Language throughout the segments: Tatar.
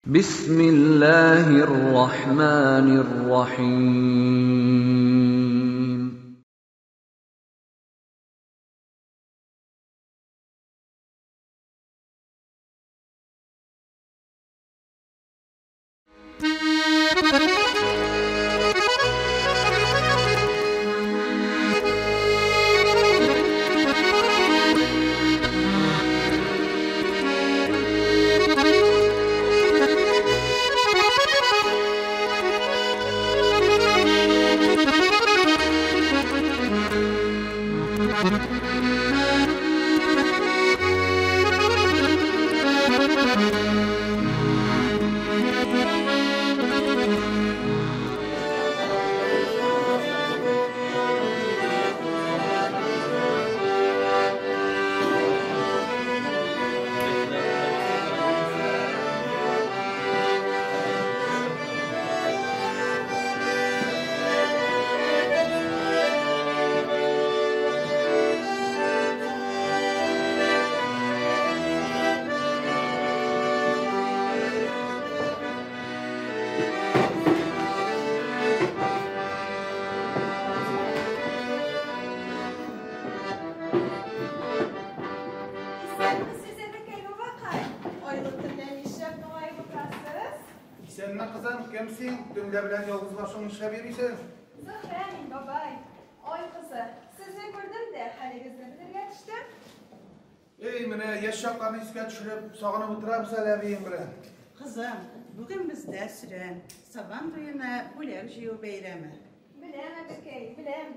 بسم الله الرحمن الرحيم. Исәнме, кызым, кем син? Төнлә белән ялгыз башың нишләп йөрисең? Зөһрә мин, бабай. Ай кызы, сезне күрдем дә, хәлегезне белергә төштем. Эй, менә яшь чакларны искә төшереп, сагынып утырабыз әле әбием белән. Кызым, бүген бездә сөрән, Сабан туена бүләк җыю бәйрәме. Беләм, әбекәй, беләм.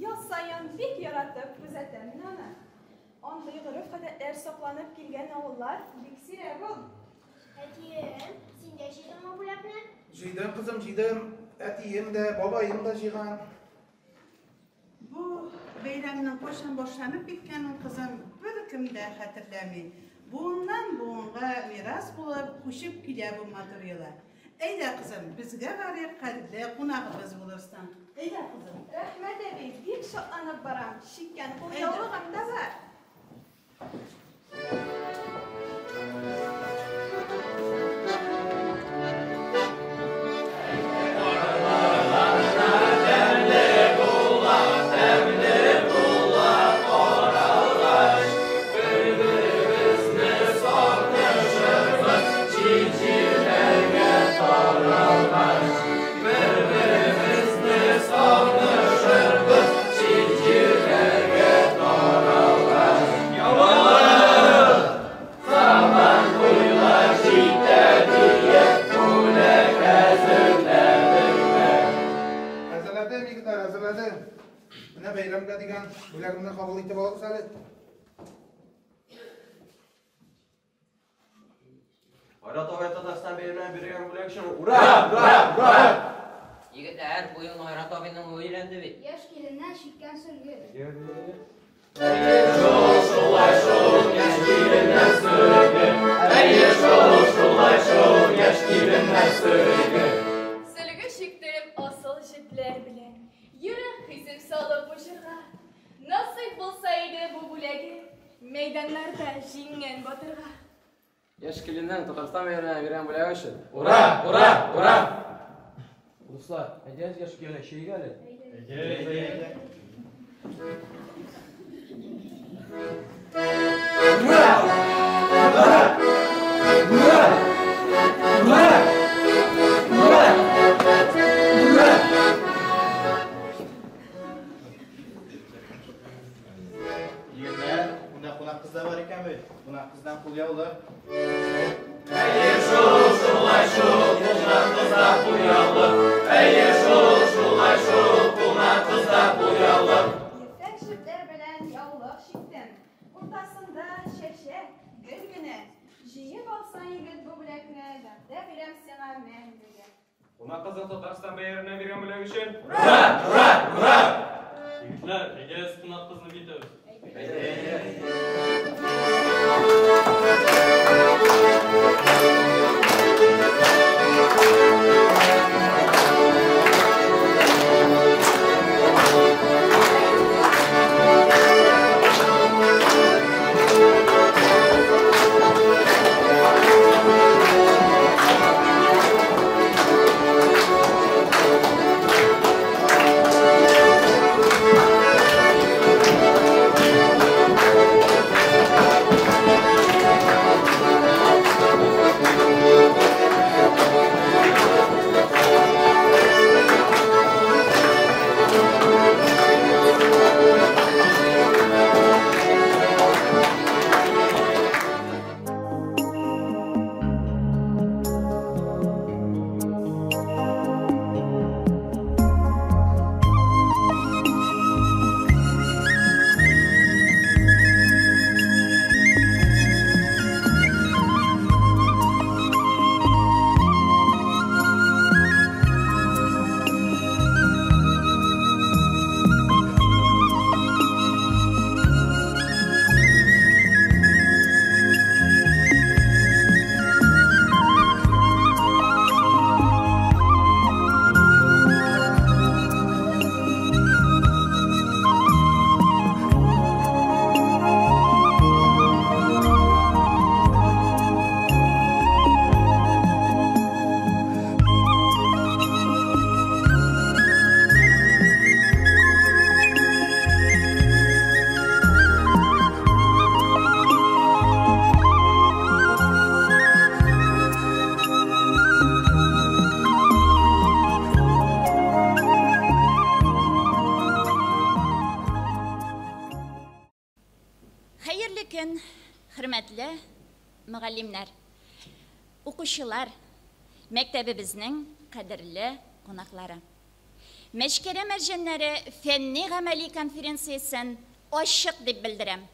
Ел саен бик яратып күзәтәм мин аны. Андый гореф-гадәтләр сакланып килгән авыллар бик сирәк ул. Әтием, син дә җыйдыңмы бүләкне? Җыйдым, кызым, җыйдым. Әтием дә, бабаем да җыйган. Бу бәйрәмнең кайчан башланып киткәнен, кызым, беркем дә хәтерләми. Буыннан буынга мирас булып күчеп килә бу матур йола. Әйдә, кызым, безгә барыйк, кадерле кунагыбыз булырсың. Әйдә, кызым. Рәхмәт, әби, бик шатланып барам. Чиккән кулъяулыгым да бар. Әзерләдем, егетләр, әзерләдем. Менә бәйрәмгә дигән бүләгемне кабул итеп алыгыз әле. Айрат абый Татарстан бәйрәменә биргән бүләк өчен ура! Ура! Ура! Егетләр, бу елны Айрат абыйның улы өйләнде бит. Яшь киленнән чиккән сөлге. Әйе шул, шулай шул, яшь киленнән сөлге. Әйе шул, шулай шул, яшь киленнән сөлге. Сөлге чиктем асыл җепләр белән. Йөрәк хисем салып бу җырга. Насыйп булса иде бу бүләге, мәйданнарда җиңгән батырга. Яшь киленнән Татарстан бәйрәменә биргән бүләк өчен. Ура! Ура! Ура! Дуслар, әйдәгез яшь киленне чөйик әле. Әйдә! Ура! Ура! Ура! Ура! Ура! Ура! Егетләр, монда кунак кыз да бар икән бит. Кунак кыздан кулъяулык. Әйе шул, шулай шул, кунак кызда кулъяулык. Әйе шул, шулай шул, кунак кызда кулъяулык. Ефәк җепләр белән яулык чиктем. Уртасында чәчәк, гөл генә. Җыеп алсаң, егет, бу бүләкне, вәгъдә бирәм сиңа мәңгегә. Кунак кызның Татарстан бәйрәменә биргән бүләк өчен. Ура! Ура! Ура! Егетләр, әйдәгез кунак кызны биетәбез. Әйдә! Хөрмәтле мөгаллимнәр, укучылар, мәктәбебезнең кадерле кунаклары. Мәчкәрә мәрҗәннәре фәнни-гамәли конференциясен ачык дип белдерәм.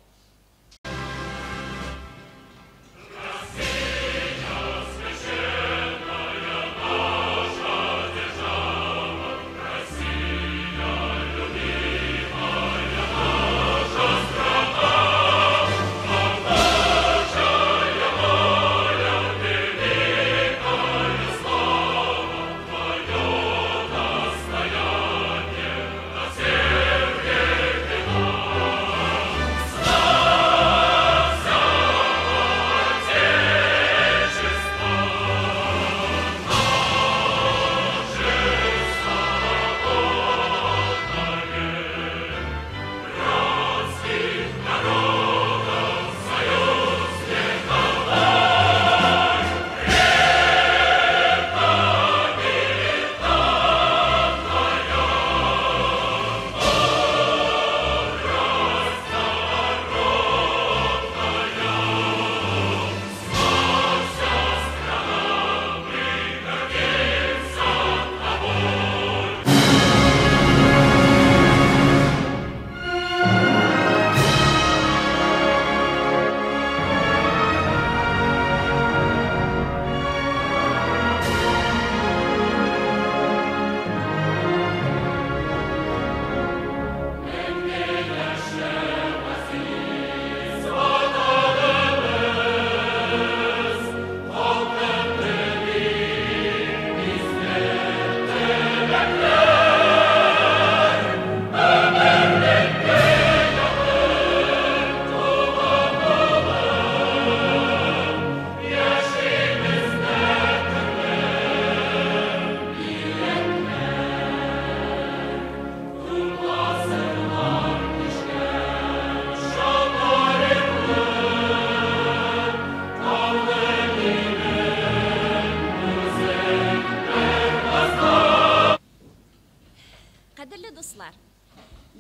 Кадерле дуслар,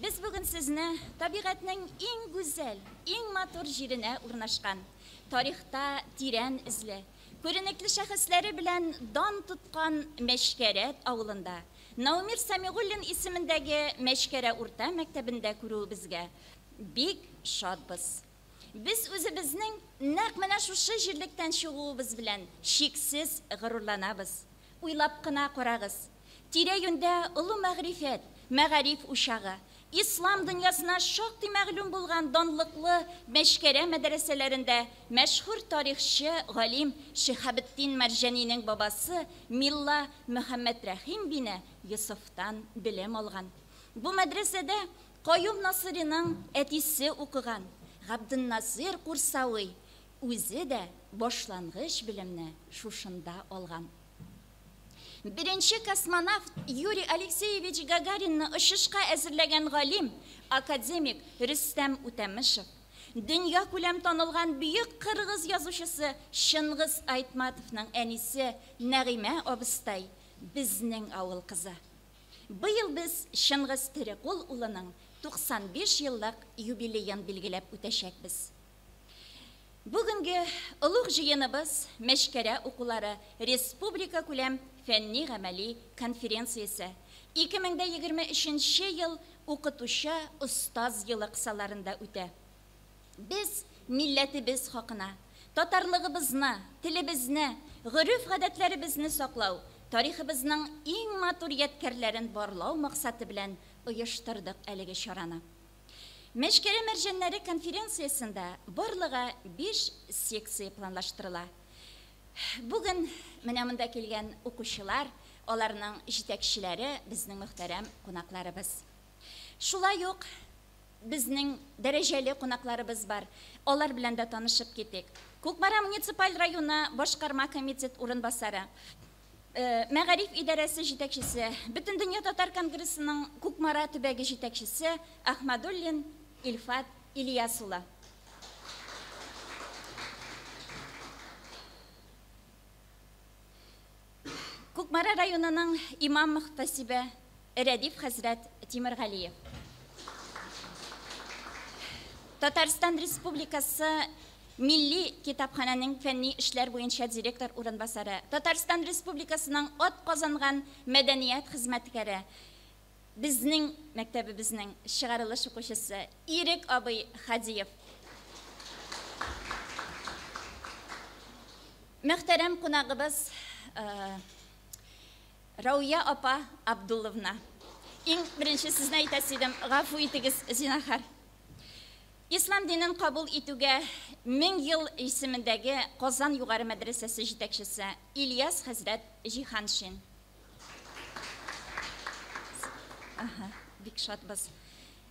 без бүген сезне табигатьнең иң гүзәл, иң матур җиренә урнашкан, тарихта тирән эзле, күренекле шәхесләре белән дан тоткан Мәчкәрәт авылында, Наумир Сәмигуллин исемендәге Мәчкәрә урта мәктәбендә күрүебезгә бик шатбыз. Без үзебезнең нәкъ менә шушы җирлектән чыгуыбыз белән чиксез горурланабыз. Уйлап кына карагыз, тирә-юньдә олы мәгърифәт, мәгариф учагы, ислам дөньясына шактый мәгълүм булган данлыклы Мәчкәрә мәдрәсәләрендә мәшһүр тарихчы, галим Шиһабетдин Мәрҗанинең бабасы милла Мөхәммәтрәхим бине Йосыфтан белем алган. Бу мәдрәсәдә Каюм Насыйриның әтисе укыган, Габденнасыйр Курсавый үзе дә башлангыч белемне шушында алган. Беренче космонавт Юрий Алексеевич Гагаринны очышка әзерләгән галим, академик Рөстәм Үтәмышев, дөньякүләм танылган бөек кыргыз язучысы Чыңгыз Айтматовның әнисе Нәгыймә абыстай, безнең авыл кызы. Быел без Чыңгыз Терекул улының 95 еллык юбилеен билгеләп үтәчәкбез. Бүгенге олуг җыеныбыз Мәчкәрә укулары республикакүләм фәнни-гамәли конференциясе 2023 нче ел Укытучы остаз елы кысаларында үтә. Без милләтебез хакына, татарлыгыбызны, телебезне, гореф-гадәтләребезне саклау, тарихыбызның иң матур ядкәрләрен барлау максаты белән оештырдык әлеге чараны. Мәчкәрә мәрҗәннәре конференциясендә барлыгы биш секция планлаштырыла. Бүген менә монда килгән укучылар, аларның җитәкчеләре, безнең мөхтәрәм кунакларыбыз. Шулай ук безнең дәрәҗәле кунакларыбыз бар. Алар белән дә танышып китик. Кукмара муниципаль районы башкарма комитет урынбасары, Мәгариф идарәсе җитәкчесе, Бөтендөнья татар конгрессының Кукмара төбәге җитәкчесе Ахмадуллин Илфат Ильяс улы. Кукмара районының имам-мөхтәсибе Рәдиф хәзрәт Тимергалиев. Татарстан Республикасы Милли китапханәнең фәнни эшләр буенча директор урынбасары, Татарстан Республикасының атказанган мәдәният хезмәткәре, безнең мәктәбебезнең чыгарылыш укучысы Ирек абый Хадиев. Мөхтәрәм кунагыбыз Рауя апа Абдулловна. Иң беренче сезне әйтәсе идем, гафу итегез, зинахар. Ислам динен кабул итүгә 1000 ел исемендәге Казан югары мәдрәсәсе җитәкчесе Ильяс хәзрәт Җиһаншин. Ага, бик шатбыз.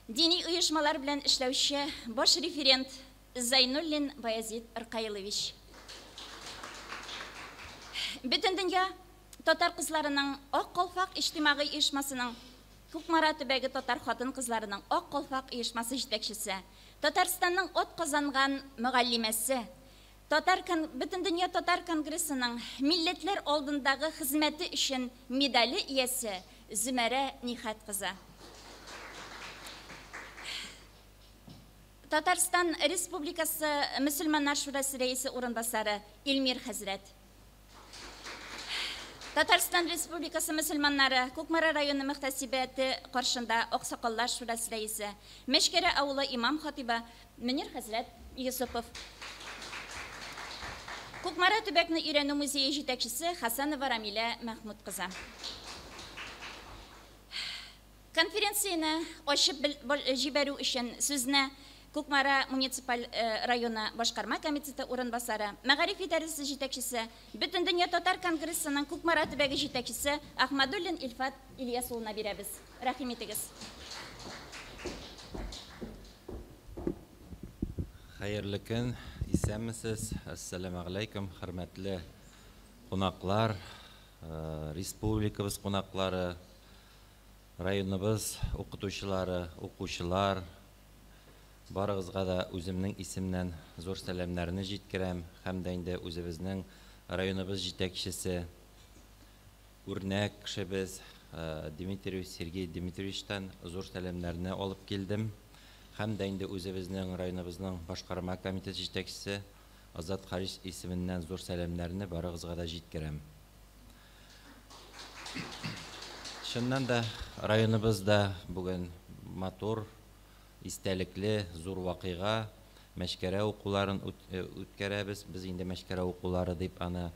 Дини оешмалар белән эшләүче баш референт Зайнуллин Баязид Ркаилович. Бөтендөнья татар кызларының Ак калфак иҗтимагый оешмасының Кукмара төбәге татар хатын-кызларының Ак калфак оешмасы җитәкчесе, Татарстанның атказанган мөгаллимәсе, Татар кон Бөтендөнья татар конгрессының Милләтләр алдындагы хезмәте өчен медале иясе Зөмәрә Нихәт кызы. Татарстан Республикасы Мөселманнар шурасы рәисе урынбасары Илмир хәзрәт. Татарстан Республикасы мөселманнары Кукмара районы мөхтәсибәте каршында Аксакаллар шурасы рәисе, Мәчкәрә авылы имам-хатыйбы Мөнир хәзрәт Йосыпов. Кукмара төбәкне өйрәнү музее җитәкчесе Хасанова Рамилә Мәхмүт кызы. Конференцияне ачып җибәрү өчен сүзне Кукмара муниципаль районы башкарма комитеты урынбасары, мәгариф идарәсе җитәкчесе, Бөтендөнья татар конгрессының Кукмара төбәге җитәкчесе Ахмадуллин Илфат Ильяс улына бирәбез. Рәхим итегез. Хәерле көн, исәнмесез, әссәламәгаләйкүм, хөрмәтле кунаклар, республикабыз кунаклары, Районыбыз укытучылары, укучылар, барыгызга да үземнең исемнән зур сәламнәрне җиткерәм һәм дә инде үзебезнең районыбыз җитәкчесе, үрнәк кешебез Дмитриев Сергей Дмитриевичтан зур сәламнәрне алып килдем. Һәм дә инде үзебезнең районыбызның башкарма комитет җитәкчесе Азат Харис исеменнән зур сәламнәрне барыгызга да җиткерәм. Чыннан да, районыбызда бүген матур, истәлекле, зур вакыйга, Мәчкәрә укуларын үткәрәбез. Без инде Мәчкәрә укулары дип аны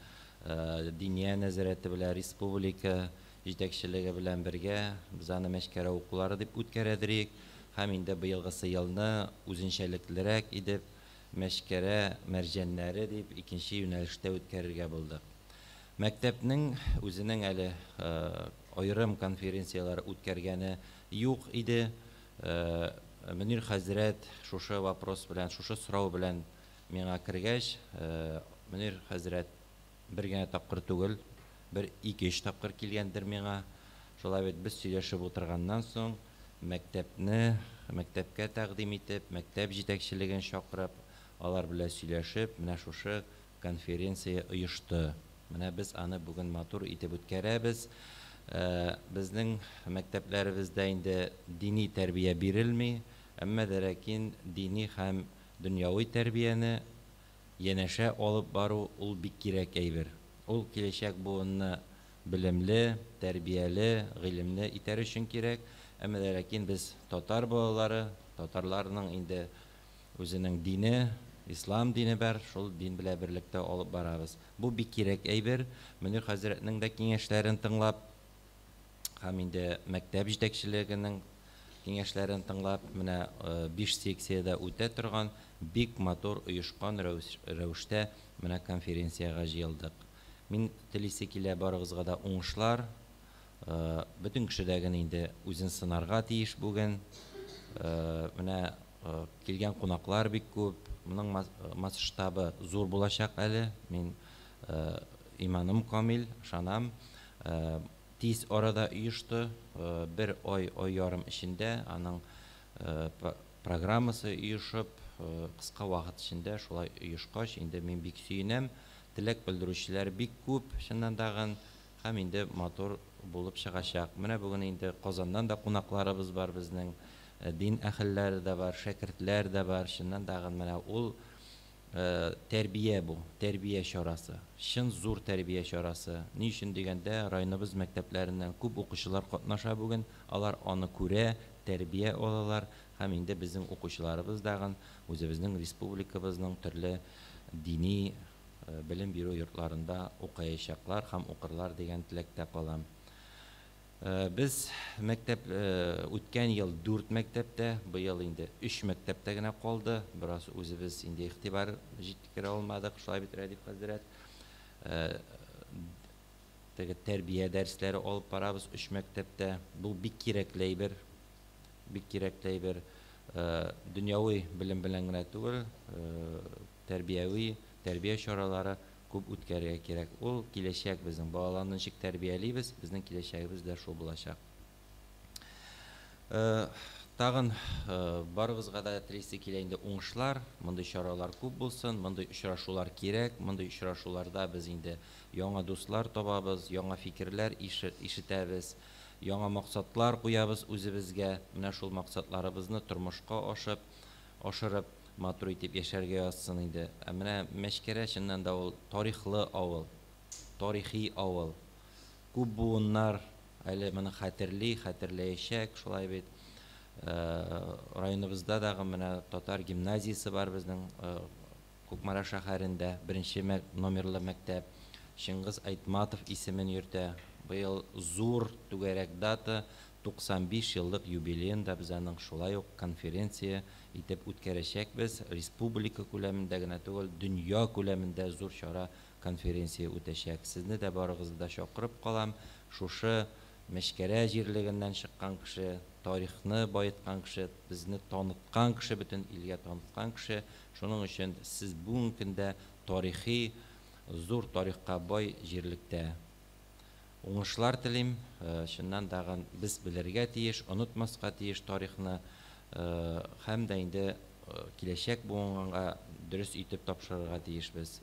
Диния нәзарәте белән, республика җитәкчелеге белән бергә без аны Мәчкәрә укулары дип үткәрәдерик. Һәм инде быелгысы елны үзенчәлеклерәк итеп Мәчкәрә мәрҗәннәре дип икенче юнәлештә үткәрергә булдык. Мәктәпнең үзенең әле аерым конференцияләр үткәргәне юк иде. Мөнир хәзрәт шушы вопрос белән, шушы сорау белән миңа кергәч, Мөнир хәзрәт бер генә тапкыр түгел, бер ике-өч тапкыр килгәндер миңа. Шулай бит без сөйләшеп утырганнан соң, мәктәпне, мәктәпкә тәкъдим итеп, мәктәп җитәкчелеген чакырып, алар белән сөйләшеп, менә шушы Конференция оешты. Менә без аны бүген матур итеп үткәрәбез. Безнең мәктәпләребездә инде дини тәрбия бирелми, әмма дә ләкин дини һәм дөньяви тәрбияне янәшә алып бару ул бик кирәк әйбер. Ул киләчәк буынны белемле, тәрбияле, гыйлемле итәр өчен кирәк. Әмма дә ләкин без татар балалары, татарларның инде Үзенең дине, ислам дине бар, шул дин белә берлектә алып барабыз. Бу бик кирәк әйбер. Мөнир хәзрәтнең дә киңәшләрен тыңлап һәм инде мәктәп җитәкчелегенең киңәшләрен тыңлап, менә биш секциядә үтә торган бик матур оешкан рәвештә менә конференциягә җыелдык. Мин телисе килә барыгызга да уңышлар. Бөтен кеше дә генә инде үзен сынарга тиеш бүген. Менә Килгән кунаклар бик күп. Моның масштабы зур булачак әле. Мин иманым камил, ышанам. Тиз арада оешты. Бер ай, ай ярым эчендә аның программасы оешып, кыска вакыт эчендә шулай оешкач, инде мин бик сөенәм. Теләк белдерүчеләр бик күп, чыннан дагын. Һәм инде матур булып чыгачак. Менә бүген инде Казаннан да кунакларыбыз бар безнең. Дин әһелләре дә бар, шәкертләр дә бар. Чыннан дагын менә ул Тәрбия бу, тәрбия чарасы. Чын зур тәрбия чарасы. Ни өчен дигәндә, районыбыз мәктәпләреннән күп укучылар катнаша бүген. Алар аны күрә, тәрбия алалар һәм инде безнең укучыларыбыз дагын үзебезнең республикабызның төрле дини белем бирү йортларында укыячаклар һәм укырлар дигән теләктә калам. Без мәктәп үткән ел дүрт мәктәптә, быел инде өч мәктәптә генә калды. Бераз үзебез инде игътибар җиткерә алмадык, шулай бит, Рәдиф хәзрәт. Теге тәрбия дәресләре алып барабыз өч мәктәптә. Бу бик кирәкле әйбер, бик кирәкле әйбер. Дөньяви белем белән генә түгел, тәрбияви, тәрбия чаралары күп үткәрергә кирәк. Ул киләчәк безнең. Балаларны ничек тәрбиялибез, безнең киләчәгебез дә шул булачак. Тагын барыгызга да телисе килә инде уңышлар, мондый чаралар күп булсын, мондый очрашулар кирәк, мондый очрашуларда без инде яңа дуслар табабыз, яңа фикерләр ишетәбез, яңа максатлар куябыз үзебезгә. Менә шул максатларыбызны тормышка ашып, ашырып, матур итеп яшәргә язсын инде. Ә менә Мәчкәрә чыннан да ул тарихлы авыл, тарихи авыл. Күп буыннар әле моны хәтерли, хәтерләячәк, шулай бит. Районыбызда дагы менә татар гимназиясе бар безнең Кукмара шәһәрендә, беренче номерлы мәктәп. Чыңгыз Айтматов исемен йөртә. Быел зур түгәрәк дата, 95 еллык юбилеен да без аның шулай ук конференция итеп үткәрәчәкбез. Республика күләмендә генә түгел, дөнья күләмендә зур чара, конференция үтәчәк. Сезне дә барыгызны да чакырып калам. Шушы Мәчкәрә җирлегеннән чыккан кеше, тарихны баеткан кеше, безне таныткан кеше, бөтен илгә таныткан кеше. Шуның өчен сез бүгенге көндә тарихи, зур тарихка бай җирлектә. Уңышлар телим. Чыннан дагын без белергә тиеш, онытмаска тиеш тарихны һәм дә инде киләчәк буынга дөрес итеп тапшырырга тиешбез.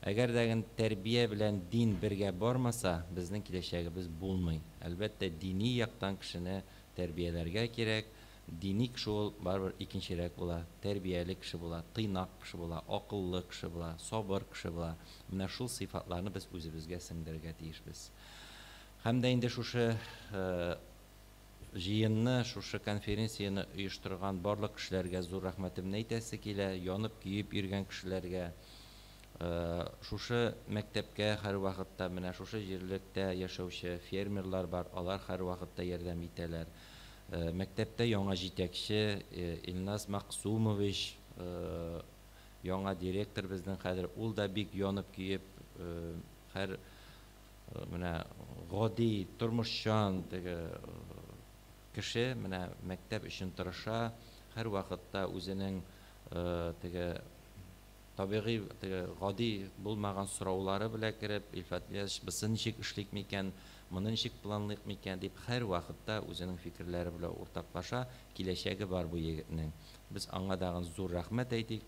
Әгәр дә тәрбия белән дин бергә бармаса, безнең киләчәгебез булмый. Әлбәттә, дини яктан кешене тәрбияләргә кирәк. Дини кеше ул барыбер икенчерәк була, тәрбияле кеше була, тыйнак кеше була, акыллы кеше була, сабыр кеше була. Менә шул сыйфатларны без үзебезгә сеңдерергә тиешбез. Һәм дә инде шушы җыенны, шушы конференцияне оештырган барлык кешеләргә зур рәхмәтемне әйтәсе килә, янып көеп йөргән кешеләргә. Шушы мәктәпкә һәрвакытта менә шушы җирлектә яшәүче фермерлар бар, алар һәрвакытта ярдәм итәләр. Мәктәптә яңа җитәкче Илназ Максумович, яңа директор безнең хәзер, ул да бик янып көеп, һәр менә гади, тормышчан теге кеше, менә мәктәп өчен тырыша, һәрвакытта үзенең теге табигый теге гади булмаган сораулары белән кереп, Илфат Ильясович, бусы ничек эшлик микән, моны ничек планлыйк микән дип һәрвакытта үзенең фикерләре белән уртаклаша, киләчәге бар бу егетнең. Без аңа дагын зур рәхмәт әйтик.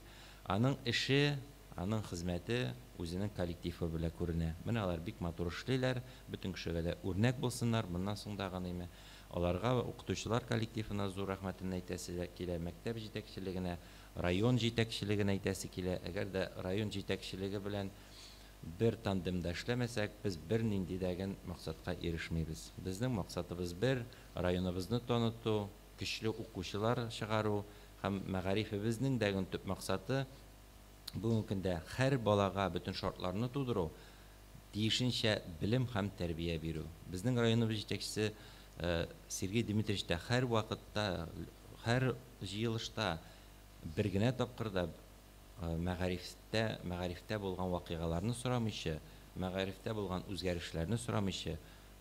Аның эше, аның хезмәте үзенең коллективы белән күренә. Менә алар бик матур эшлиләр, бөтен кешегә дә үрнәк булсыннар. Моннан соң дагы ниме? Аларга укытучылар коллективына зур рәхмәтен әйтәсе килә, мәктәп җитәкчелегенә, район җитәкчелегенә әйтәсе килә. Әгәр дә район җитәкчелеге белән бер тандемда эшләмәсәк, без бернинди дәген максатка ирешмибез. Безнең максатыбыз бер: районыбызны таныту, көчле укучылар чыгару һәм мәгарифебезнең дәген төп максаты бүгенге көндә һәр балага бөтен шартларны тудыру, тиешенчә белем һәм тәрбия бирү. Безнең районыбыз җитәкчесе Сергей Дмитриевич та һәрвакытта, һәр җыелышта бер генә тапкыр да мәгарифтә, мәгарифтә булган вакыйгаларны сорамыйча, мәгарифтә булган үзгәрешләрне сорамыйча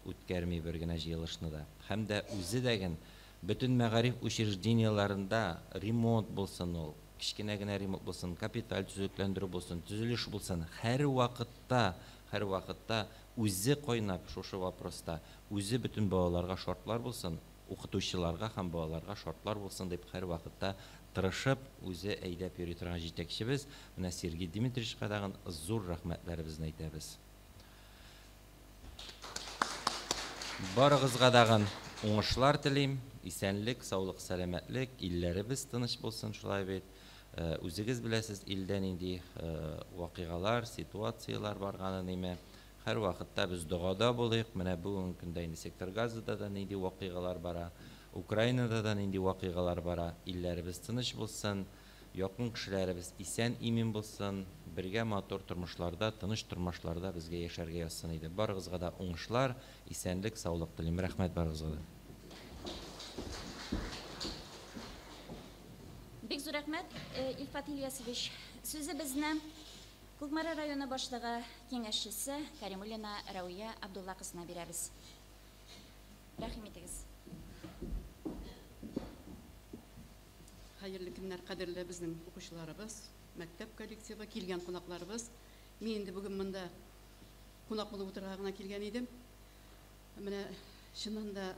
үткәрми бер генә җыелышны да. Һәм дә үзе дәген бөтен мәгариф учреждениеләрендә ремонт булсын ул, кечкенә генә ремонт булсын, капиталь төзекләндерү булсын, төзелеш булсын, һәрвакытта, һәрвакытта үзе кайнап шушы вопроста, үзе бөтен балаларга шартлар булсын, укытучыларга һәм балаларга шартлар булсын дип һәрвакытта тырышып, үзе әйдәп йөри торган җитәкчебез, менә Сергей Дмитриевичка тагын зур рәхмәтләребезне әйтәбез. Барыгызга тагын уңышлар телим, исәнлек, саулык, сәламәтлек, илләребез тыныч булсын, шулай бит. Үзегез беләсез, илдә нинди вакыйгалар, ситуацияләр барганын име. Һәрвакытта без догада булыйк. Менә бүгенге көндә инде сектор Газада да нинди вакыйгалар бара, Украинада да нинди вакыйгалар бара. Илләребез тыныч булсын, якын кешеләребез исән-имин булсын, бергә матур тормышларда, тыныч тормышларда безгә яшәргә язсын иде. Барыгызга да уңышлар, исәнлек, саулык телим. Рәхмәт барыгызга да. Бик зур рәхмәт, Илфат Ильясович. Сүзебезне Кукмара районы башлыгы киңәшчесе Каримуллина Рәвия Абдулла кызына бирәбез. Рәхим итегез. Хәерле көннәр, кадерле безнең укучыларыбыз, мәктәп коллективы, килгән кунакларыбыз. Мин инде бүген монда кунак булып утырырга гына килгән идем. Менә чыннан да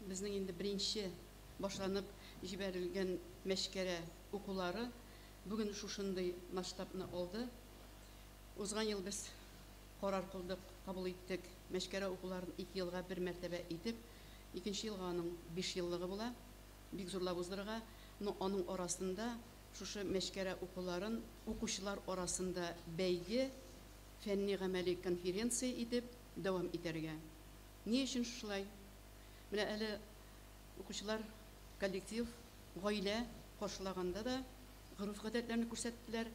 безнең инде беренче башланып җибәрелгән Мәчкәрә укулары бүген шушындый масштабны алды. Узган ел без карар кылдык, кабул иттек, Мәчкәрә укуларын ике елга бер мәртәбә итеп, икенче елга аның биш еллыгы була, бик зурлап уздырырга. Но аның арасында шушы Мәчкәрә укуларын укучылар арасында бәйге, фәнни-гамәли конференция итеп дәвам итәргә. Ни өчен шушылай? Менә әле укучылар коллектив, гаилә каршылаганда да гореф-гадәтләрне күрсәттеләр.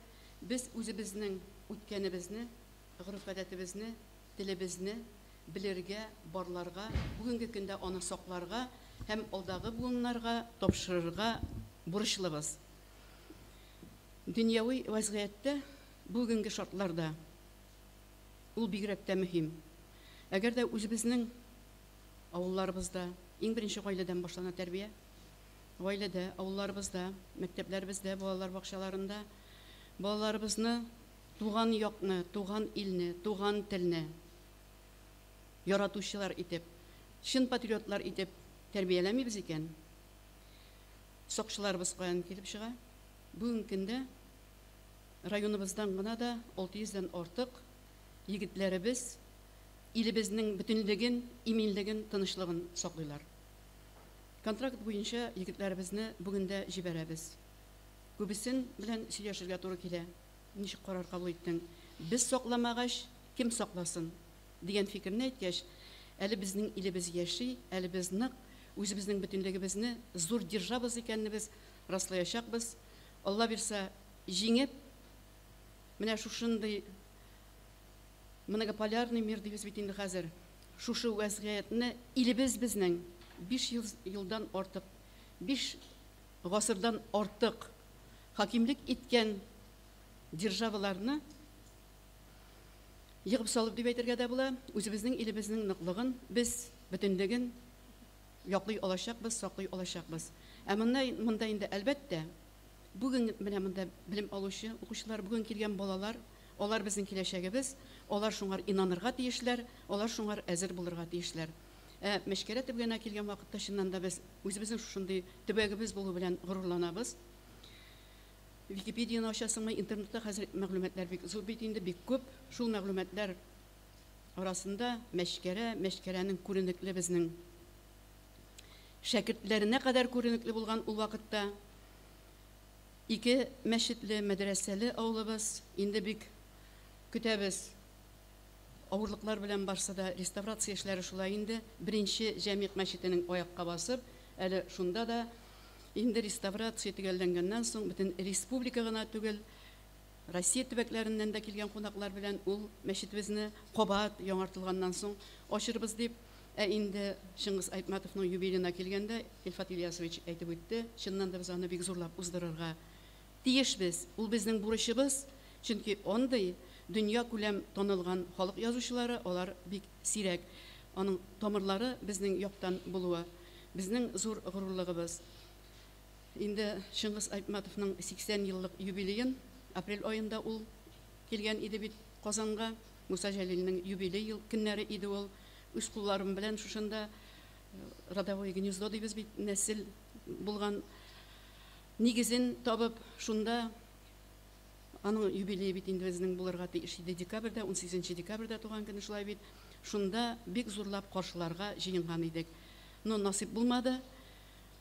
Без үзебезнең үткәнебезне, гореф-гадәтебезне, телебезне белергә, барларга, бүгенге көндә аны сакларга һәм алдагы буыннарга тапшырырга бурычлыбыз. Дөньяви вәзгыятьтә, бүгенге шартларда ул бигрәк тә мөһим. Әгәр дә үзебезнең авылларыбызда, иң беренче гаиләдән башлана тәрбия, гаиләдә, авылларыбызда, мәктәпләребездә, балалар бакчаларында балаларыбызны туган якны, туган илне, туган телне яратучылар итеп, чын патриотлар итеп тәрбияләмибез икән, сакчыларыбыз каян килеп чыга? Бүгенге көндә районыбыздан гына да 600 дән артык егетләребез илебезнең бөтенлеген, иминлеген, тынычлыгын саклыйлар. Контракт буенча егетләребезне бүген дә җибәрәбез. Күбесен белән сөйләшергә туры килә. Ничек карар кабул иттең? Без сакламагач, кем сакласын? дигән фикерне әйткәч, әле безнең илебез яши, әле без нык, үзебезнең бөтенлегебезне, зур державабыз икәнне без раслаячакбыз. Алла бирса, җиңеп, менә шушындый многополярный мир дибез бит инде хәзер. Шушы вәзгыятьне илебез безнең 500 елдан артык, биш гасырдан артык хакимлек иткән державаларны егып салып дип әйтергә дә була, үзебезнең илебезнең ныклыгын без, бөтенлеген яклый алачакбыз, саклый алачакбыз. Ә монда, монда инде, әлбәттә, бүген менә монда белем алучы укучылар, бүген килгән балалар, алар безнең киләчәгебез, алар шуңар инанырга тиешләр, алар шуңар әзер булырга тиешләр. Ә Мәчкәрә төбәгенә килгән вакытта, чыннан да без үзебезнең шушындый төбәгебез булу белән горурланабыз. Википедияне ачасыңмы, интернетта хәзер мәгълүматлар бик зур бит инде, бик күп. Шул мәгълүматлар арасында Мәчкәрә, Мәчкәрәнең күренекле безнең шәкертләренә кадәр күренекле булган ул вакытта ике мәчетле, мәдрәсәле авылыбыз. Инде бик көтәбез. Авырлыклар белән барса да, реставрация эшләре шулай инде. Беренче Җәмигъ мәчетенең аякка басып, әле шунда да инде реставрация төгәлләнгәннән соң, бөтен республика гына түгел, Россия төбәкләреннән дә килгән кунаклар белән ул мәчетебезне кабат яңартылганнан соң ачырбыз дип. Ә инде Чыңгыз Айтматовның юбилеена килгәндә, Илфат Ильясович әйтеп үтте, чыннан да без аны бик зурлап уздырырга тиешбез. Ул безнең бурычыбыз, чөнки андый дөньякүләм танылган халык язучылары алар бик сирәк. Аның тамырлары безнең яктан булуы, безнең зур горурлыгыбыз. Инде Чыңгыз Айтматовның 80 еллык юбилеен апрель аенда ул килгән иде бит Казанга. Муса Җәлилнең юбилей ел көннәре иде ул. Үз кулларым белән шушында родовое гнездо дибез бит, нәсел булган нигезен табып, шунда аның юбилее бит инде безнең булырга тиеш иде декабрьдә, 18 декабрьдә туган көне шулай бит. Шунда бик зурлап каршыларга җыенган идек. Но насыйп булмады.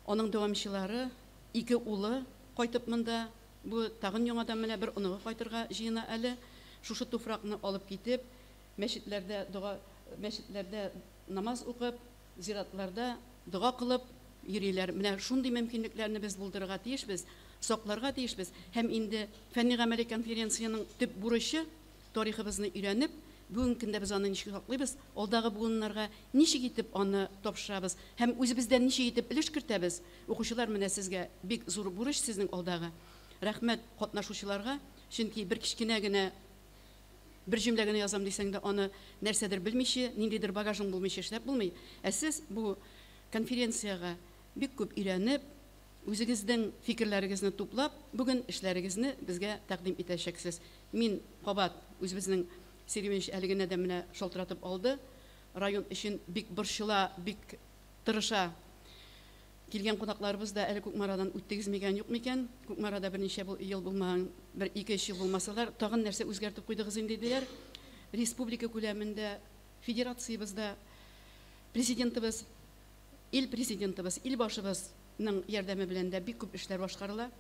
Аның дәвамчылары, ике улы кайтып монда Бу тагын яңадан менә бер оныгы кайтырга җыена әле. Шушы туфракны алып китеп, мәчетләрдә дога, мәчетләрдә намаз укып, зиратларда дога кылып йөриләр. Менә шундый мөмкинлекләрне без булдырырга тиешбез, сакларга тиешбез. Һәм инде фәнни-гамәли конференциянең төп бурычы тарихыбызны өйрәнеп, бүгенге көндә без аны ничек саклыйбыз, алдагы буыннарга ничек итеп аны тапшырабыз һәм үзебездән ничек итеп өлеш кертәбез. Укучылар, менә сезгә бик зур бурыч сезнең алдагы. Рәхмәт катнашучыларга, чөнки бер кечкенә генә бер җөмлә генә язам дисәң дә, аны нәрсәдер белмичә, ниндидер багажың булмыйча эшләп булмый. Ә сез бу конференциягә бик күп өйрәнеп, үзегезнең фикерләрегезне туплап, бүген эшләрегезне безгә тәкъдим итәчәксез. Мин кабат үзебезнең Сергей Иванович әле генә дә менә шалтыратып алды. Район өчен бик борчыла, бик тырыша. Килгән кунакларыбыз да әле Кукмарадан үттегез микән, юк микән? Кукмарада берничә ел булмаган, бер ике-өч ел булмасалар, тагын нәрсә үзгәртеп куйдыгыз инде, диләр. Республика күләмендә, федерациябездә президентыбыз, ил президентыбыз, ил башыбызның ярдәме белән дә бик күп эшләр башкарыла.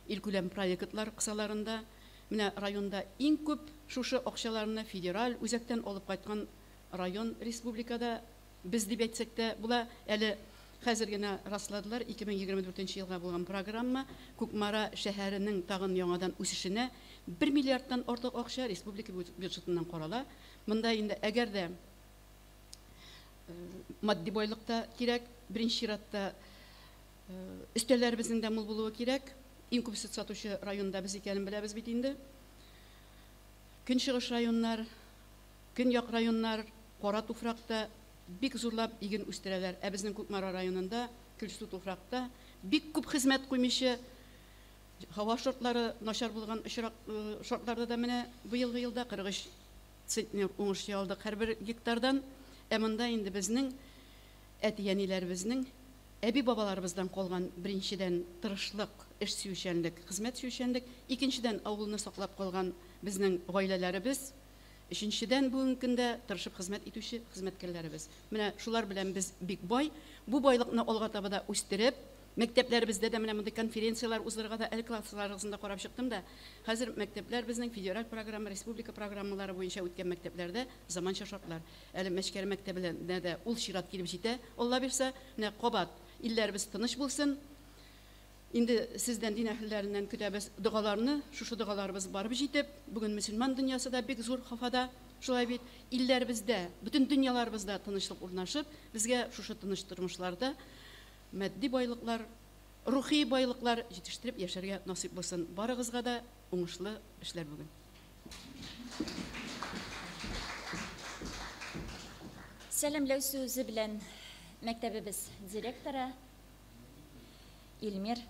Илкүләм проектлар кысаларында менә районда иң күп шушы акчаларны федераль үзәктән алып кайткан район республикада без дип әйтсәк тә була. Әле хәзер генә расладылар 2024 елга булган программа Кукмара шәһәренең тагын яңадан үсешенә 1 миллиардтан артык акча республика бюджетыннан карала. Монда инде әгәр дә матди байлык та кирәк, беренче чиратта өстәлләребезнең дә мул булуы кирәк. Иң күп сөт сатучы районда без икәнен беләбез бит инде. Көнчыгыш районнар, көньяк районнар кара туфракта бик зурлап иген үстерәләр. Ә безнең Кукмара районында көлсу туфракта бик күп хезмәт куймыйча, һава шартлары начар булган очрак шартларда да менә быелгы елда 43 центнер уңыш алдык һәрбер гектардан. Ә монда инде безнең әти-әниләребезнең, әби-бабаларыбыздан калган беренчедән тырышлык, эш сөючәнлек, хезмәт сөючәнлек, икенчедән авылны саклап калган безнең гаиләләребез, өченчедән бүгенге көндә тырышып хезмәт итүче хезмәткәрләребез. Менә шулар белән без бик бай. Бу байлыкны алга таба да үстереп, мәктәпләребездә дә менә мондый конференцияләр уздырырга да әле классларыгызны да карап чыктым да, хәзер мәктәпләр безнең федераль программа, республика программалары буенча үткән мәктәпләрдә заманча шартлар. Әле Мәчкәрә мәктәбенә дә ул чират килеп җитә, Алла бирсә, менә кабат илләребез тыныч булсын. Инде сездән дин әһелләреннән көтәбез догаларны, шушы догаларыбыз барып җитеп, бүген мөселман дөньясы да бик зур хафада, шулай бит, илләребездә, бөтен дөньяларыбызда тынычлык урнашып, безгә шушы тыныч тормышларда матди байлыклар, рухи байлыклар җитештереп яшәргә насыйп булсын. Барыгызга да уңышлы эшләр бүген. Сәламләү сүзе белән мәктәбебез директоры Илмир,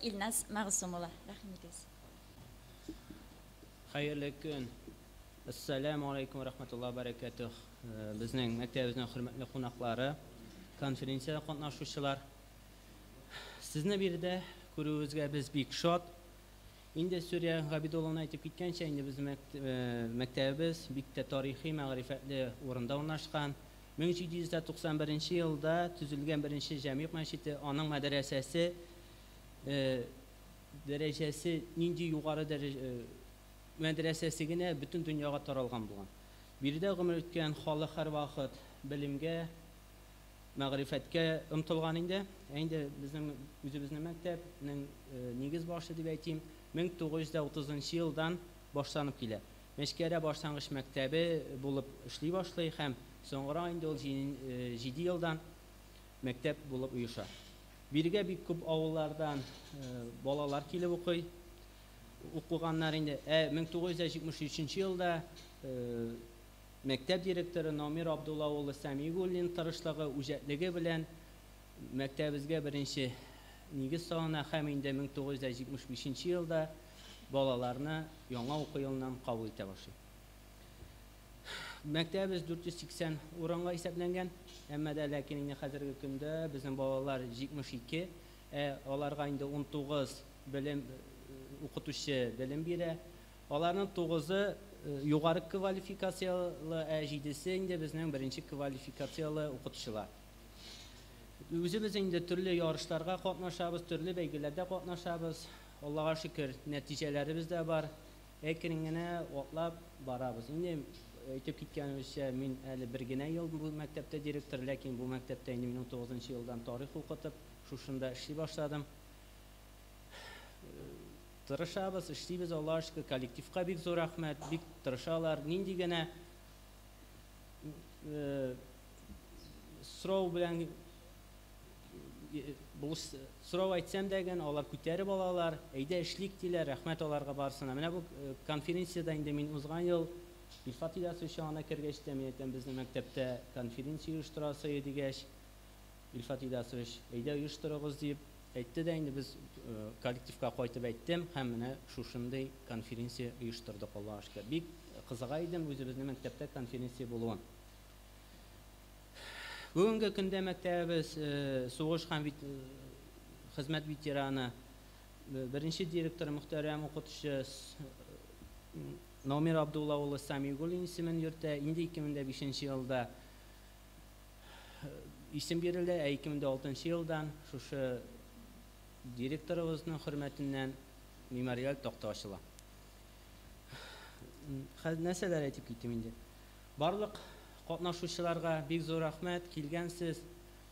Илназ Мәгъсум улы. Рәхим итегез. Хәерле көн. Ассаламу алейкум рахматуллаһи баракатух. Безнең мәктәбебезнең хөрмәтле кунаклары, конференциядә катнашучылар. Сезне биредә күрүебезгә без бик шат. Инде Сүрия Габидулловна әйтеп киткәнчә, инде безнең мәктәбебез бик тә тарихи, мәгърифәтле урында урнашкан. 1791 елда төзелгән беренче җәмигъ мәчете, аның мәдрәсәсе дәрәҗәсе нинди югары дәрәҗә мәдрәсәсе генә бөтен дөньяга таралган булган. Биредә гомер иткән халык һәрвакыт белемгә, мәгърифәткә омтылган инде. Ә инде безнең үзебезнең мәктәпнең нигез башы дип әйтим, 1930 елдан башланып килә. Мәчкәрә башлангыч мәктәбе булып эшли башлый һәм соңгыра инде ул 7 елдан мәктәп булып оеша. Бирегә бик күп авыллардан балалар килеп укый. Укыганнар инде. 1973 елда мәктәп директоры Намир Абдулла улы Сәмигуллин тырышлыгы, үҗәтлеге белән мәктәбебезгә беренче нигез салына һәм инде 1975 елда балаларны яңа уку елыннан кабул итә башлый. Мәктәбебез 480 урынга исәпләнгән, әмма дә ләкин инде хәзерге көндә безнең балалар 72, аларга инде 19 белем укытучы белем бирә. Аларның 9-ы югары квалификациялы, 7-се инде безнең беренче квалификациялы укытучылар. Үзебез инде төрле ярышларга катнашабыз, төрле бәйгеләрдә катнашабыз. Аллага шөкер, нәтиҗәләребез дә бар. Әкрен генә атлап барабыз. Инде әйтеп киткәнебезчә, мин әле бер генә ел бу мәктәптә директор, ләкин бу мәктәптә инде мин 19 елдан тарих укытып, шушында эшли башладым. Тырышабыз, эшлибез, Аллага шөкер, коллективка бик зур рәхмәт, бик тырышалар. Нинди генә сорау белән сорау әйтсәм дә ген, алар күтәреп алалар, әйдә эшлик диләр, рәхмәт аларга барысына. Менә бу конференциядә инде мин узган ел Илфат Ильясович янына кергәч тә, мин әйтәм, безнең мәктәптә конференция оештырасы дигәч, Илфат Ильясович, әйдә оештырыгыз дип әйтте дә инде без коллективка кайтып әйттем һәм менә шушындый конференция оештырдык, Аллага шөкер. Бик кызыга идем үзебезнең мәктәптә конференция булуын. Бүгенге көндә мәктәбебез сугыш һәм хезмәт ветераны, беренче директоры мөхтәрәм укытучы Номер Абдулла улы Самигуллин исемен йөртә. Инде 2005 елда исем бирелде, ә 2006 елдан шушы директорыбызның хөрмәтеннән мемориаль такта ачыла. Хәзер нәрсәләр әйтеп киттем инде. Барлык катнашучыларга бик зур рәхмәт, килгәнсез,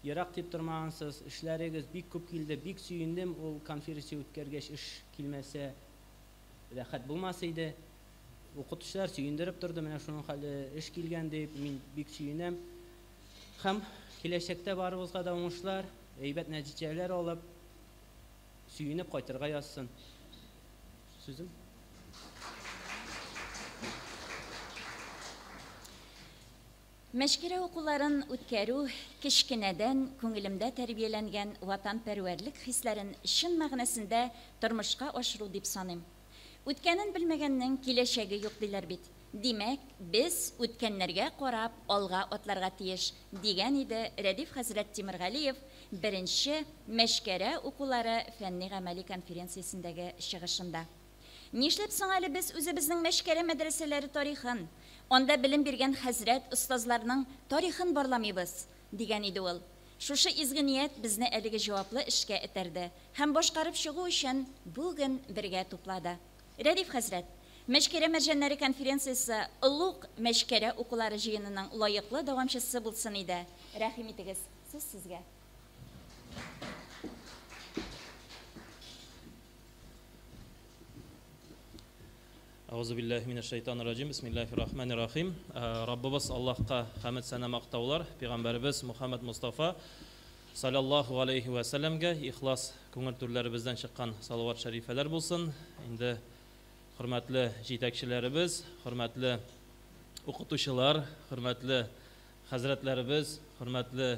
ерак дип тормагансыз, эшләрегез бик күп килде, бик сөендем ул конференция үткәргәч, эш килмәсә рәхәт булмас иде. Укытучылар сөендереп торды, менә шуның хәле эш килгән дип, мин бик сөенәм. Һәм киләчәктә барыбызга да уңышлар, әйбәт нәтиҗәләр алып, сөенеп кайтырга язсын. Сүзем. Мәшкәрә укуларын үткәрү кечкенәдән күңелемдә тәрбияләнгән ватанпәрвәрлек хисләрен чын мәгънәсендә тормышка ашыру дип саныйм. Үткәнен белмәгәннең киләчәге юк диләр бит. Димәк, без үткәннәргә карап алга атларга тиеш, дигән иде Рәдиф хәзрәт Тимергалиев беренче Мәшкәрә укулары фәнни-гамәли конференциясендәге чыгышында. Нишләп соң әле без үзебезнең Мәшкәрә мәдрәсәләре тарихын, анда белем биргән хәзрәт остазларның тарихын барламыйбыз, дигән иде ул. Шушы изге ният безне әлеге җаваплы эшкә этәрде һәм башкарып чыгу өчен бүген бергә туплады. Рәдиф хәзрәт, Мәшкәрә мәрҗәннәре конференциясе олуг Мәшкәрә укулары җыенының лаеклы дәвамчысы булсын иде. Рәхим итегез, сүз сезгә. Әгъузу биллаһи минәш шайтанир раҗим. Бисмиллаһир рахманир рахим. Раббыбыз Аллаһка хәмд сәна мактаулар, пәйгамбәребез Мухаммад Мустафа саллаллаһу алейхи ва сәлләмгә ихлас күңел түрләребездән чыккан салават шәрифәләр булсын. Инде хөрмәтле җитәкчеләребез, хөрмәтле укытучылар, хөрмәтле хәзрәтләребез, хөрмәтле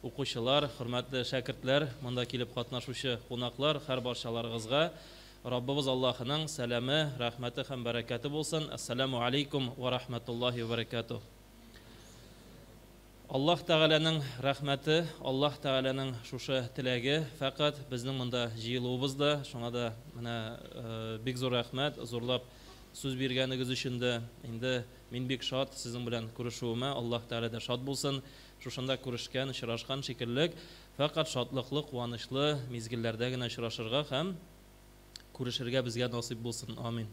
укучылар, хөрмәтле шәкертләр, монда килеп катнашучы кунаклар, һәр барчаларыгызга Раббыбыз Аллаһының сәламе, рәхмәте һәм бәрәкәте булсын. Ассаламу алейкум ва рахматуллахи ва баракатуh. Аллаһ Тәгаләнең рәхмәте, Аллаһ Тәгаләнең шушы теләге фәкать безнең монда җыелуыбыз да, шуңа да менә бик зур рәхмәт, зурлап сүз биргәнегез өчен дә. Инде мин бик шат сезнең белән күрешүемә, Аллаһ Тәгалә дә шат булсын. Шушында күрешкән, очрашкан шикеллек, фәкать шатлыклы, куанычлы мизгелләрдә генә очрашырга һәм күрешергә безгә насыйп булсын. Амин.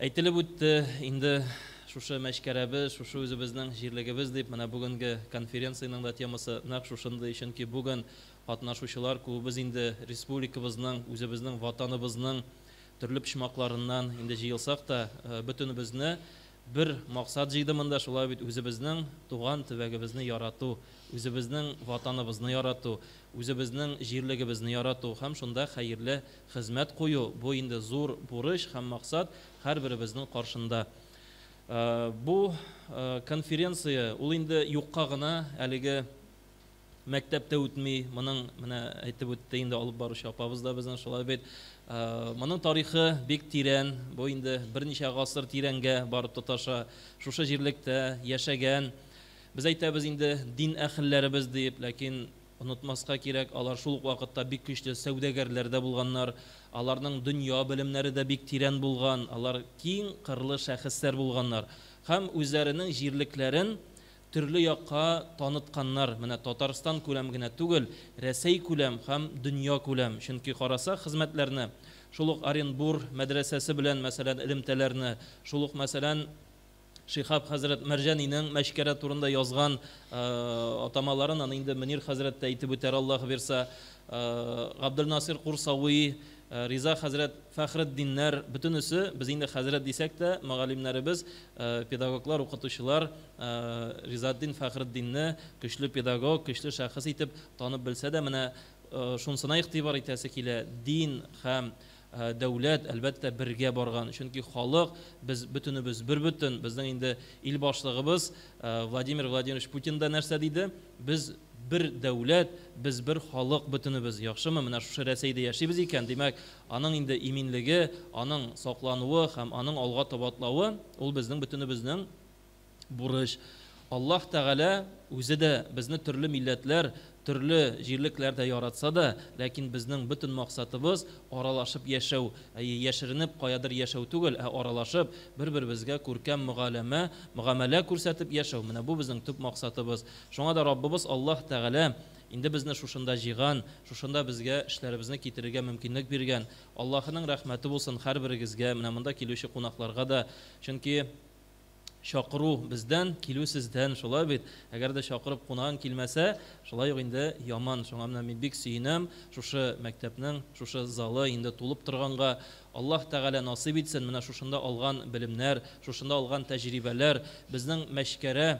Әйтелеп үтте, инде шушы мәшкәрәбез, шушы үзебезнең җирлегебез дип, менә бүгенге конференциянең дә темасы нәкъ шушындый, чөнки бүген катнашучылар күбебез инде республикабызның, үзебезнең ватаныбызның төрле почмакларыннан инде җыелсак та, бөтенебезне бер максат җыйды монда, шулай бит үзебезнең туган төбәгебезне ярату, үзебезнең ватаныбызны ярату, үзебезнең җирлегебезне ярату һәм шунда хәерле хезмәт кую. Бу инде зур бурыч һәм максат һәрберебезнең каршында. Бу конференция ул инде юкка гына әлеге мәктәптә үтми. Моның менә әйтеп үтте инде алып баручы апабыз да безнең, шулай бит. Моның тарихы бик тирән, бу инде берничә гасыр тирәнгә барып тоташа. Шушы җирлектә яшәгән, без әйтәбез инде дин әһелләребез дип, ләкин онытмаска кирәк, алар шул ук вакытта бик көчле сәүдәгәрләр дә булганнар, аларның дөнья белемнәре дә бик тирән булган, алар киң кырлы шәхесләр булганнар һәм үзләренең җирлекләрен төрле якка танытканнар. Менә Татарстан күләм генә түгел, Рәсәй күләм һәм дөнья күләм. Чөнки карасак хезмәтләрне, Шул ук Оренбур мәдрәсәсе белән, мәсәлән, элемтәләрне, шул ук, мәсәлән, Шиһаб хәзрәт Мәрҗанинең Мәчкәрә турында язган атамаларын, аны инде Мөнир хәзрәт тә әйтеп үтәр, Аллаһ бирса. Габделнасыйр Курсави, Риза хәзрәт Фәхретдиннәр, бөтенесе, без инде хәзрәт дисәк тә, мөгаллимнәребез, педагоглар, укытучылар Ризаэтдин Фәхретдинне көчле педагог, көчле шәхес итеп танып белсә дә, менә шунысына игътибар итәсе килә, дин һәм дәүләт, әлбәттә, бергә барган. Чөнки халык, без бөтенебез бербөтен. Безнең инде ил башлыгыбыз Владимир Владимирович Путин да нәрсә диде? Без бер дәүләт, без бер халык бөтенебез. Яхшымы? Менә шушы Рәсәйдә яшибез икән, димәк, аның инде иминлеге, аның саклануы һәм аның алга таба атлавы, ул безнең бөтенебезнең бурыч. Аллаһ Тәгалә үзе дә безне төрле милләтләр, төрле җирлекләрдә яратса да, ләкин безнең бөтен максатыбыз, аралашып яшәү, әйе, яшеренеп каядыр яшәү түгел, ә аралашып, бер-беребезгә күркәм мөгаләмә, мөгамәлә күрсәтеп яшәү, менә бу безнең төп максатыбыз. Шуңа да Раббыбыз Аллаһ Тәгалә инде безне шушында җыйган, шушында безгә эшләребезне китерергә мөмкинлек биргән. Аллаһының рәхмәте булсын һәрберегезгә, менә монда килүче кунакларга да, чөнки Чакыру бездән, килү сездән, шулай бит? Әгәр дә чакырып кунагың килмәсә, шулай ук инде яман. Шуңа менә мин бик сөенәм, шушы мәктәпнең шушы залы инде тулып торганга. Аллаһ Тәгалә насыйп итсен, менә шушында алган белемнәр, шушында алган тәҗрибәләр, безнең Мәчкәрә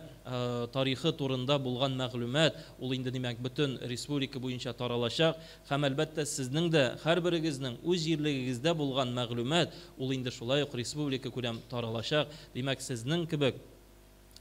тарихы турында булган мәгълүмат, ул инде, димәк, бөтен республика буенча таралачак. Һәм, әлбәттә, сезнең дә, һәрберегезнең үз җирлегегездә булган мәгълүмат, ул инде шулай ук республикакүләм таралачак. Димәк, сезнең кебек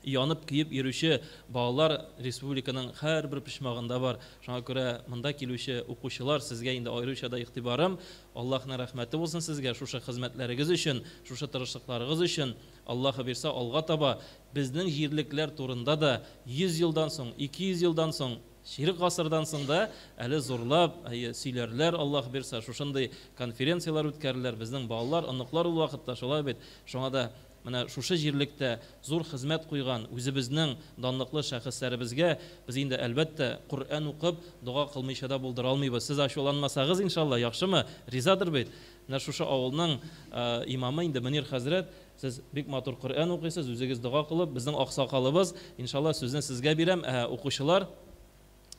янып-көеп йөрүче балалар республиканың һәрбер почмагында бар. Шуңа күрә монда килүче укучылар, сезгә инде аеруча да игътибарым. Аллаһның рәхмәте булсын сезгә шушы хезмәтләрегез өчен, шушы тырышлыкларыгыз өчен. Аллаһы бирса, алга таба безнең җирлекләр турында да 100 елдан соң, 200 елдан соң, Чирек гасырдан соң да әле зурлап, әйе, сөйләрләр, Аллаһ бирса, шушындый конференцияләр үткәрерләр, безнең балалар, оныклар ул вакытта, шулай бит? Шуңа да менә шушы җирлектә зур хезмәт куйган үзебезнең данлыклы шәхесләребезгә без инде, әлбәттә, Коръән укып, дога кылмыйча да булдыра алмыйбыз. Сез ачуланмасагыз, иншалла, яхшымы? Ризадыр бит? Менә шушы авылның имамы инде Мөнир хәзрәт, сез бик матур Коръән укыйсыз, үзегез дога кылып, безнең аксакалыбыз, иншалла, сүзне сезгә бирәм, ә укучылар,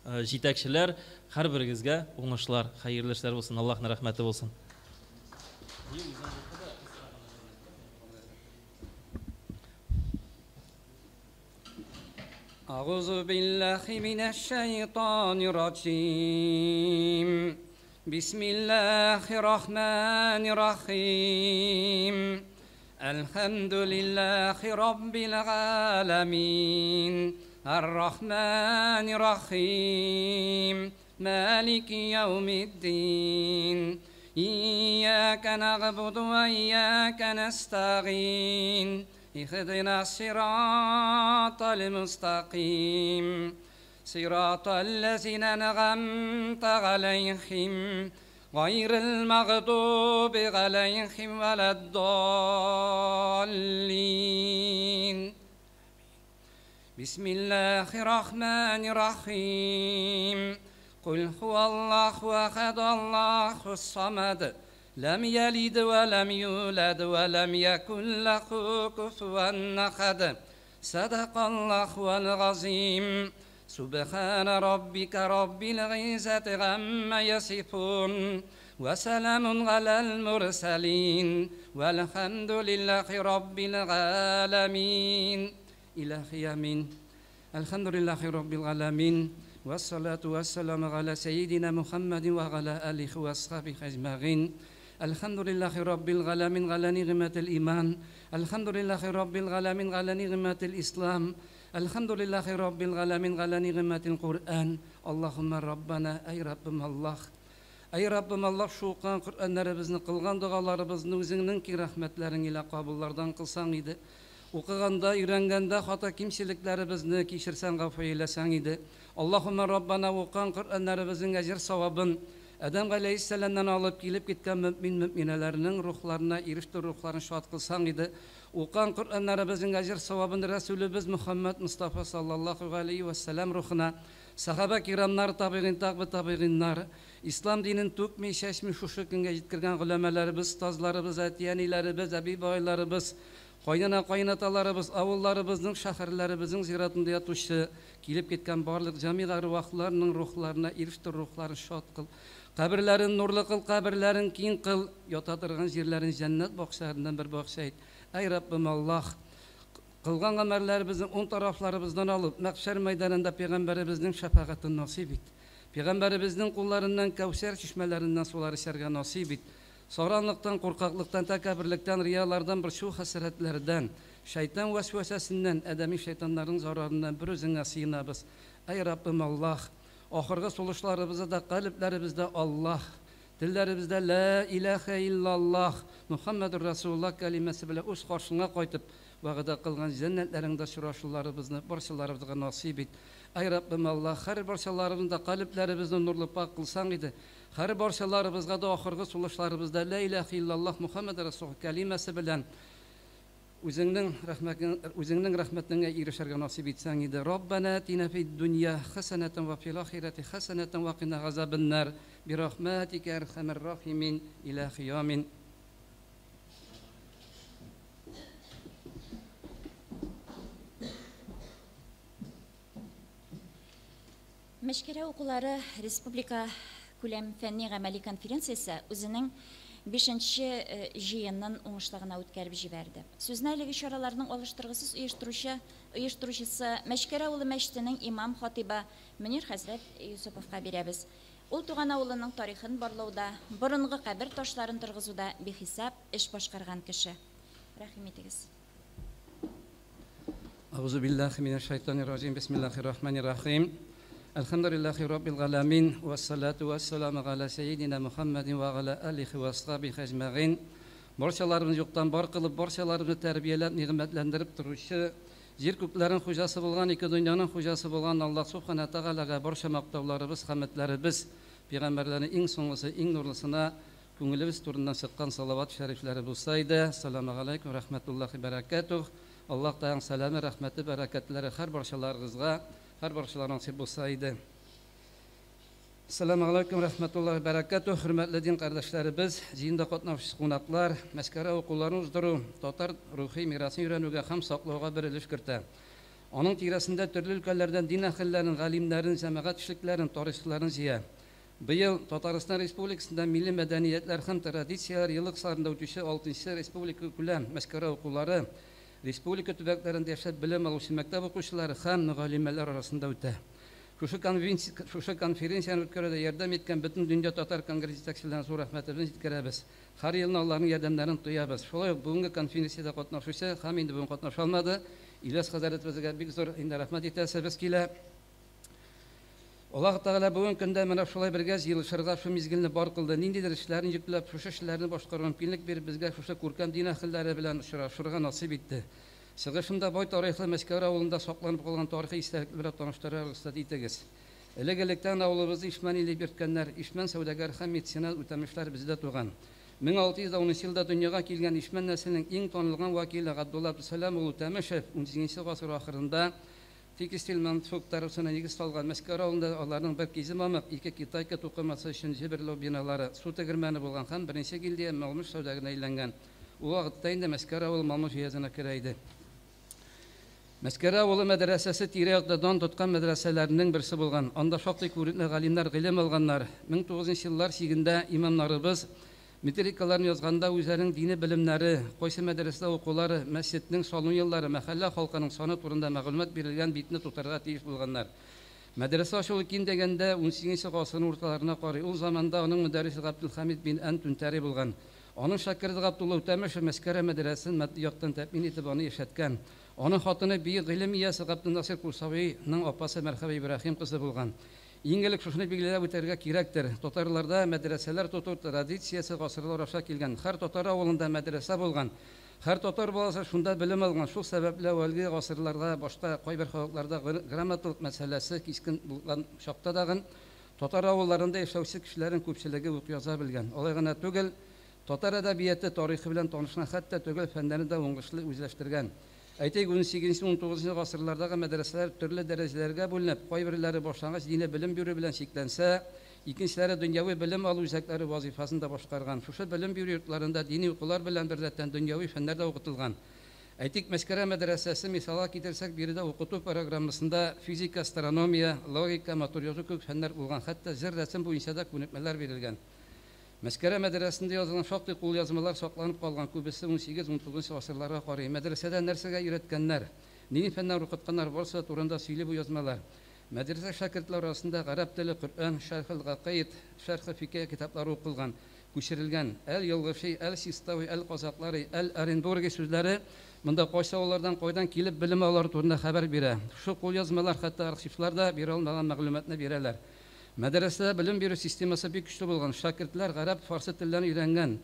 җитәкчеләр, һәрберегезгә уңышлар, хәерле эшләр булсын, Аллаһның рәхмәте булсын. أعوذ بالله من الشيطان الرجيم بسم الله الرحمن الرحيم الحمد لله رب العالمين الرحمن الرحيم مالك يوم الدين إياك نعبد وإياك نستعين اهدنا الصراط المستقيم صراط الذين أنعمت عليهم غير المغضوب عليهم ولا الضالين بسم الله الرحمن الرحيم قل هو الله أحد الله الصمد لم يلد ولم يولد ولم يكن له كفوا أحد صدق الله العظيم سبحان ربك رب العزة عما يصفون وسلام على المرسلين والحمد لله رب العالمين إلهي آمين الحمد لله رب العالمين والصلاة والسلام على سيدنا محمد وعلى آله وأصحابه أجمعين الحمد لله رب العالمين على نعمة الإيمان الحمد لله رب العالمين على نعمة الإسلام الحمد لله رب العالمين على نعمة القرآن اللهم ربنا أي ربم الله Әй Раббым Аллаһ, шу укыган Коръәннәребезне, кылган догаларыбызны үзеңнең киң рәхмәтләрең илә кабуллардан кылсаң иде. Укыганда, өйрәнгәндә хата-кимчелекләребезне кичерсәң, гафу әйләсәң иде. Аллаһуммә Раббана, укыган Коръәннәребезнең әҗер-савабын, Адәм галәйһиссәламнән алып килеп киткән мөэмин мөэминәләрнең рухларына ирештер рухларын шат кылсаң иде. Укыган Коръәннәребезнең әҗер савабын Рәсүлебез Мөхәммәд Мостафа саллаллаһу галәйһи вә сәлам рухына, сәхабә кирамнар, табигыйн, тагбы табигыйннар, ислам динен түкми, чәчми шушы көнгә җиткергән голәмәләребез, остазларыбыз, әти-әниләребез, әби-бабайларыбыз, Кайнана-кайнаталарыбыз, авылларыбызның, шәһәрләребезнең зиратында ятучы, килеп киткән барлык җәмигъ әрвахларның рухларына ирештер, рухларын шат кыл. Каберләрен нурлы кыл, каберләрен киң кыл, ята торган җирләрен җәннәт бакчаларыннан бер бакча ит. Әй Раббым Аллаһ! Кылган гамәлләребезне уң тарафларыбыздан алып, мәхшәр мәйданында пәйгамбәребезнең шәфәгатен насыйп ит. Пәйгамбәребезнең кулларыннан Кәүсәр чишмәләреннән сулар эчәргә насыйп ит. Саранлыктан, куркаклыктан, тәкәбберлектән, риялардан, борчу-хәсрәтләрдән, шайтан вәсвәсәсеннән, адәми шайтаннарның зарарыннан бер үзеңә сыенабыз. Әй Раббым Аллаһ! Ахыргы сулышларыбызда да калебләребездә Аллаһ, телләребездә Лә иләһә иллаллаһ, Мөхәммәдүр Рәсүлуллаһ кәлимәсе белән үз каршыңа кайтып, вәгъдә кылган җәннәтләреңдә очрашуларыбызны барчаларыбызга насыйп ит. Әй Раббым Аллаһ! Һәр барчаларыбызны да калебләребезне нурлы пакь кылсаң иде, Һәр барчаларыбызга да ахыргы сулышларыбызда Лә иләһә иллаллаһ Мухәммәд Рәсулуллаһ кәлимәсе белән Үзеңнең рәхмәтең Үзеңнең рәхмәтеңә ирешергә насыйп итсәң иде. Раббәнә атина фид дөнья хәсәнәтән вә фил ахирәти хәсәнәтән вә кина газабеннар бирахмәтикә әрхәмәр рахимин иләһи амин. Мәчкәрә укулары республика күләм фәнни-гамәли конференциясе үзенең бишенче җыенын уңышлы гына үткәреп җибәрде. Сүзне әлеге чараларның алыштыргысыз оештыручы оештыручысы, Мәчкәрә авылы мәчетенең имам-хатыйбы Мөнир хәзрәт Йосыповка бирәбез. Ул туган авылының тарихын барлауда, борынгы кабер ташларын торгызуда бихисап эш башкарган кеше. Рәхим итегез. Әгъузу биллахи минәш шайтанир раҗим. Бисмиллахир рахманир рахим. Әлхәмдүлиллахи раббил галәмин. Вәссалату вәссәламу галә сәйидина Мухаммадин вә галә алихи вә асхабихи әҗмәгыйн. Барчаларыбызны юктан бар кылып, барчаларыбызны тәрбияләп, нигъмәтләндереп торучы, җир күкләрнең хуҗасы булган, ике дөньяның хуҗасы булган Аллаһ Субхана Тәгаләгә барча мактауларыбыз, хәмедләребез, пәйгамбәрләрнең иң соңгысы, иң нурлысына Күңелебез турыннан чыккан салават шәрифләре булса иде. Әссәламегаләйкүм рәхмәтуллахи бәрәкәтүһ. Аллаһ Тәгаләнең сәламе, рәхмәте, бәрәкәтләре һәр барчаларыгызга, һәр барчаларына насыйп булса иде. Әссәламегаләйкүм рәхмәтуллахи бәрәкәтүһ. Хөрмәтле дин кардәшләребез, җыенда катнашучы кунаклар, Мәскәрә укуларын уздыру татар рухи мирасын өйрәнүгә һәм саклауга бер өлеш кертә. Аның тирәсендә төрле өлкәләрдән дин әһелләрен, галимнәрен, җәмәгать эшлекләрен, тарихчыларын җыя. Быел Татарстан Республикасында Милли мәдәниятләр һәм традицияләр елы кысаларында үтүче алтынчы республикакүләм Мәскәрә укулары республика төбәкләрендә яшәп белем алучы мәктәп укучылары һәм мөгаллимәләр арасында үтә. Шушы шушы конференцияне үткәрүдә ярдәм иткән Бөтендөнья татар конгрессы җитәкчеләренә зур рәхмәтебезне җиткерәбез. Һәр елны аларның ярдәмнәрен тоябыз. Шулай ук бүгенге конференциядә катнашучы һәм инде бүген катнаша алмады, Ильяс хәзрәтебезгә бик зур инде рәхмәт итәсебез килә. Аллаһ Тәгалә бүген көндә менә шулай бергә җыелышырга шул мизгелне бар кылды. Ниндидер эшләрен йөкләп, шушы эшләрне башкарырга мөмкинлек биреп, безгә шушы күркәм дин әһелләре белән очрашырга насыйп итте. Чыгышымда бай тарихлы Мәчкәрә авылында сакланып калган тарихи истәлекләр белән таныштырырга рөхсәт итегез. Элек-электән авылыбызны Ишмән иле дип йөрткәннәр. Ишмән сәүдәгәр һәм меценат Үтәмешләр бездә туган. 1610 елда дөньяга килгән Ишмән нәселенең иң танылган вәкиле Габдулла Абдусәлам улы Үтәмешев унсигезенче гасыр ахырында Текстиль мануфактурасына нигез салган Мәскәү авылында аларның бер кизе мамык, ике китайка тукымасы өчен җеберләү биналары, су тегермәне булган һәм беренче гильдия Малмыж сәүдәгәренә әйләнгән. Ул вакытта инде Мәскәү авылы Малмыж өязенә керә иде. Мәскәү авылы мәдрәсәсе тирә-якта дан тоткан мәдрәсәләрнең берсе булган. Анда шактый күренекле галимнәр гыйлем алганнар. 1900 нчы еллар чигендә имамнарыбыз Метрикаларын язганда үзләренең дини белемнәре, кайсы мәдрәсәдә укулары, мәсҗеднең салыну еллары, мәхәллә халкының саны турында мәгълүмат бирелгән битне тутырырга тиеш булганнар. Мәдрәсә ачылу ким дигәндә унсигезенче гасырның урталарына карый. Ул заманда аның мөдәррисе Габделхәмид бин Ән Түнтәри булган. Аның шәкерте Габдулла Үтәмешев Мәскәрә мәдрәсәсен матди яктан тәэмин итеп аны яшәткән. Аның хатыны бөек гыйлем иясе Габденнасыйр Курсавиның апасы Мәрхәбә Ибраһим кызы булган. Иң элек шушыны билгеләп үтәргә кирәктер, татарларда мәдрәсәләр тоту традициясе гасырлар аша килгән. Һәр татар авылында мәдрәсә булган, һәр татар баласы шунда белем алган. Шул сәбәпле әүвәлге гасырларда башка кайбер халыкларда грамоталык мәсьәләсе кискен булган чакта дагын, Татар авылларында яшәүче кешеләрнең күпчелеге ук яза белгән. Алай гына түгел, татар әдәбияты тарихы белән танышкан, хәтта төгәл фәннәрне дә уңышлы үзләштергән. Әйтик, 18-19 гасырлардагы мәдрәсәләр төрле дәрәҗәләргә бүленеп, кайберләре башлангыч дини белем бирү белән чикләнсә, икенчеләре дөньяви белем алу үзәкләре вазифасын да башкарган. Шушы белем бирү йортларында дини укулар белән беррәттән дөньяви фәннәр дә укытылган. Әйтик, Мәскәрә мәдрәсәсе мисалга китерсәк, биредә укыту программасында физика, астрономия, логика, матур язу кебек фәннәр булган, хәтта җыр, рәсем буенча да күнекмәләр бирелгән. Мәскәрә мәдрәсәсендә язылган шактый кулъязмалар сакланып калган, күбесе 18-19 гасырларга карый. Мәдрәсәдә нәрсәгә өйрәткәннәр, нинди фәннәр укытканнар, барысы да турында сөйли бу язмалар. Мәдрәсә шәкертләре арасында гарәп теле, Коръән, Шәрхел гакаид, Шәрхе фикә китаплары укылган, күчерелгән. Әл-Елгыши, Әл-Систави, Әл-Казаклари, Әл-Оренбурги сүзләре монда кайсы авыллардан кайдан килеп белем алулары турында хәбәр бирә. Шушы кулъязмалар хәтта архивлар да бирә алмаган мәгълүматны бирәләр. Мәдрәсәдә белем бирү системасы бик көчле булган. Шәкертләр гарәп, фарсы телләрен өйрәнгән.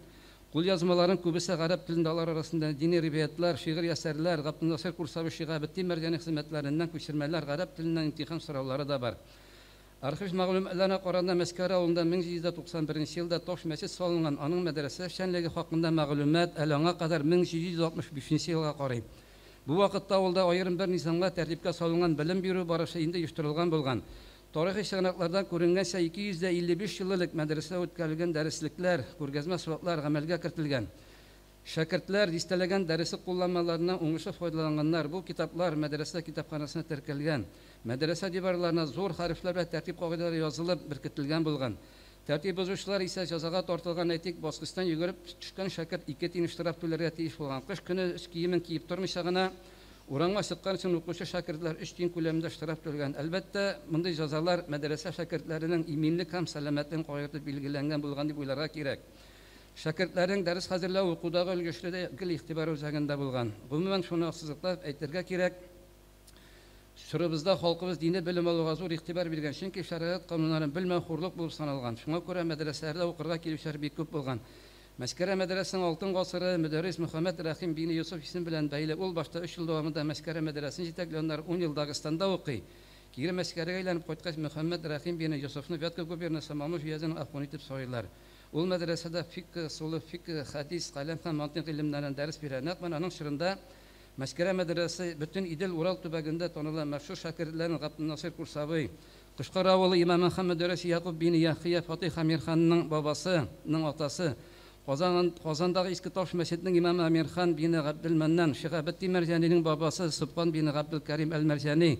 Кулъязмаларның күбесе гарәп телендә, алар арасында дини риваятьләр, шигырь әсәрләр, Габденнасыйр Курсави Шиһабетдин Мәрҗани хезмәтләреннән күчермәләр, гарәп теленнән имтихан сораулары да бар. Архив мәгълүматларына караганда, Мәскәрә авылында 1791 елда таш мәчет салынган, аның мәдрәсә эшчәнлеге хакында мәгълүмат әле аңа кадәр 1765 елга карый. Бу вакытта авылда аерым бер низамга, тәртипкә салынган белем бирү барышы инде оештырылган булган. Тарихи чыганаклардан күренгәнчә, 255 ел элек мәдрәсәдә үткәрелгән дәреслекләр, күргәзмә сурәтләр гамәлгә кертелгән. Шәкертләр дистәләгән дәреслек кулланмаларыннан уңышлы файдаланганнар. Бу китаплар мәдрәсә китапханәсенә теркәлгән. Мәдрәсә диварларына зур хәрефләр белән тәртип кагыйдәләре язылып беркетелгән булган. Тәртип бозучылар исә җәзага тартылган, әйтик, баскычтан йөгереп төшкән шәкерт ике тиен штраф түләргә тиеш булган. Кыш көне өс киемен киеп тормыйча гына урамга чыккан өчен укучы шәкертләр өч тиен күләмендә штраф түләгән. Әлбәттә, мондый җәзалар мәдрәсә шәкертләренең иминлек һәм сәламәтлеген кайгыртып билгеләнгән булган дип уйларга кирәк. Шәкертләрнең дәрес хәзерләү, укудагы өлгешлеге дә гел игътибар үзәгендә булган. Гомумән, шуны ассызыклап әйтергә кирәк, чорыбызда халкыбыз дини белем алуга зур игътибар биргән, чөнки шәригать кануннарын белмәү хурлык булып саналган. Шуңа күрә мәдрәсәләрдә укырга килүчеләр бик күп булган. Мәскәрә мәдрәсәсенең алтын гасыры мөдәррис Мөхәммәд Рәхим бине Йосыф исеме белән бәйле. Ул башта өч ел дәвамында Мәскәрә мәдрәсәсен җитәкли, аннары ун ел Дагыстанда укый. Кире Мәскәрәгә әйләнеп кайткач, Мөхәммәд Рәхим бине Йосыфны Вятка губернасы Мамыш өязенең ахуны итеп сайлыйлар. Ул мәдрәсәдә фикъ, ысулы фикъ, хәдис, каләм һәм мантыйк гыйлемнәреннән дәрес бирә. Нәкъ менә аның чорында Мәскәрә мәдрәсәсе бөтен Идел-Урал төбәгендә таныла, мәшһүр шәкертләрен Габденнасыйр Курсавый, Кышкар авылы имамы һәм мөдәррисе Якуб бине Яхъя Фатыйх Әмирханның бабасы, ның атасы, Казан, Казандагы Иске Таш мәчетенең имамы Әмирхан бине Габделмәннан, Шиһабетдин Мәрҗанинең бабасы Собхан бине Габделкәрим әл-Мәрҗани,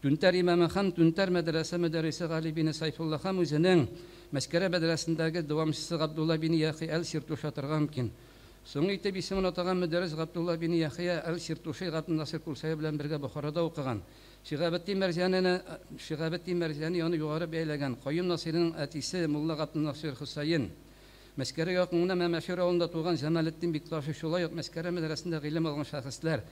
Түнтәр имамы һәм Түнтәр мәдрәсә мөдәррисе Гали бине Сайфулла һәм үзенең Мәскәрә мәдрәсендәге дәвамчысы Габдулла бине Яхъя әл-Сиртуши атарга мөмкин. Соңгы итеп исемен атаган мөдәррис Габдулла бине Яхъя әл-Сиртуши Габденнасыйр Курсави белән бергә Бохарада укыган. Шиһабетдин Мәрҗанины Шиһабетдин Мәрҗани аны югары бәяләгән. Каюм Насыйриның әтисе мулла Габденнасыйр Хөсәен. Мәскәрә якынында Мәмәшир авылында туган Җамалетдин Бикташи шулай ук Мәскәрә мәдрәсендә гыйлем алган шәхесләр.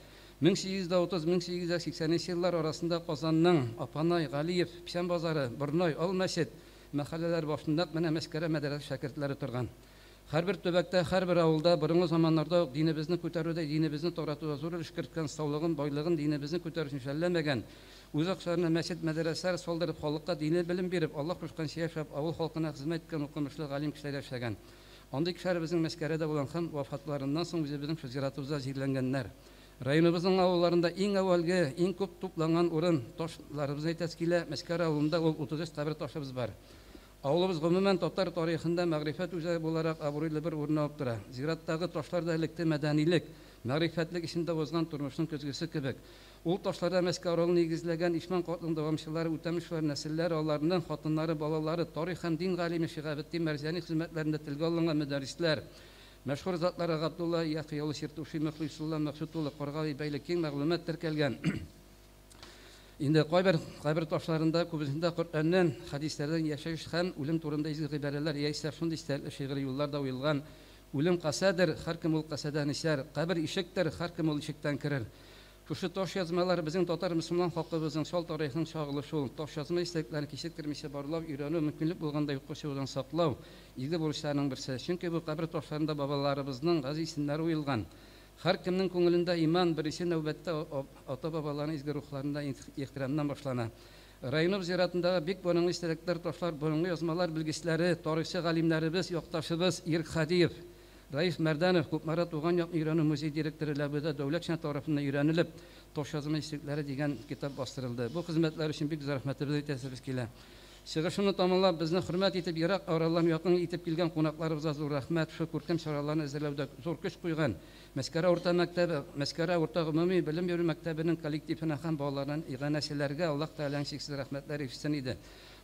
1830-1880 нче еллар арасында Казанның Апанай, Галиев, Печән базары, Борнай, Ал мәчет мәхәлләләре башында нәкъ менә Мәскәрә мәдрәсә шәкертләре торган. Һәрбер төбәктә, һәрбер авылда борынгы заманнарда ук динебезне күтәрүдә, динебезне таратуда зур өлеш керткән, саулыгын, байлыгын динебезне күтәрү өчен жәлләмәгән, үз акчаларына мәчет, мәдрәсәләр салдырып, халыкка дини белем биреп, Аллаһ кушканча яшәп, авыл халкына хезмәт иткән укымышлы галим кешеләр яшәгән. Андый кешеләр безнең Мәскәрәдә булган һәм вафатларыннан соң үзебезнең шул зиратыбызда җирләнгәннәр. Районыбызның авылларында иң әүвәлге, иң күп тупланган урын, таш ларыбызны әйтәсе килә, Мәскәрә авылында ул 33 кабер ташыбыз бар. Авылыбыз гомумән татар тарихында мәгърифәт үзәге буларак абруйлы бер урын алып тора. Зираттагы ташлар да элекке мәдәнилек, мәгърифәтлек эчендә узган тормышның көзгесе кебек. Ул ташларда Мәскәү авылын нигезләгән Ишман картның дәвамчылары, Үтәмешевләр нәселләре, аларның хатыннары, балалары, тарих һәм дин галиме Шиһабетдин Мәрҗани хезмәтләрендә телгә алынган мөдәррисләр, мәшһүр затлары Габдулла Яхъя улы Сиртуши, Мөхлисулла Мәкъсүт улы Каргалый бәйле киң мәгълүмат теркәлгән. Инде кайбер кабер ташларында, күбесендә Коръәннән, хәдисләрдән яшәеш һәм үлем турында изге гыйбарәләр яисә шундый истәлекле шигъри юллар да уелган, Үлем касәдер, һәркем ул касәдән эчәр, кабер ишектер, һәркем ул ишектән керер. Шушы таш язмалар безнең татар-мөселман халкыбызның чал тарихының чагылышы ул. Таш язма истәлекләрен кичектермичә барлау, өйрәнү, мөмкинлек булганда юкка чыгудан саклау, изге бурычларның берсе. Чөнки бу кабер ташларында бабаларыбызның газиз исемнәре уелган. Һәркемнең күңелендә иман, беренче нәүбәттә, ата-бабаларының изге рухларына ихтирамнан башлана. Районыбыз зиратындагы бик борынгы истәлекләр, ташлар, борынгы язмалар белгечләре, тарихчы галимнәребез, якташыбыз Ирек Хадиев, Раиф Мәрдәнов, Кукмара туган якны өйрәнү музей директоры Ләбүдә Дәүләтшина тарафыннан өйрәнелеп, Таш язма истәлекләре дигән китап бастырылды. Бу хезмәтләр өчен бик зур рәхмәтебезне әйтәсебез килә. Чыгышымны тамамлап, безне хөрмәт итеп, ерак аралардан якын итеп килгән кунакларыбызга зур рәхмәт, шул күркәм чараларны әзерләүдә зур көч куйган Мәскәрә урта мәктәбе, Мәскәрә урта гомуми белем бирү мәктәбенең коллективына һәм балаларына, иганәчеләргә Аллаһ Тәгаләнең чиксез рәхмәтләре ишетсен иде.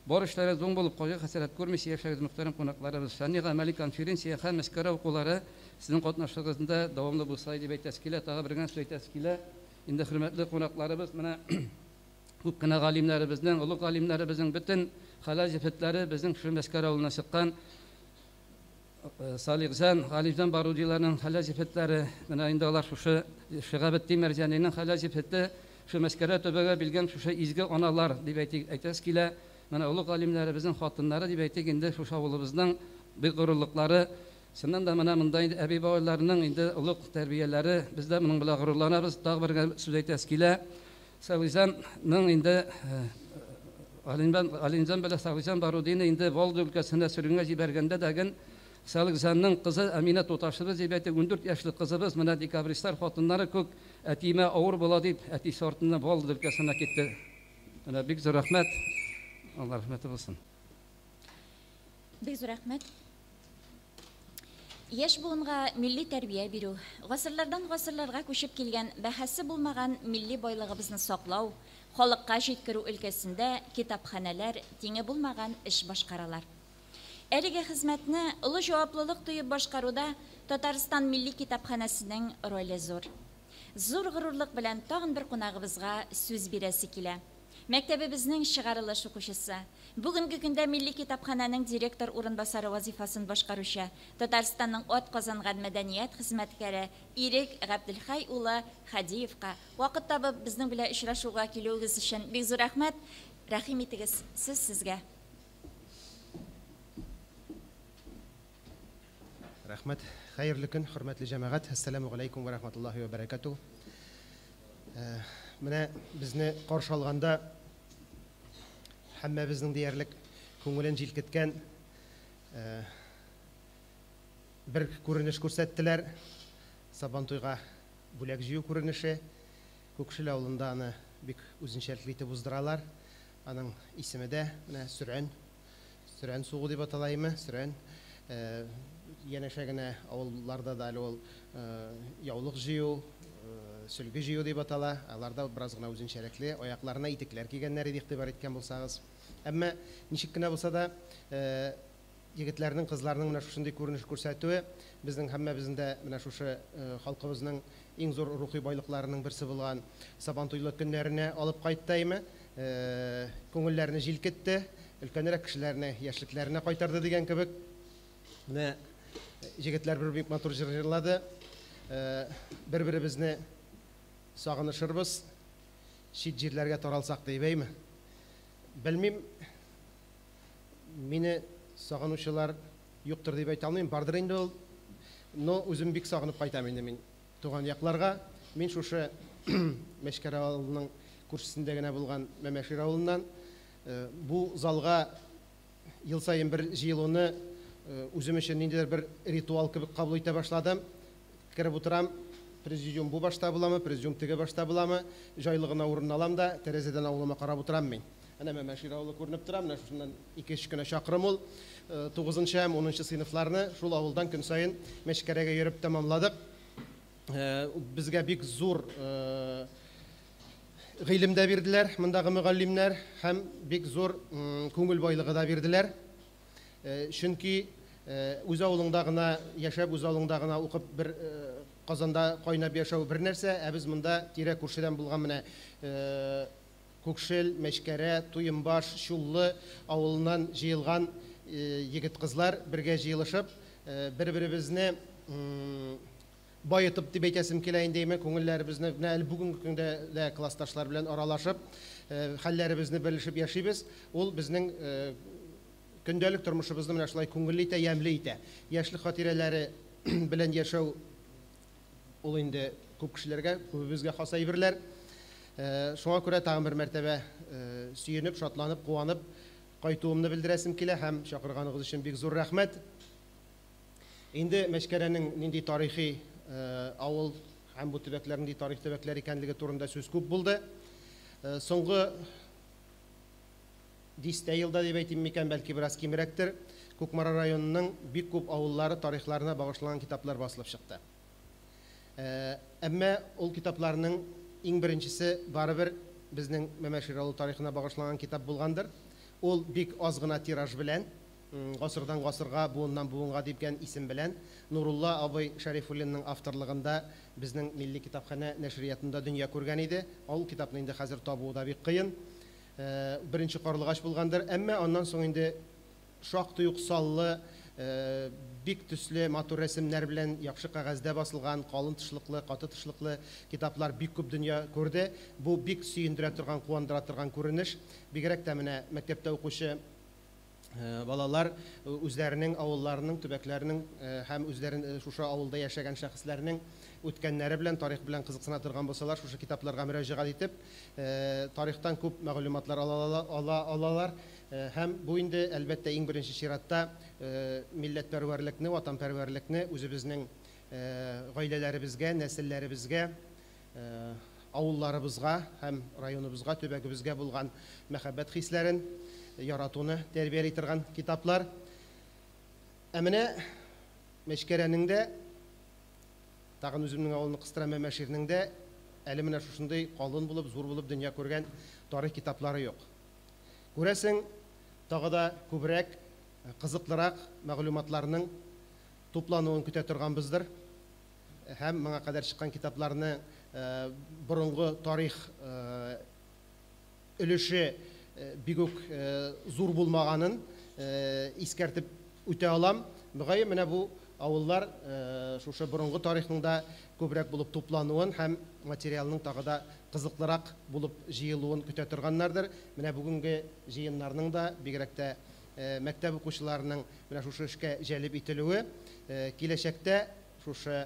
Бар эшләре зуң булып, кайгы-хәсрәт күрмичә яшәгез, мөхтәрәм кунакларыбыз. Фәнни-гамәли конференция һәм Мәскәрә укулары сезнең катнашыгызда дәвамлы булса иде дип әйтәсе килә. Тагы бер генә сүз әйтәсе килә. Инде, хөрмәтле кунакларыбыз, менә күп кенә галимнәребезнең, олуг галимнәребезнең бөтен хәләл җефетләре безнең шушы Мәскәрә авылыннан чыккан. Салихҗан, Галимҗан Барудиларның хәләл җефетләре, менә инде алар шушы Шиһабетдин Мәрҗанинең хәләл җефете, шушы Мәскәрә төбәгә билгән шушы изге аналар дип әйтик, әйтәсе килә. Менә олуг галимнәребезнең хатыннары дип әйтик инде, шушы авылыбызның бик горурлыклары. Чыннан да менә монда инде әби-бабайларның инде олуг тәрбияләре, без дә моның белән горурланабыз. Тагы бер генә сүз әйтәсе килә. Салихҗанның инде Галимҗан, Галимҗан белән Салихҗан Барудины инде Волга өлкәсенә сөргенгә җибәргәндә дә ген Салихҗанның кызы Әминә туташыбыз дип әйтик, 14 яшьлек кызыбыз, менә декабристлар хатыннары күк, әтиемә авыр була дип, әтисе артыннан Волга өлкәсенә китте. Менә бик зур рәхмәт. Алла рәхмәте булсын. Бик зур рәхмәт. Яшь буынга милли тәрбия бирү, гасырлардан гасырларга күчеп килгән бәһасе булмаган милли байлыгыбызны саклау, халыкка җиткерү өлкәсендә китапханәләр тиңе булмаган эш башкаралар. Әлеге хезмәтне олы җаваплылык тоеп башкаруда Татарстан Милли китапханәсенең роле зур. Зур горурлык белән тагын бер кунагыбызга сүз бирәсе килә. Мәктәбебезнең чыгарылыш укучысы, бүгенге көндә Милли китапханәнең директор урынбасары вазыйфасын башкаручы, Татарстанның атказанган мәдәният хезмәткәре Ирек Габделхәй улы Хадиевка вакыт табып безнең белән очрашуга килүегез өчен бик зур рәхмәт. Рәхим итегез, сүз сезгә. Рәхмәт. Хәерле көн, хөрмәтле җәмәгать. Әссәламү галәйкүм вә рәхмәтуллаһи вә бәрәкәтүһ. Менә безне каршы алганда һәммәбезнең диярлек күңелен җилкеткән бер күренеш күрсәттеләр. Сабантуйга бүләк җыю күренеше. Күкшел авылында аны бик үзенчәлекле итеп уздыралар. Аның исеме дә менә Сөрән. Сөрән сугу дип атала име? Сөрән. Янәшә генә авылларда да әле ул яулык җыю, сөлге җыю дип атала. Аларда бераз гына үзенчәлекле, аякларына итекләр кигәннәр иде, игътибар иткән булсагыз. Әмма ничек кенә булса да, егетләрнең, кызларның менә шушындый күренеш күрсәтүе безнең һәммәбезнең дә менә шушы халкыбызның иң зур рухи байлыкларының берсе булган Сабантуйлы көннәренә алып кайтты әйме. Күңелләрне җилкетте, өлкәнрәк кешеләрне яшьлекләренә кайтарды дигән кебек. Менә җегетләр бер бик матур җыр җырлады. Бер-беребезне сагынышырбыз, чит җирләргә таралсак диеп, әйме? Белмим, мине сагынучылар юктыр дип әйтә алмыйм, бардыр инде ул. Но үзем бик сагынып кайтам инде мин туган якларга. Мин шушы Мәчкәрә авылының күршесендә генә булган Мәмәшир авылыннан. Бу залга ел саен бер җыелуны үзем өчен ниндидер бер ритуал кебек кабул итә башладым. Кереп утырам, президиум бу башта буламы, президиум теге башта буламы, җайлы гына урын алам да, тәрәзәдән авылыма карап утырам мин. Әнә Мәмәшир авылы күренеп тора, менә шушыннан ике-өч кенә чакрым ул. Тугызынчы һәм унынчы сыйныфларны шул авылдан көн саен Мәчкәрәгә йөреп тәмамладык. Безгә бик зур гыйлем дә бирделәр мондагы мөгаллимнәр һәм бик зур күңел байлыгы да бирделәр. Чөнки үз авылыңда гына яшәп, үз авылыңда гына укып бер Казанда кайнап яшәү бер нәрсә, ә без монда тирә-күршедән булган менә Күкшел, Мәчкәрә, Туембаш, Чуллы авылыннан җыелган егет-кызлар бергә җыелышып, бер-беребезне баетып дип әйтәсем килә инде, әйме, күңелләребезне менә әле бүгенге көндә дә классташлар белән аралашып, хәлләребезне белешеп яшибез. Ул безнең көндәлек тормышыбызны менә шулай күңелле итә, ямьле итә. Яшьлек хатирәләре белән яшәү ул инде күп кешеләргә, күбебезгә хас әйберләр. Шуңа күрә тагын бер мәртәбә сөенеп, шатланып, куанып кайтуымны белдерәсем килә һәм чакырганыгыз өчен бик зур рәхмәт. Инде Мәчкәрәнең нинди тарихи авыл һәм бу төбәкләр нинди тарих төбәкләр икәнлеге турында сүз күп булды. Соңгы дистә елда дип әйтим микән, бәлки бераз кимрәктер, Кукмара районының бик күп авыллары тарихларына багышланган китаплар басылып чыкты. Әмма ул китапларның иң беренчесе барыбер безнең Мәмәшир авылы тарихына багышланган китап булгандыр. Ул бик аз гына тираж белән, Гасырдан гасырга, буыннан буынга дигән исем белән Нурулла абый Шәрифуллинның авторлыгында безнең Милли китапханә нәшриятында дөнья күргән иде. Ул китапны инде хәзер табуы да бик кыен. Беренче карлыгач булгандыр. Әмма аннан соң инде шактый ук саллы, бик төсле матур рәсемнәр белән яхшы кәгазьдә басылган, калын тышлыклы, каты тышлыклы китаплар бик күп дөнья күрде. Бу бик сөендерә торган, куандыра торган күренеш. Бигрәк тә менә мәктәптә укучы балалар үзләренең авылларының, төбәкләренең һәм үзләрен шушы авылда яшәгән шәхесләрнең үткәннәре белән, тарих белән кызыксына торган булсалар, шушы китапларга мөрәҗәгать итеп, тарихтан күп мәгълүматлар ала алалар. Һәм бу инде, әлбәттә, иң беренче чиратта милләтпәрвәрлекне, ватанпәрвәрлекне үзебезнең гаиләләребезгә, нәселләребезгә, авылларыбызга һәм районыбызга, төбәгебезгә булган мәхәббәт хисләрен, яратуны тәрбияли торган китаплар. Ә менә Мәчкәрәнең дә, тагын үземнең авылны кыстырам, Мәмәширнең дә әле менә шушындый калын булып, зур булып дөнья күргән тарих китаплары юк. Күрәсең, тагы да күбрәк, кызыклырак мәгълүматларның туплануын көтә торганбыздыр. Һәм моңа кадәр чыккан китапларны борынгы тарих өлеше бик үк зур булмаганын искәртеп үтә алам. Мөгаен, менә бу авыллар шушы борынгы тарихның да күбрәк булып туплануын һәм материалның тагы да кызыклырак булып җыелуын көтә торганнардыр. Менә бүгенге җыеннарның да, бигрәк тә мәктәп укучыларының менә шушы эшкә җәлеп ителүе киләчәктә шушы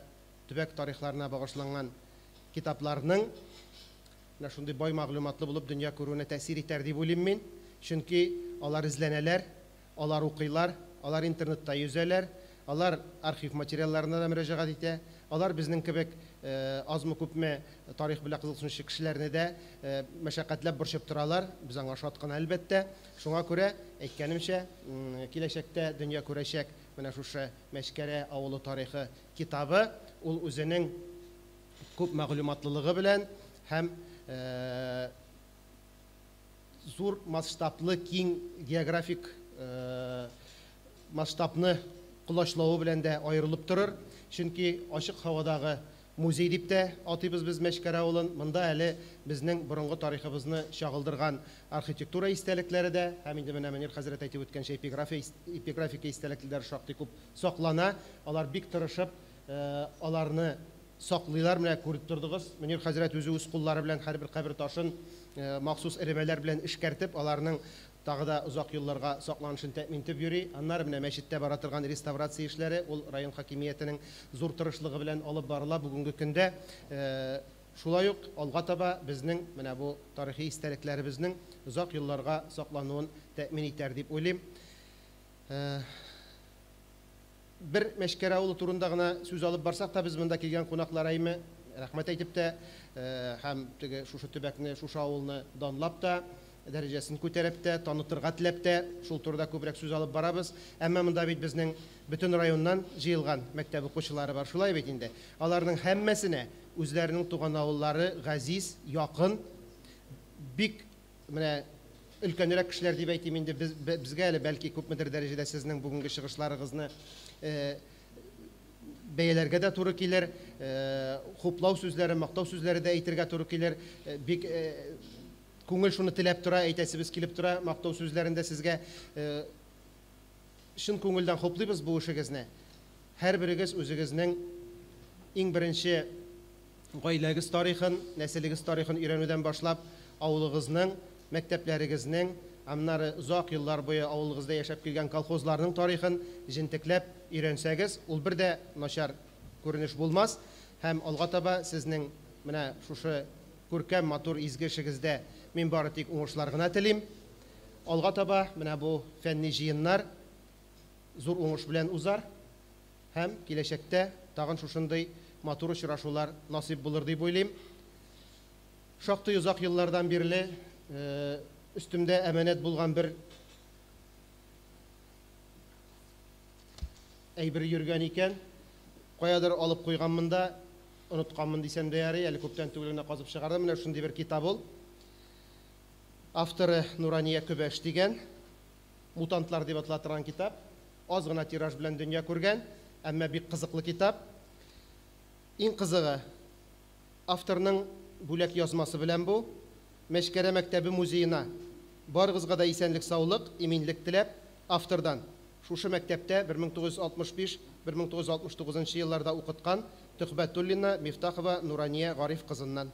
төбәк тарихларына багышланган китапларның менә шундый бай мәгълүматлы булып дөнья күрүенә тәэсир итәр дип уйлыйм мин. Чөнки алар эзләнәләр, алар укыйлар, алар интернетта йөзәләр, алар архив материалларына да мөрәҗәгать итә, алар безнең кебек азмы күпме тарих белән кызыксынучы кешеләрне дә мәшәкатьләп борчып торалар. Без аңа шат кына, әлбәттә. Шуңа күрә, әйткәнемчә, киләчәктә дөнья күрәчәк менә шушы Мәчкәрә авылы тарихы китабы, ул үзенең күп мәгълүматлылыгы белән һәм зур масштаблы, киң географик масштабны колачлавы белән дә аерылып торыр. Чөнки ачык һавадагы музей дип тә атыйбыз без Мәчкәрә авылын. Монда әле безнең борынгы тарихыбызны чагылдырган архитектура истәлекләре дә, һәм инде менә Мөнир хәзрәт әйтеп үткәнчә, эпиграфика истәлекләре шактый күп саклана. Алар бик тырышып аларны саклыйлар. Менә күреп тордыгыз, Мөнир хәзрәт үзе үз куллары белән һәрбер кабер ташын махсус эремәләр белән эшкәртеп, аларның тагы да озак елларга сакланышын тәэмин итеп йөри. Аннары менә мәчеттә бара торган реставрация эшләре, ул район хакимиятенең зур тырышлыгы белән алып барыла бүгенге көндә. Шулай ук алга таба безнең менә бу тарихи истәлекләребезнең озак елларга саклануын тәэмин итәр дип уйлыйм. Бер Мәчкәрә авылы турында гына сүз алып барсак та, без монда килгән кунаклар әйме рәхмәт әйтеп тә, һәм теге шушы төбәкне, шушы авылны данлап та, дәрәҗәсен күтәреп тә, танытырга теләп тә, шул турыда күбрәк сүз алып барабыз. Әмма монда бит безнең бөтен районнан җыелган мәктәп укучылары бар, шулай бит инде. Аларның һәммәсенә үзләренең туган авыллары газиз, якын, бик менә өлкәнрәк кешеләр дип әйтим инде, безгә әле бәлки күпмедер дәрәҗәдә сезнең бүгенге чыгышларыгызны бәяләргә дә туры килер, хуплау сүзләре, мактау сүзләре дә әйтергә туры килер. Бик күңел шуны теләп тора, әйтәсебез килеп тора, мактау сүзләрен дә сезгә чын күңелдән хуплыйбыз бу эшегезне. Һәрберегез үзегезнең иң беренче гаиләгез тарихын, нәселегез тарихын өйрәнүдән башлап, авылыгызның, мәктәпләрегезнең, аннары озак еллар буе авылыгызда яшәп килгән колхозларның тарихын җентекләп өйрәнсәгез, ул бер дә начар күренеш булмас. Һәм алга таба сезнең менә шушы күркәм, матур, изге эшегездә мин бары тик уңышлар гына телим. Алга таба менә бу фәнни җыеннар зур уңыш белән узар һәм киләчәктә тагын шушындый матур очрашулар насыйп булыр дип уйлыйм. Шактый озак еллардан бирле өстемдә әманәт булган бер әйбер йөргән икән. Каядыр алып куйганмын да, онытканмын дисәм дә ярый, әле күптән түгел генә казып чыгардым. Менә шундый бер китап ул. Авторы Нурания Көбәш дигән, Мутантлар дип атала торган китап. Аз гына тираж белән дөнья күргән, әмма бик кызыклы китап. Иң кызыгы, авторның бүләк язмасы белән бу. Мәчкәрә мәктәбе музеена барыгызга да исәнлек-саулык, иминлек теләп, автордан, шушы мәктәптә 1965-1969 елларда укыткан Төхбәтуллина, Мифтахова Нурания Гариф кызыннан.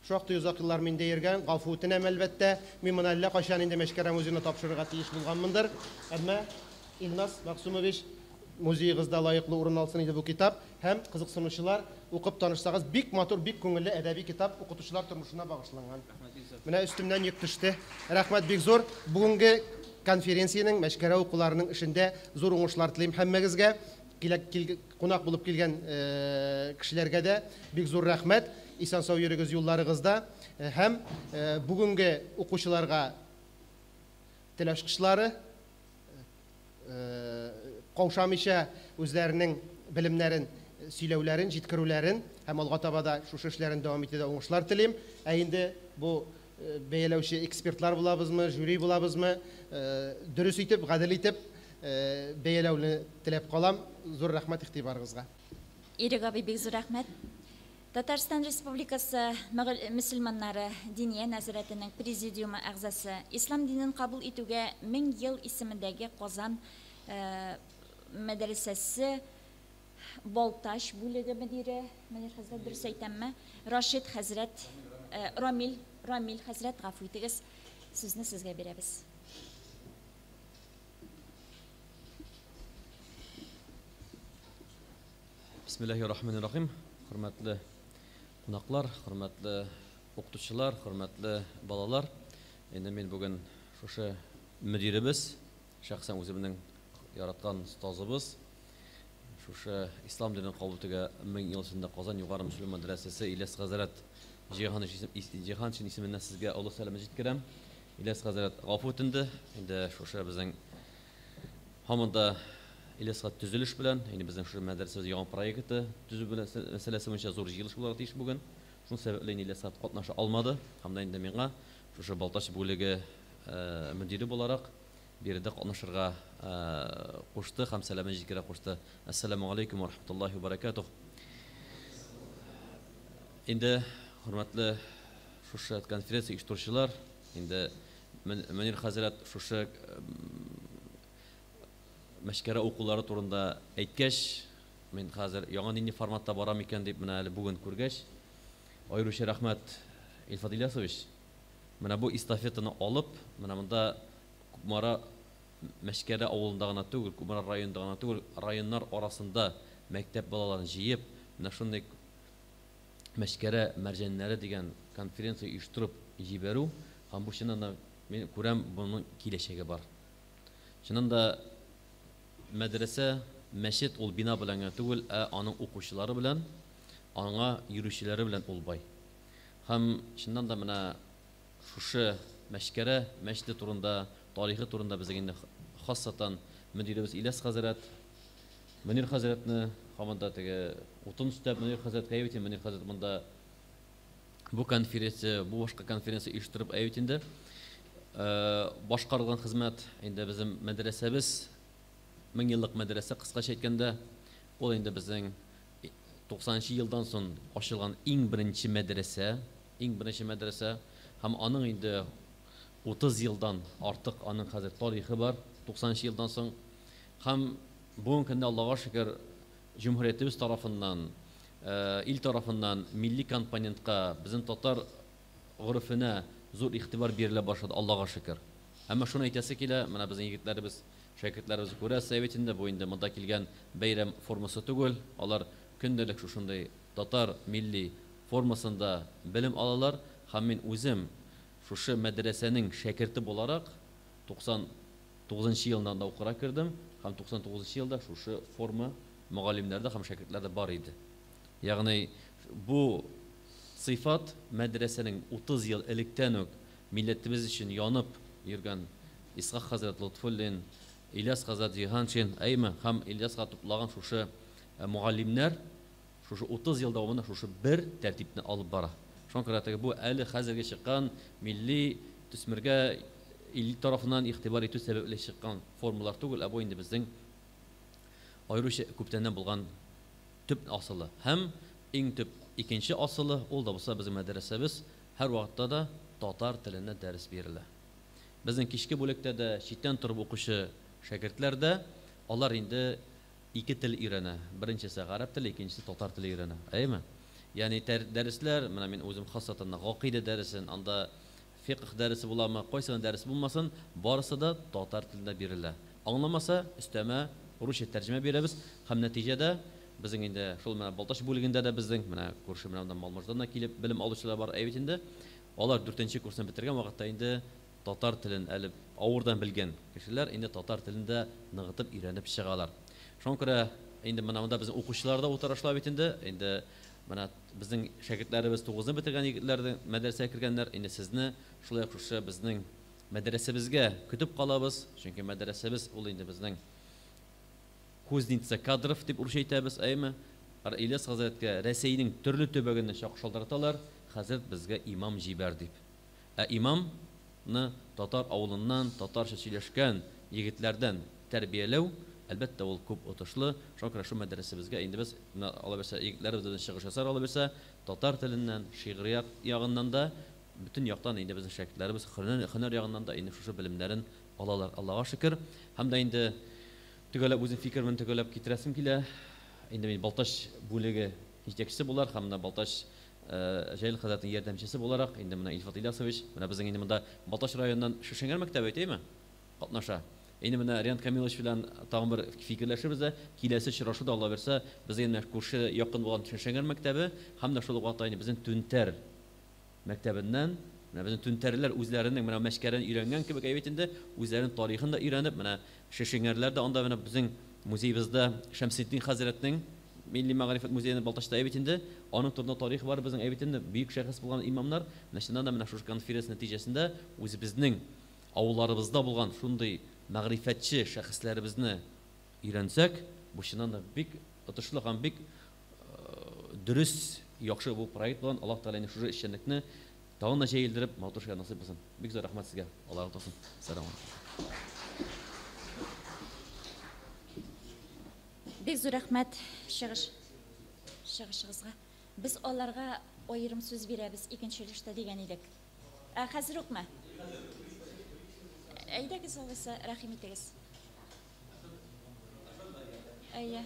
Шактый озак еллар миндә йөргән, гафу үтенәм, әлбәттә. Мин моны әллә кайчан инде Мәчкәрә музеена тапшырырга тиеш булганмындыр. Әмма, Илназ Мәгъсүмович, музеегызда лаеклы урын алсын иде бу китап. Һәм кызыксынучылар укып танышсагыз, бик матур, бик күңелле әдәби китап укытучылар тормышына багышланган. Менә өстемнән йөк төште. Рәхмәт бик зур. Бүгенге конференциянең, Мәчкәрә укуларының эшендә зур уңышлар телим һәммәгезгә. Килә, кил, кунак булып килгән кешеләргә дә бик зур рәхмәт. Исән-сау йөрегез юлларыгызда. Һәм бүгенге укучыларга тел ачкычлары, каушамыйча үзләренең белемнәрен сөйләүләрен, җиткерүләрен һәм алга таба да шушы эшләрен дәвам итүдә уңышлар телим. Ә инде бу бәяләүче экспертлар булабызмы, жюри булабызмы, дөрес итеп, гадел итеп бәяләүне теләп калам. Зур рәхмәт игътибарыгызга. Ирек абый, бик зур рәхмәт. Татарстан Республикасы мөселманнары Диния нәзарәтенең президиумы әгъзасы, Ислам динен кабул итүгә 1000 ел исемендәге Казан мәдрәсәсе Балтач бүлеге мөдире, Мөнир хәзрәт, дөрес әйтәмме? Рашид хәзрәт, Рамил, Рамил хәзрәт, гафу итегез, сүзне сезгә бирәбез. Бисмиллахир-рахманир-рахим. Хөрмәтле кунаклар, хөрмәтле укытучылар, хөрмәтле балалар. Инде мин бүген шушы мөдиребез, шәхсән үземнең яраткан остазыбыз, шушы ислам динен кабул итүгә 1000 ел эчендә Казан югары мөселман мәдрәсәсе Ильяс хәзрәт Җиһаншин исеменнән сезгә олы сәламне җиткерәм. Ильяс хәзрәт гафу үтенде. Инде шушы безнең һаман да Ильяска төзелеш белән, инде безнең шушы мәдрәсәбез яңа проекты төзү белән мәсьәләсе буенча зур җыелыш булырга тиеш бүген. Шул сәбәпле инде Ильяс катнаша алмады. Һәм дә инде миңа шушы Балтач бүлеге мөдире буларак биредә катнашырга кушты һәм сәламен җиткерә кушты. Ассаламу алейкум ва рахматуллахи ва баракатух. Инде хөрмәтле шушы конференция оештыручылар, инде Мөнир хәзрәт шушы Мәчкәрә укулары турында әйткәч, мин хәзер яңа нинди форматта барам икән дип менә әле бүген күргәч, аеруча рәхмәт, Илфат Ильясович. Менә бу эстафетаны алып, менә монда Кукмара Мәчкәрә авылында гына түгел, Кукмара районында гына түгел, районнар арасында мәктәп балаларын җыеп, менә шундый Мәчкәрә мәрҗәннәре дигән конференция оештырып җибәрү һәм бу чыннан да мин күрәм, моның киләчәге бар. Чыннан да, мәдрәсә, мәчет ул бина белән генә түгел, ә аның укучылары белән, аңа йөрүчеләре белән ул бай. Һәм чыннан да менә шушы Мәчкәрә мәчете турында, тарихы турында безнең инде хассатан мөдиребез Ильяс хәзрәт, Мөнир хәзрәтне һаман да теге утын өстәп Мөнир хәзрәткә әйбит инде, Мөнир хәзрәт монда бу конференция, бу башка конференция оештырып әйбит инде. Башкарылган хезмәт инде безнең мәдрәсәбез, мең еллык мәдрәсә, кыскача әйткәндә, ул инде безнең 90 елдан соң ачылган иң беренче мәдрәсә, иң беренче мәдрәсә һәм аның инде 30 елдан артык аның хәзер тарихы бар, 90 елдан соң. Һәм бүгенге көндә Аллага шөкер, җөмһүриятебез тарафыннан, ил тарафыннан милли компонентка, безнең татар горефенә зур игътибар бирелә башлады, Аллага шөкер. Әмма шуны әйтәсе килә, менә безнең егетләребез, шәкертләребез күрәсез бит инде, бу инде монда килгән бәйрәм формасы түгел, алар көндәлек шушындый татар милли формасында белем алалар һәм мин үзем шушы мәдрәсәнең шәкерте буларак 99 нчы елында анда укырга кердем һәм 99 нчы елда шушы форма мөгаллимнәрдә һәм шәкертләрдә бар иде. Ягъни бу сыйфат мәдрәсәнең 30 ел электән үк милләтебез өчен янып йөргән Исхак хәзрәт Лотфуллин, Ильяс хәзрәт Җиһаншин, әйме, һәм Ильяска туплаган шушы мөгаллимнәр шушы 30 ел дәвамында шушы бер тәртипне алып бара. Шуңа күрә теге бу әле хәзерге чыккан милли төсмергә ил тарафыннан игътибар итү сәбәпле чыккан формалар түгел, ә бу инде безнең аеруча күптәннән булган төп асылы. Һәм иң төп икенче асылы, ул да булса безнең мәдрәсәбез һәрвакытта да татар телендә дәрес бирелә. Безнең кичке бүлектә дә читтән торып укучы шәкертләр дә, алар инде ике тел өйрәнә. Беренчесе гарәп теле, икенчесе татар теле өйрәнә. Әйеме? Ягъни дәресләр, менә мин үзем хасатан гакыйдә дәресен, анда фикъһ дәресе буламы, кайсы гына дәрес булмасын, барысы да татар телендә бирелә. Аңламаса, өстәмә русча тәрҗемә бирәбез һәм нәтиҗәдә безнең инде шул менә Балтач бүлегендә дә безнең менә күрше менә монда Малмыждан да килеп белем алучылар бар, әйе бит инде. Алар дүртенче курсны бетергән вакытта инде татар телен әле авырдан белгән кешеләр инде татар телен дә ныгытып өйрәнеп чыгалар. Шуңа күрә инде менә монда безнең укучылар да утыра шулай бит инде. Инде менә безнең шәкертләребез тугызны бетергән егетләр дә мәдрәсәгә кергәннәр. Инде сезне шулай ук шушы безнең мәдрәсәбезгә көтеп калабыз. Чөнки мәдрәсәбез ул инде безнең кузница кадров дип урысча әйтәбез, әйеме? Ильяс хәзрәткә Рәсәйнең төрле төбәгеннән чакшалдыраталар, хәзрәт безгә имам җибәр дип. Ә имам ны татар авылыннан, татарча сөйләшкән егетләрдән тәрбияләү, әлбәттә, ул күп отышлы. Шуңа күрә шул мәдрәсәбезгә инде без, менә алабирсә, егетләребез безнең чыгыш ясар алабирсә, татар теленнән, шигърият ягыннан да, бөтен яктан инде безнең шәкертләребез һөнәр, һөнәр ягыннан да инде шушы белемнәрен алалар, Аллага шөкер. Һәм дә инде төгәлләп үзем фикеремне төгәлләп китерәсем килә. Инде мин Балтач бүлеге җитәкчесе буларак һәм менә Балтач Җәлил хәзрәтнең ярдәмчесе буларак, инде менә Илфат Ильясович, менә безнең инде монда Балтач районыннан Шешенгәр мәктәбе әйтәйме? Катнаша. Инде менә Ренат Камилович белән тагын бер фикерләшербез дә, киләсе очрашуда, Алла бирсә, безнең менә күрше якын булган Шешенгәр мәктәбе һәм дә шул ук вакытта инде безнең Түнтәр мәктәбеннән, менә безнең түнтәрләр үзләренең менә Мәчкәрәне өйрәнгән кебек әйбәт инде, үзләренең тарихын да өйрәнеп, менә шешенгәрләр дә анда менә безнең музеебызда Шәмсетдин хәзрәтнең Милли мәгарифәт музеенда Балтачта әйбәт инде, аның турында тарих бар безнең әйбәт инде, бөек шәхес булган имамнар, менә чыннан да менә шушы конференция нәтиҗәсендә үзебезнең авылларыбызда булган шундый мәгърифәтче шәхесләребезне өйрәнсәк, бу чыннан да бик отышлы һәм бик дөрес, яхшы бу проект булган. Аллаһ Тәгалә инде шушы эшчәнлекне тагын да җәелдереп, матур эшләргә насыйп кылсын. Бик зур рәхмәт сезгә. Алла разы булсын. Сәлам алейкум. Бик зур рәхмәт чыгыш чыгышыгызга. Без аларга аерым сүз бирәбез икенче өлештә дигән идек. Ә хәзер үкме? Әйдәгез алайса, рәхим итегез. Әйе.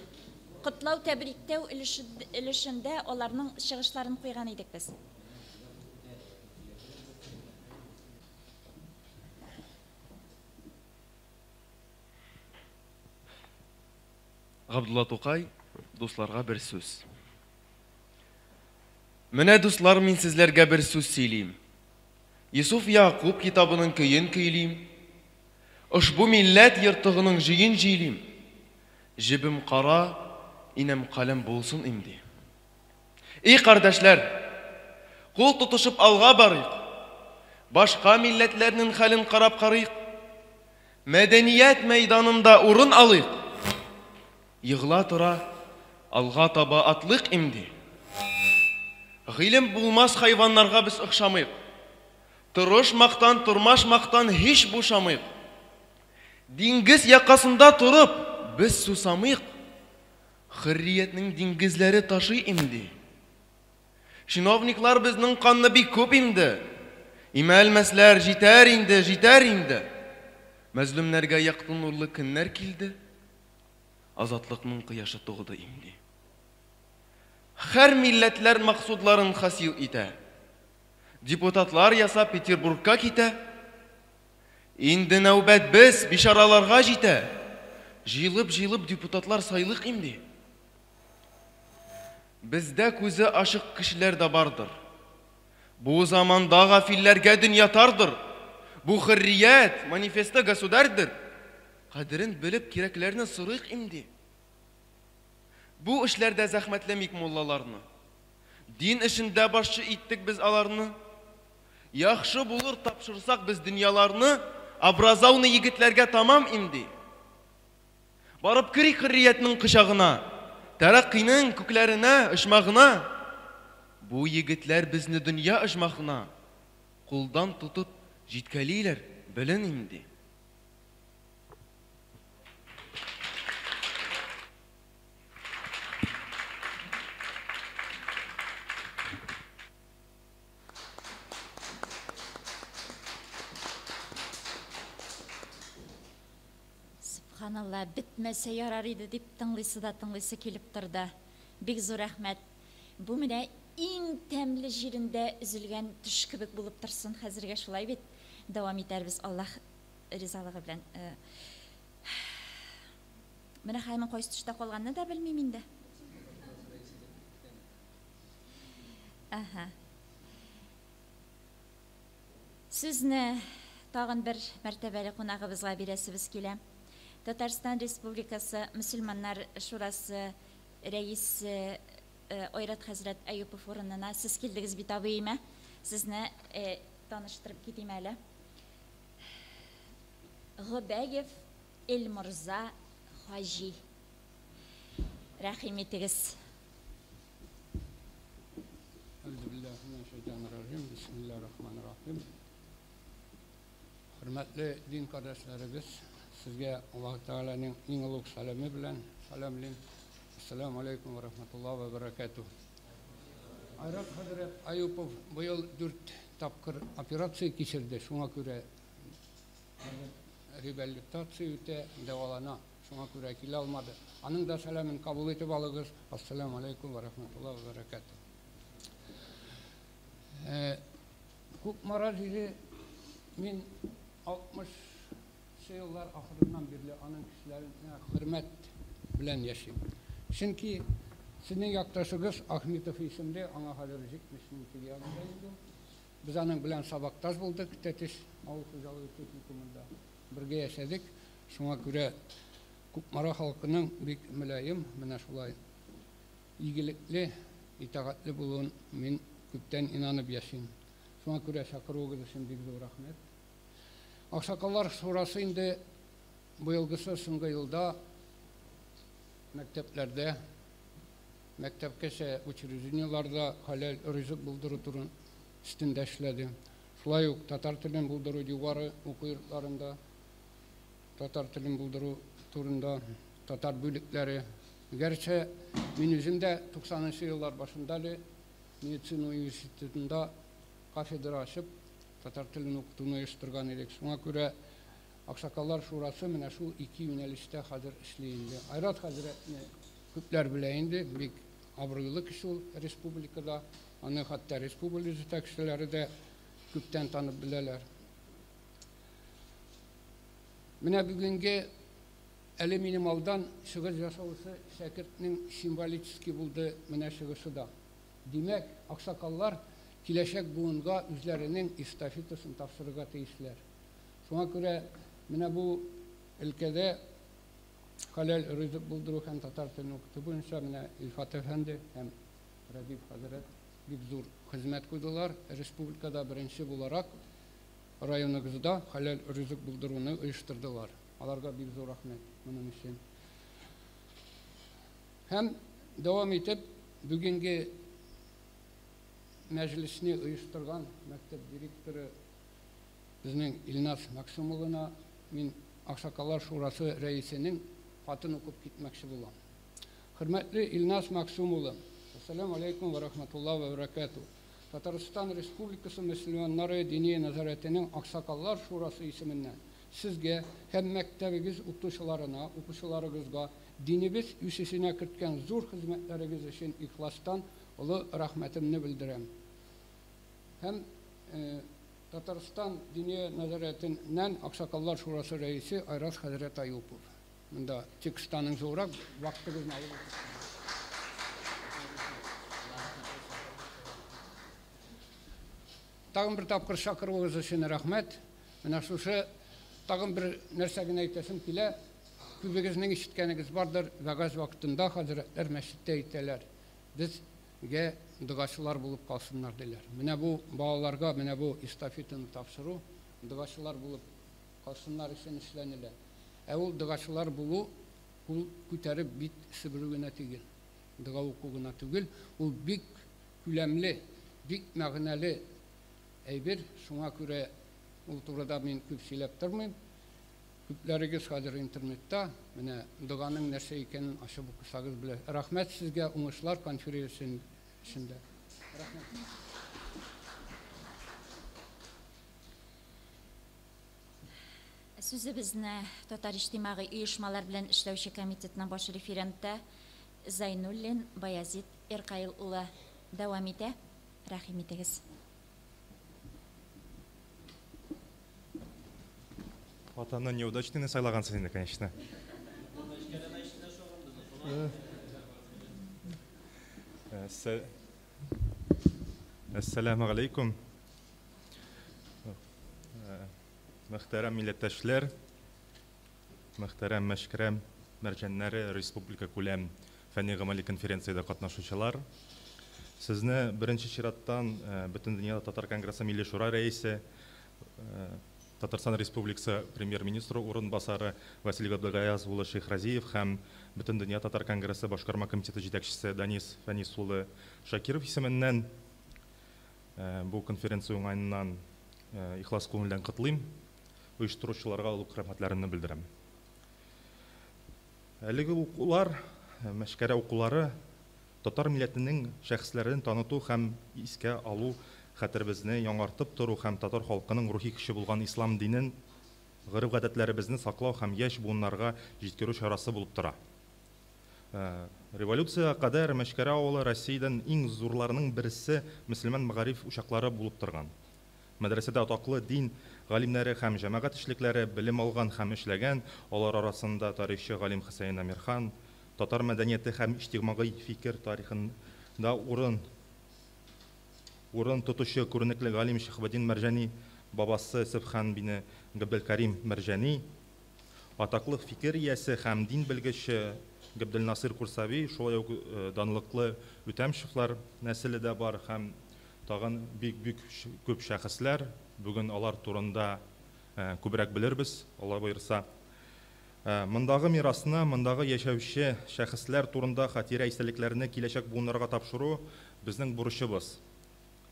Котлау, тәбриктәү өлешендә аларның чыгышларын куйган идек без. Габдулла Тукай, дусларга бер сүз. Менә, дуслар, мин сезләргә бер сүз сөйлим. Йосыф Ягъкуб китабының көен көйлим. Ошбу милләт ертыгының җөен җөйлим. Җебем кара, инәм каләм булсын имди. И кардәшләр! Кул тотышып алга барыйк. Башка милләтләрнең хәлен карап карыйк. Мәдәният мәйданында урын алыйк. Егыла тора, алга таба атлыйк имди. Гыйлем булмас хайваннарга без охшамыйк. Торыш мактан, тормаш мактан һич бушамыйк. Диңгез якасында торып, без сусамыйк. Хөрриятнең диңгезләре ташый имди. Чиновниклар безнең канны бик күп имде. Имәлмәсләр, җитәр инде, җитәр инде. Мәзлүмнәргә якты нурлы көннәр килде. Азатлыкның кояшы тугды имди. Һәр милләтләр максудларын хасил итә. Депутатлар ясап Петербургка китә. Инде нәүбәт без, бичараларга җитә. Җыелып-җыелып депутатлар сайлыйк имди. Бездә күзе ачык кешеләр дә бардыр. Бу заманда гафилләргә дөнья тардыр. Бу хөррият, манифесты государьдер. Кадерен белеп кирәкләрне сорыйк имди. Бу эшләрдә зәхмәтләмик муллаларны. Дин эшендә башчы иттек без аларны. Яхшы булыр тапшырсак без дөньяларны образауный егетләргә тамам имди. Барып керик хөрриятнең кочагына, тәрәккыйнең күкләренә, оҗмагына. Бу егетләр безне дөнья оҗмахына кулдан тотып җиткәлиләр, белен имди. Сөбханалла, бетмәсә ярар иде дип тыңлыйсы да тыңлыйсы килеп торды. Бик зур рәхмәт. Бу менә иң тәмле җирендә өзелгән төш кебек булып торсын хәзергә шулай бит. Дәвам итәрбез Аллаһ ризалыгы белән. Э, менә хәзер мин кайсы төштә калганны да белмим инде. Аһа. Сүзне тагын бер мәртәбәле кунагыбызга бирәсебез килә. Татарстан Республикасы Мөселманнар шурасы рәисе э, Айрат хәзрәт Аюпов урынына сез килдегез бит абыем, ә? Сезне э, таныштырып китим әле. Гобәев Эльморза Хаҗи. Рәхим итегез. Бисмиллахир-рахманир-рахим. Хөрмәтле дин кардәшләребез, сезгә Аллаһ Тәгаләнең иң олуг сәламе белән сәламлим. Ассаламу алейкум ва рахматуллаһи ва баракатуһ. Айрат хәзрәт Аюпов быел 4 тапкыр операция кичерде, шуңа күрә реабилитация үтә, дәвалана. Шуңа күрә килә алмады. Аның да сәламен кабул итеп алыгыз. Ассаламу алейкум ва рахматуллаһи ва баракатуһ. Кукмара җире мин 60 еллар ахырыннан бирле аның кешеләренә хөрмәт белән яшим. Чөнки сезнең якташыгыз Ахметов исемле, аңа хәзер 70 теге ягында инде. Без аның белән сабакташ булдык, Тәтеш авыл хуҗалыгы техникумында бергә яшәдек. Шуңа күрә Кукмара халкының бик мөлаем, менә шулай игелекле, итагатьле булуын мин күптән инанып яшим. Шуңа күрә чакыруыгыз өчен бик зур рәхмәт. Аксакаллар шурасы инде быелгысы соңгы елда мәктәпләрдә, мәктәпкәчә учреждениеларда хәләл ризык булдыру турын өстендә эшләде. Шулай ук татар телен булдыру югары уку йортларында татар телен булдыру турында татар бүлекләре. Гәрчә мин үзем дә 90 еллар башында әле медицина университетында кафедра ачып татар телен укытуны оештырган идек. Шуңа күрә Аксакаллар шурасы менә шул ике юнәлештә хәзер эшли инде. Айрат хәзрәтне күпләр белә инде, бик абруйлы кеше ул республикада. Аны хәтта республика җитәкчеләре дә күптән танып беләләр. Менә бүгенге әле минем алдан чыгыш ясаучы шәкертнең символический булды менә чыгышы да. Димәк, аксакаллар киләчәк буынга үзләренең эстафетасын тапшырырга тиешләр. Шуңа күрә менә бу өлкәдә хәләл ризык булдыру һәм татар телен укыту буенча менә Илфат әфәнде һәм Рәдиф хәзрәт бик зур хезмәт куйдылар. Республикада беренче буларак районыгызда хәләл ризык булдыруны оештырдылар. Аларга бик зур рәхмәт моның өчен. Һәм дәвам итеп бүгенге мәҗлесне оештырган мәктәп директоры безнең Илназ Максум улына мин Аксакаллар шурасы рәисенең хатын укып китмәкче булам. Хөрмәтле Илназ Максум улы, ассаламу алейкум ва рахматуллаһи ва баракатуһ. Татарстан Республикасы мөселманнары диния нәзарәтенең Аксакаллар шурасы исеменнән сезгә һәм мәктәбегез укытучыларына, укучыларыгызга динебез үсешенә керткән зур хезмәтләрегез өчен ихластан олы рәхмәтемне белдерәм. Һәм Татарстан диния нәзарәтеннән Аксакаллар шурасы рәисе Айрат хәзрәт Аюпов. Монда текстаның зуррак, вакытыгызны алып. Тагын бер тапкыр чакыруыгыз өчен рәхмәт. Менә шушы тагын бер нәрсә генә әйтәсем килә. Күбегезнең ишеткәнегез бардыр, вәгазь вакытында хәзрәтләр мәчеттә әйтәләр. Безгә догачылар булып калсыннар диләр. Менә бу балаларга менә бу эстафетаны тапшыру догачылар булып калсыннар өчен эшләнелә. Ә ул догачылар булу кул күтәреп бит себерү генә түгел, дога уку гына түгел, ул бик күләмле, бик мәгънәле әйбер. Шуңа күрә ул турыда мин күп сөйләп тормыйм. Күпләрегез хәзер интернетта менә доганың нәрсә икәнен ачып укысагыз белә. Рәхмәт сезгә, уңышлар конференция эшендә. Рәхмәт. Сүзебезне татар иҗтимагый оешмалар белән эшләүче комитетның баш референты Зайнуллин Баязит Иркаил улы дәвам итә. Рәхим итегез. Атаны неудачныйны сайлагансыз инде, конечно. Әссәламу алейкум. Мөхтәрәм милләттәшләр, мөхтәрәм Мәшкәрәм мәрҗәннәре республика күләм фәнни гамәли конференциядә катнашучылар. Сезне беренче чираттан Бөтендөнья татар конгрессы Милли шура рәисе, Татарстан Республикасы премьер-министры урынбасары Василий Габделгаяз улы Шәйхразиев һәм Бөтендөнья татар конгрессы башкарма комитеты җитәкчесе Данис Фәнис улы Шакиров исеменнән бу конференция уңаеннан ихлас күңелдән котлыйм, оештыручыларга олуг рәхмәтләремне белдерәм. Әлеге укулар, Мәшкәрә укулары татар милләтенең шәхесләрен таныту һәм искә алу, хәтеребезне яңартып тору һәм татар халкының рухи көче булган ислам динен, гореф-гадәтләребезне саклау һәм яшь буыннарга җиткерү чарасы булып тора. Революциягә кадәр Мәчкәрә авылы Россиядән иң зурларының берсе мөселман мәгариф учаклары булып торган. Мәдрәсәдә атаклы дин галимнәре һәм җәмәгать эшлекләре белем алган һәм эшләгән, алар арасында тарихчы галим Хөсәен Әмирхан, татар мәдәнияте һәм иҗтимагый фикер тарихында урын урын тотучы күренекле галим Шиһабетдин Мәрҗани, бабасы Сөбхан бине Габделкәрим Мәрҗани, атаклы фикер иясе һәм дин белгече Габделнасыйр Курсави, шулай ук данлыклы Үтәмшевлар нәселе дә бар һәм тагын бик-бик күп шәхесләр. Бүген алар турында күбрәк белербез, Алла боерса. Мондагы мирасны, мондагы яшәүче шәхесләр турында хатирә-истәлекләрне киләчәк буыннарга тапшыру безнең бурычыбыз.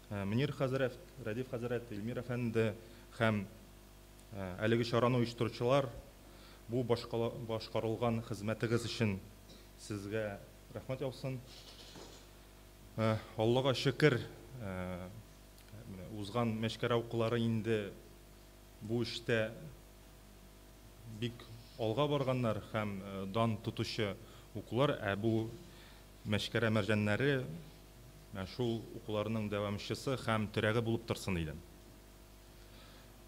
Мөнир хәзрәт, Рәдиф хәзрәт, Илмир әфәнде һәм әлеге чараны оештыручылар, бу башкарылган хезмәтегез өчен сезгә рәхмәт яусын. Аллага шөкер, узган Мәчкәрә укулары инде бу эштә бик алга барганнар һәм дан тотучы укулар, ә бу Мәчкәрә мәрҗәннәре шул укуларның дәвамчысы һәм терәге булып торсын иде.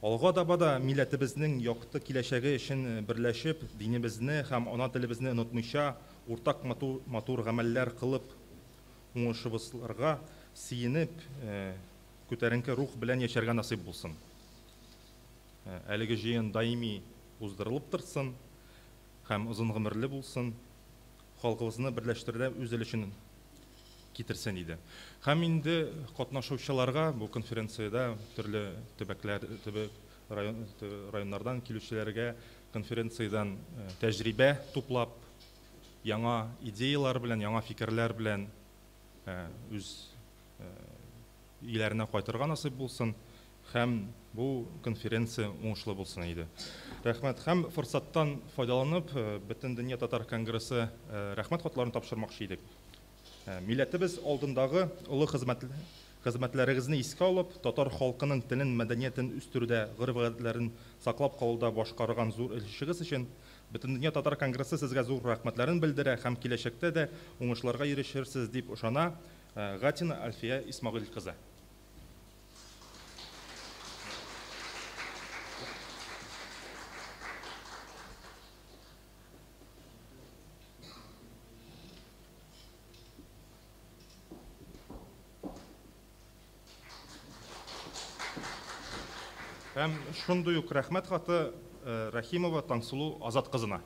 Алга таба да милләтебезнең якты киләчәге өчен берләшеп, динебезне һәм ана телебезне онытмыйча, уртак матур гамәлләр кылып, уңышыбызларга сөенеп, күтәренке рух белән яшәргә насыйп булсын. Әлеге җыен даими уздырылып торсын һәм озын гомерле булсын, халкыбызны берләштерүдә үз өлешен китерсен иде. Һәм инде катнашучыларга бу конференциядә төрле төбәкләр, төбәк район, районнардан килүчеләргә конференциядән тәҗрибә туплап, яңа идеялар белән, яңа фикерләр белән үз өйләренә кайтырга насыйп булсын һәм бу конференция уңышлы булсын иде. Рәхмәт. Һәм форсаттан файдаланып, Бөтендөнья татар конгрессы рәхмәт хатларын тапшырмакчы идек. Милләтебез алдындагы олы хезмәтләрегезне искә алып, татар халкының телен, мәдәниятен үстерүдә, гореф-гадәтләрен саклап калуда башкарган зур өлешегез өчен Бөтендөнья татар конгрессы сезгә зур рәхмәтләрен белдерә һәм киләчәктә дә уңышларга ирешерсез дип ышана, Гатина Әлфия Исмәгыйль кызы. Һәм шундый ук рәхмәт хаты Рәхимова Таңсылу Азат кызына.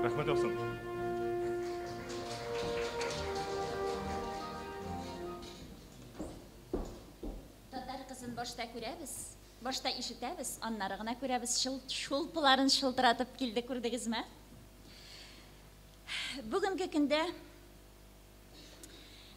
Рәхмәт яусын. Татар кызын башта күрәбез, башта ишетәбез, аннары гына күрәбез. Шул шулпыларын шылтыратып килде, күрдегезме? Бүгенге көндә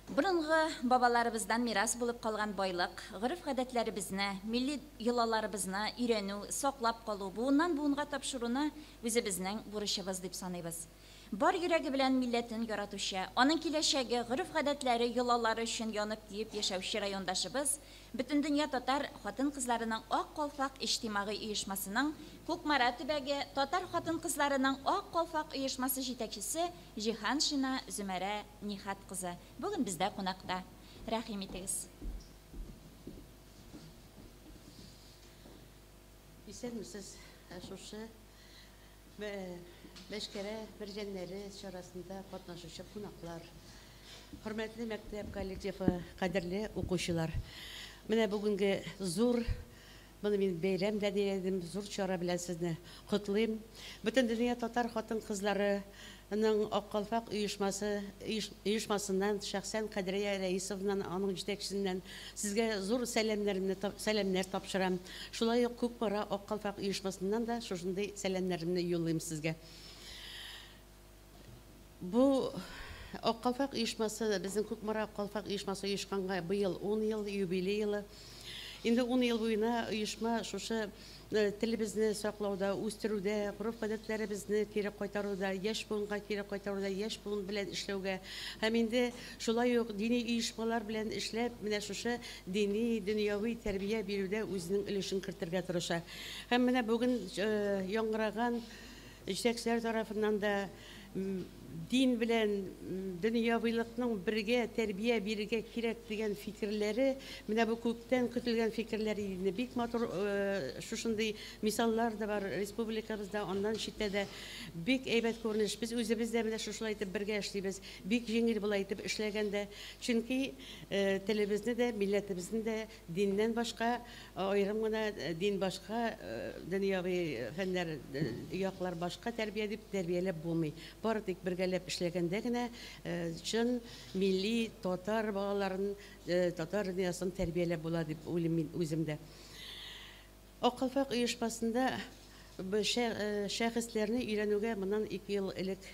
борынгы бабаларыбыздан мирас булып калган байлык, гореф-гадәтләребезне, милли йолаларыбызны өйрәнү, саклап калу, буыннан буынга тапшыруны үзебезнең бурычыбыз дип саныйбыз. Бар йөрәге белән милләтен яратучы, аның киләчәге, гореф-гадәтләре, йолалары өчен янып-көеп яшәүче райондашыбыз, Бөтендөнья татар хатын-кызларының Ак калфак иҗтимагый оешмасының Кукмара төбәге татар хатын-кызларының Ак калфак оешмасы җитәкчесе Җиһаншина Зөмәрә Нихат кызы бүген бездә кунакта. Рәхим итегез. Исәнмесез, шушы Мәшкәрә мәрҗәннәре чарасында катнашучы кунаклар, хөрмәтле мәктәп коллективы, кадерле укучылар. Менә бүгенге зур, моны мин бәйрәм дә дияр идем, зур чара белән сезне котлыйм. Бөтендөнья татар хатын-кызларының Ак калфак оешмасы оешмасыннан, шәхсән Кадрия Рәисовнадан, аның җитәкчесеннән сезгә зур сәламнәремне сәламнәр тапшырам. Шулай ук Күкмара Ак калфак оешмасыннан да шушындый сәламнәремне юллыйм сезгә. Бу Ак калфак оешмасы, безнең Кукмара Ак калфак оешмасы оешканга быел 10 ел, юбилей елы. Инде 10 ел буена оешма шушы э, телебезне саклауда, үстерүдә, гореф-гадәтләребезне кире кайтаруда, яшь буынга кире кайтаруда, яшь буын белән эшләүгә һәм инде шулай ук дини оешмалар белән эшләп, менә шушы дини, дөньяви тәрбия бирүдә үзенең өлешен кертергә тырыша. Һәм менә бүген э, яңгыраган җитәкчеләр тарафыннан да дин белән дөньявилыкның бергә тәрбия бирергә кирәк дигән фикерләре, менә бу күптән көтелгән фикерләр иде инде. Бик матур шушындый мисаллар да бар республикабызда, аннан читтә дә. Бик әйбәт күренеш. Без үзебез дә менә шушылай итеп бергә эшлибез. Бик җиңел болай итеп эшләгәндә. Чөнки телебезне дә, милләтебезне дә диннән башка Аерым гына дин башка, дөньяви фәннәр, яклар башка тәрбия дип тәрбияләп булмый. Бары тик бергәләп эшләгәндә генә чын милли татар балаларын, татар дөньясын тәрбияләп була дип уйлыйм мин үзем дә. Ак калфак оешмасында шәхесләрне өйрәнүгә моннан 2 ел элек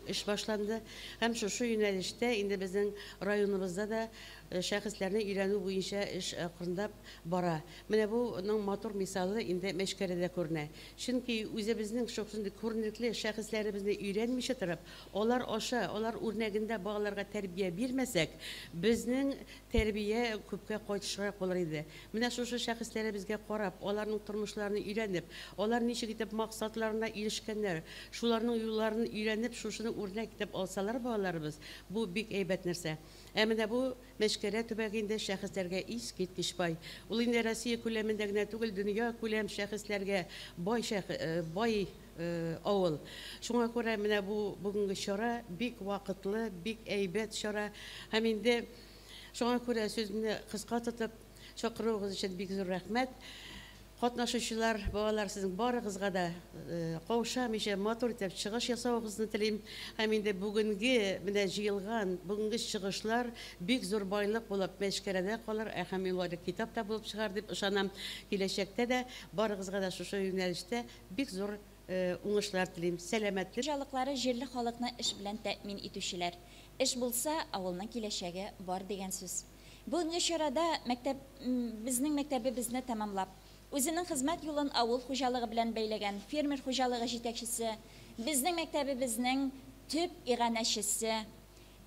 эш башланды. Һәм шушы юнәлештә инде безнең районыбызда да шәхесләрне өйрәнү буенча эш акрынлап бара. Менә буның матур мисалы инде Мәчкәрәдә күренә. Чөнки үзебезнең шушындый күренекле шәхесләребезне өйрәнмичә торып, алар аша, алар үрнәгендә балаларга тәрбия бирмәсәк, безнең тәрбия күпкә кайтышрак булыр иде. Менә шушы шәхесләребезгә карап, аларның тормышларын өйрәнеп, алар ничек итеп максатларына ирешкәннәр, шуларның юлларын өйрәнеп, шушыны үрнәк итеп алсалар балаларыбыз, бу бик әйбәт нәрсә. Ә менә бу Мәчкәрә төбәге инде шәхесләргә искиткеч бай. Ул инде Россия күләмендә генә түгел, дөнья күләм шәхесләргә бай шәх бай авыл. Шуңа күрә менә бу бүгенге чара бик вакытлы, бик әйбәт чара. Һәм инде шуңа күрә сүземне кыска тотып, чакыруыгыз өчен бик зур рәхмәт. Катнашучылар, балалар, сезнең барыгызга да каушамыйча матур итеп чыгыш ясавыгызны телим. Һәм инде бүгенге менә җыелган бүгенге чыгышлар бик зур байлык булып Мәчкәрәдә калыр, ә һәм ул әле китап та булып чыгар дип ышанам. Киләчәктә дә барыгызга да шушы юнәлештә бик зур уңышлар телим. Сәламәтлек. Хуҗалыклары җирле халыкны эш белән тәэмин итүчеләр. Эш булса, авылның киләчәге бар дигән сүз. Бүгенге чарада мәктәп безнең мәктәбебезне тәмамлап, үзенең хезмәт юлын авыл хуҗалыгы белән бәйләгән фермер хуҗалыгы җитәкчесе, безнең мәктәбебезнең төп иганәчесе,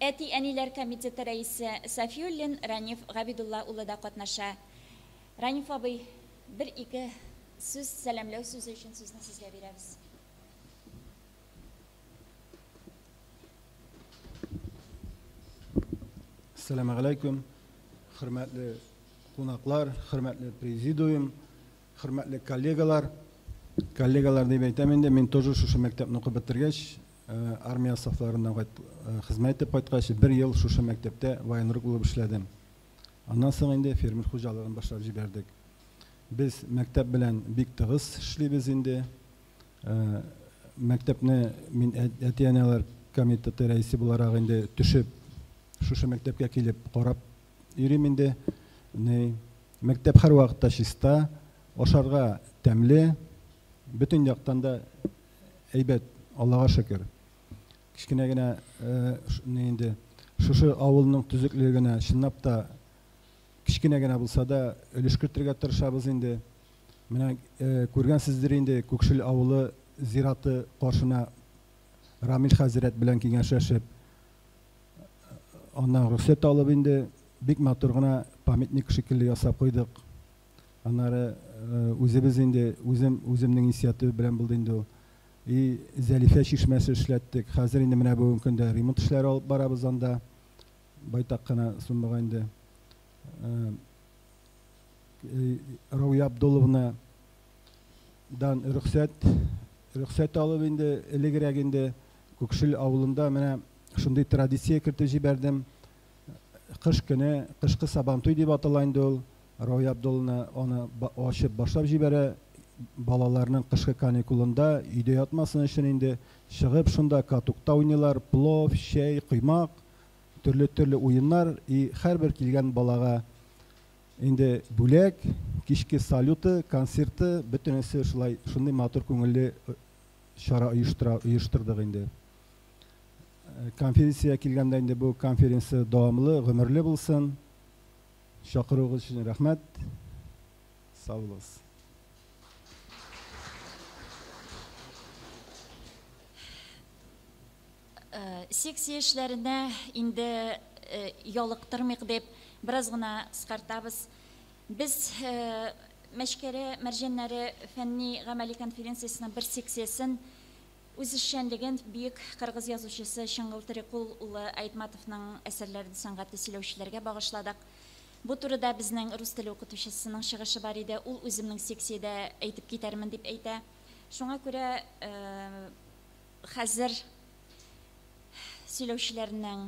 әти-әниләр комитеты рәисе Сафиуллин Раниф Габидулла улы да катнаша. Раниф абый, бер-ике сүз, сәламләү сүзе өчен сүзне сезгә бирәбез. Әссәламегаләйкүм, хөрмәтле кунаклар, хөрмәтле президиум, хөрмәтле коллегалар. Коллегалар дип әйтәм инде, мин тоже шушы мәктәпне укып бетергәч, армия сафларыннан хезмәт итеп кайткач, бер ел шушы мәктәптә военрук булып эшләдем. Аннан соң инде фермер хуҗалыгын башлап җибәрдек. Без мәктәп белән бик тыгыз эшлибез инде. Мәктәпне мин әти-әниләр комитеты рәисе буларак инде төшеп, шушы мәктәпкә килеп карап йөрим инде. Мәктәп һәрвакытта чиста, ашарга тәмле, бөтен яктан да әйбәт, Аллага шөкер. Кечкенә генә инде шушы авылның төзеклегенә чынлап та кечкенә генә булса да өлеш кертергә тырышабыз инде. Менә күргәнсездер инде Күкшел авылы зираты каршына Рамил хәзрәт белән киңәшләшеп, аннан рөхсәт алып инде бик матур гына памятник шикелле ясап куйдык. Аннары үзебез инде, үзем үземнең инициатива белән булды инде ул. И Зәлифә чишмәсе эшләттек. Хәзер инде менә бүгенге көндә ремонт эшләре алып барабыз анда. Байтак кына суммага инде. Рауя Абдулловна дан рөхсәт алып инде элегрәк инде Күкшел авылында менә шундый традиция кертеп җибәрдем. Кыш көне, кышкы сабантуй дип атала инде ул. Рауя Абдулловна аны ачып башлап җибәрә. Балаларның кышкы каникулында өйдә ятмасын өчен инде чыгып шунда катукта уйныйлар, плов, чәй, коймак, төрле-төрле уеннар. И һәрбер килгән балага инде бүләк, кичке салюты, концерты, бөтенесе шулай шундый матур күңелле чара оештырдык инде. Конференция килгәндә инде бу конференция дәвамлы, гомерле булсын. Чакыруыгыз өчен рәхмәт. Сау булыгыз. Секция эшләренә инде ялыктырмыйк дип бераз гына кыскартабыз. Без Мәчкәрә мәрҗәннәре фәнни гамәли конференциясенең бер секциясен үз эшчәнлеген бөек кыргыз язучысы Чыңгыл Терекул улы Айтматовның әсәрләрен сәнгатьле сөйләүчеләргә багышладык. Бу турыда безнең рус теле укытучысының чыгышы бар иде. Ул үземнең секциядә әйтеп китәрмен дип әйтә. Шуңа күрә хәзер сөйләүчеләрнең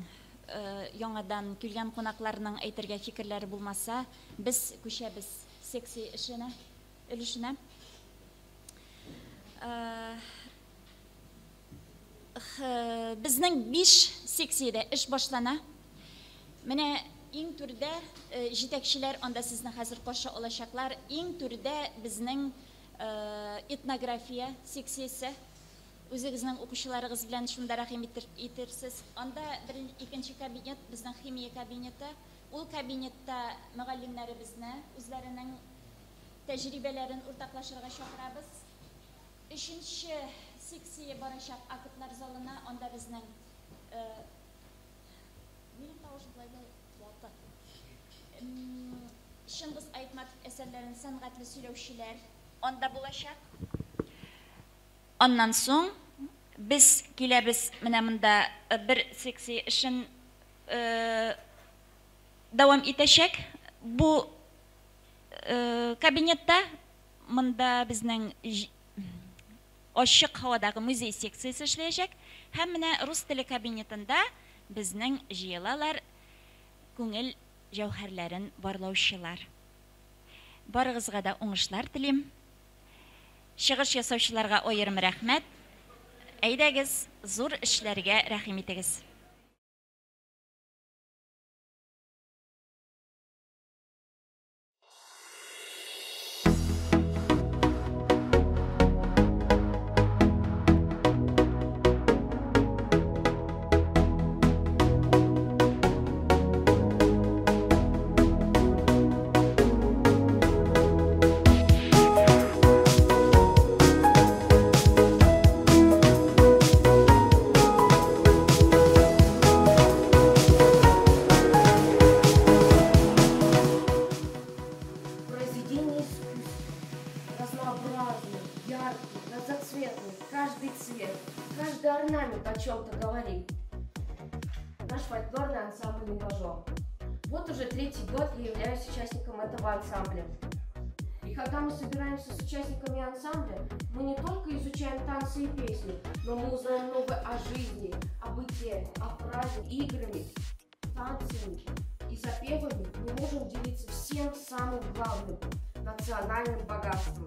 яңадан килгән кунакларның әйтергә фикерләре булмаса, без күчәбез секция эшенә, өлешенә. Безнең 5 секциядә эш башлана. Менә иң түрдә җитәкчеләр анда сезне хәзер каршы алачаклар. Иң түрдә безнең этнография секциясе. Үзегезнең укучыларыгыз белән шунда рәхим итерсез. Анда икенче кабинет, безнең химия кабинеты. Ул кабинетта мөгаллимнәребезне үзләренең тәҗрибәләрен уртаклашырга чакырабыз. Өченче секция барачак актлар залына, анда безнең минем тавыш болай да ваты. Чыңгыз Айтматов әсәрләрен сәнгатьле сөйләүчеләр анда булачак. Аннан соң без киләбез менә монда бер секция эшен дәвам итәчәк. Бу кабинетта монда безнең ачык һавадагы музей секциясе эшләячәк. Һәм менә рус теле кабинетында безнең җыелалар күңел җәүһәрләрен барлаучылар. Барыгызга да уңышлар телим. Чыгыш ясаучыларга аерым рәхмәт. Әйдәгез, зур эшләргә рәхим итегез. Каждый орнамент о чем-то говорит. Наш фольклорный ансамбль «Лингажо». Вот уже третий год я являюсь участником этого ансамбля. И когда мы собираемся с участниками ансамбля, мы не только изучаем танцы и песни, но мы узнаем много о жизни, о быте, о праздниках, играми, танцами и запевами. Мы можем делиться всем самым главным – национальным богатством.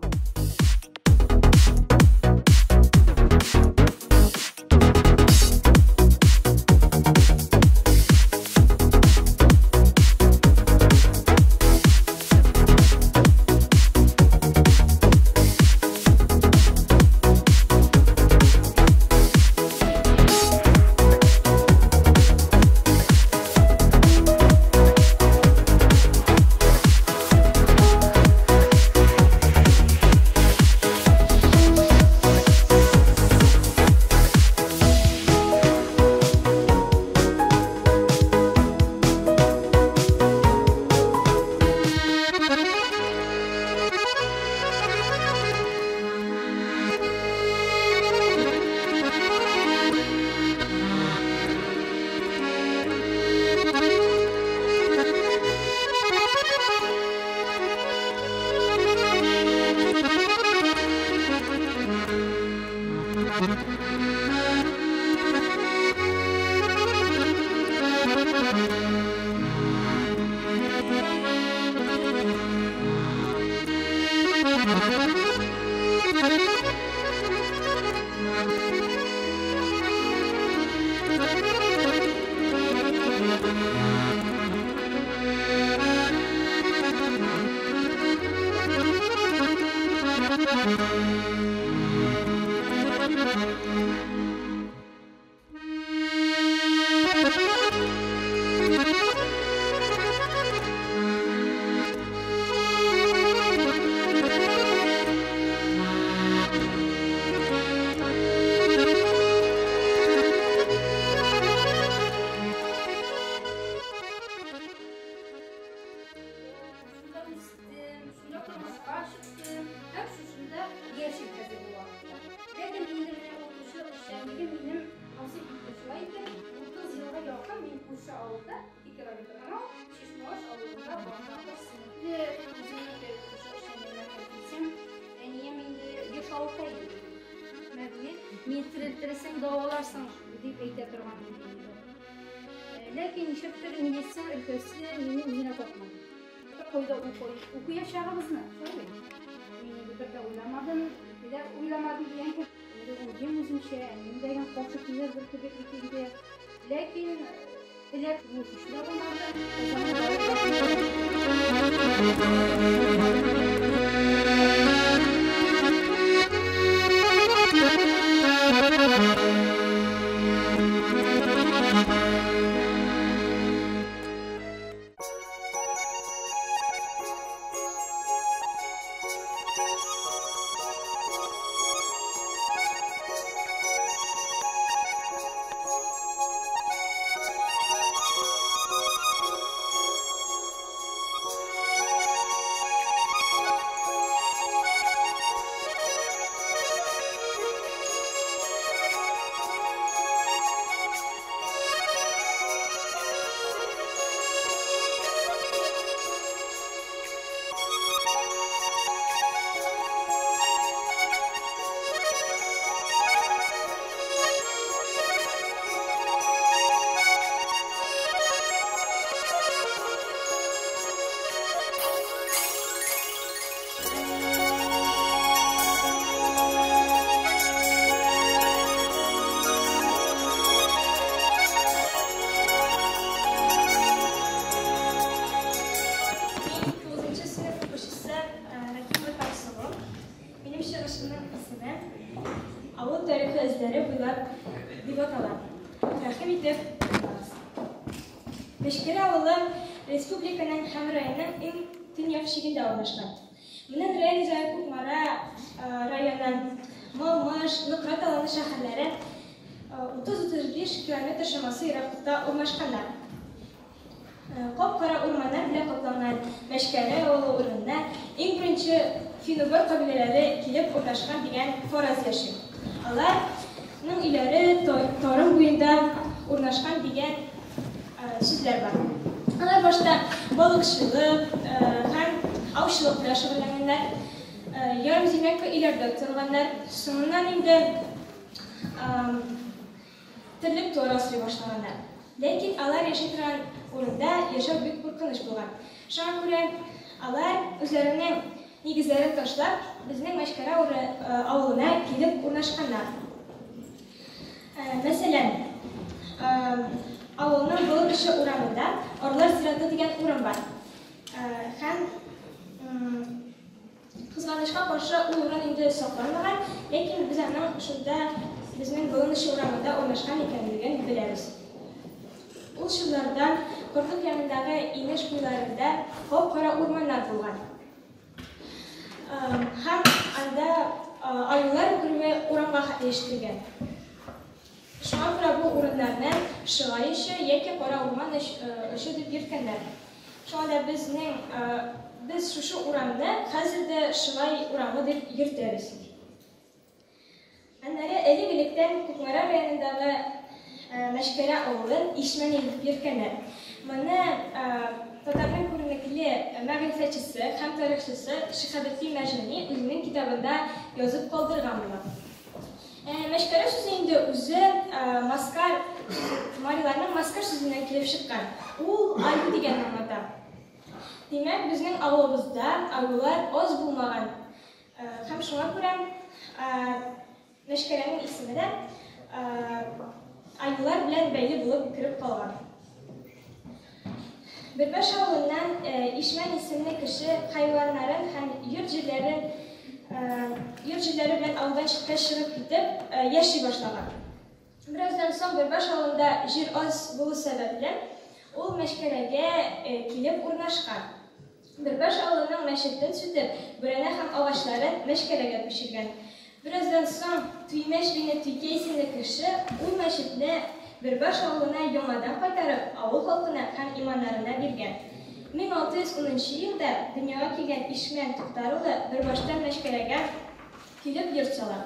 Мин терелтерсең, дәваларсың дип әйтә торган иде инде. Ләкин нишләптер медицина өлкәсе мине үзенә тартмады. Кайда укыячагыбызны, шулай бит. Мин инде бер дә уйламадым, ике дә уйламадым дигән кебек. Инде уйлыйм үземчә, әнием дә каршы килер бер кебек бит инде. Ләкин теләк көчле булмады. Мәчкәрә авылы республиканың һәм районның иң төньяк чигендә урнашкан. Моннан район үзәге Кукмара районы, Малмыж, Нократ Аланы шәһәрләре 30-35 километр чамасы ераклыкта урнашканнар. Кап-кара урманнар белән капланган Мәчкәрә авылы урынына иң беренче фин-угор кабиләләре килеп урнашкан дигән фараз яши. Аларның өйләре Торым буенда урнашкан дигән сүзләр бар. Алар башта балыкчылык һәм аучылык белән шөгыльләнгәннәр, ярымземлянка өйләрдә торганнар. Соңыннан инде терлек-туар асрый башлаганнар. Ләкин алар яши торган урында яшәү бик куркыныч булган. Шуңа күрә алар үзләренең нигезләрен ташлап, безнең Мәчкәрә авылына килеп урнашканнар. Мәсәлән, авылның Болын очы урамында Орлар зираты дигән урын бар. Һәм кызганычка каршы, ул урын инде сакланмаган, ләкин без аның шунда безнең Болын очы урамында урнашкан икәнлеген беләбез. Ул чорларда Кортлык янындагы инеш буйларында кап-кара урманнар булган. Һәм анда аюлар үкерүе урамга хәтле ишетелгән. Шуңа күрә бу урыннарны Шыгай очы яки Кара урман очы дип йөрткәннәр. Шуңа да безнең без шушы урамны хәзер дә Шыгай урамы дип йөртәбез. Аннары элек-электән Кукмара районындагы Мәчкәрә авылын Ишмәни дип йөрткәннәр. Моны татарның күренекле мәгърифәтчесе һәм тарихчысы Шиһабетдин Мәрҗани үзенең китабында язып калдырган була. Мәчкәрә сүзе инде үзе маскар, мариларның маскар сүзеннән килеп чыккан. Ул аю дигәнне аңлата. Димәк, безнең авылыбызда аюлар аз булмаган. Һәм шуңа күрә Мәчкәрәнең исеме дә аюлар белән бәйле булып кереп калган. Бөрбаш авылыннан Ишмән исемле кеше хайваннарын һәм йорт җирләрен йорт җирләре белән авылдан читкә чыгып китеп яши башлаган. Бераздан соң Бөрбаш авылында җир аз булу сәбәпле, ул Мәчкәрәгә килеп урнашкан. Бөрбаш авылының мәчетен сүтеп, бүрәнә һәм агачларын Мәчкәрәгә күчергән. Бераздан соң Туймәч бине Туйкә исемле кеше ул мәчетне Бөрбаш авылына яңадан кайтарып, авыл халкына һәм иманнарына биргән. 1610 нчы елда дөньяга килгән Ишмән Туктар улы Бөрбаштан Мәчкәрәгә килеп йорт сала.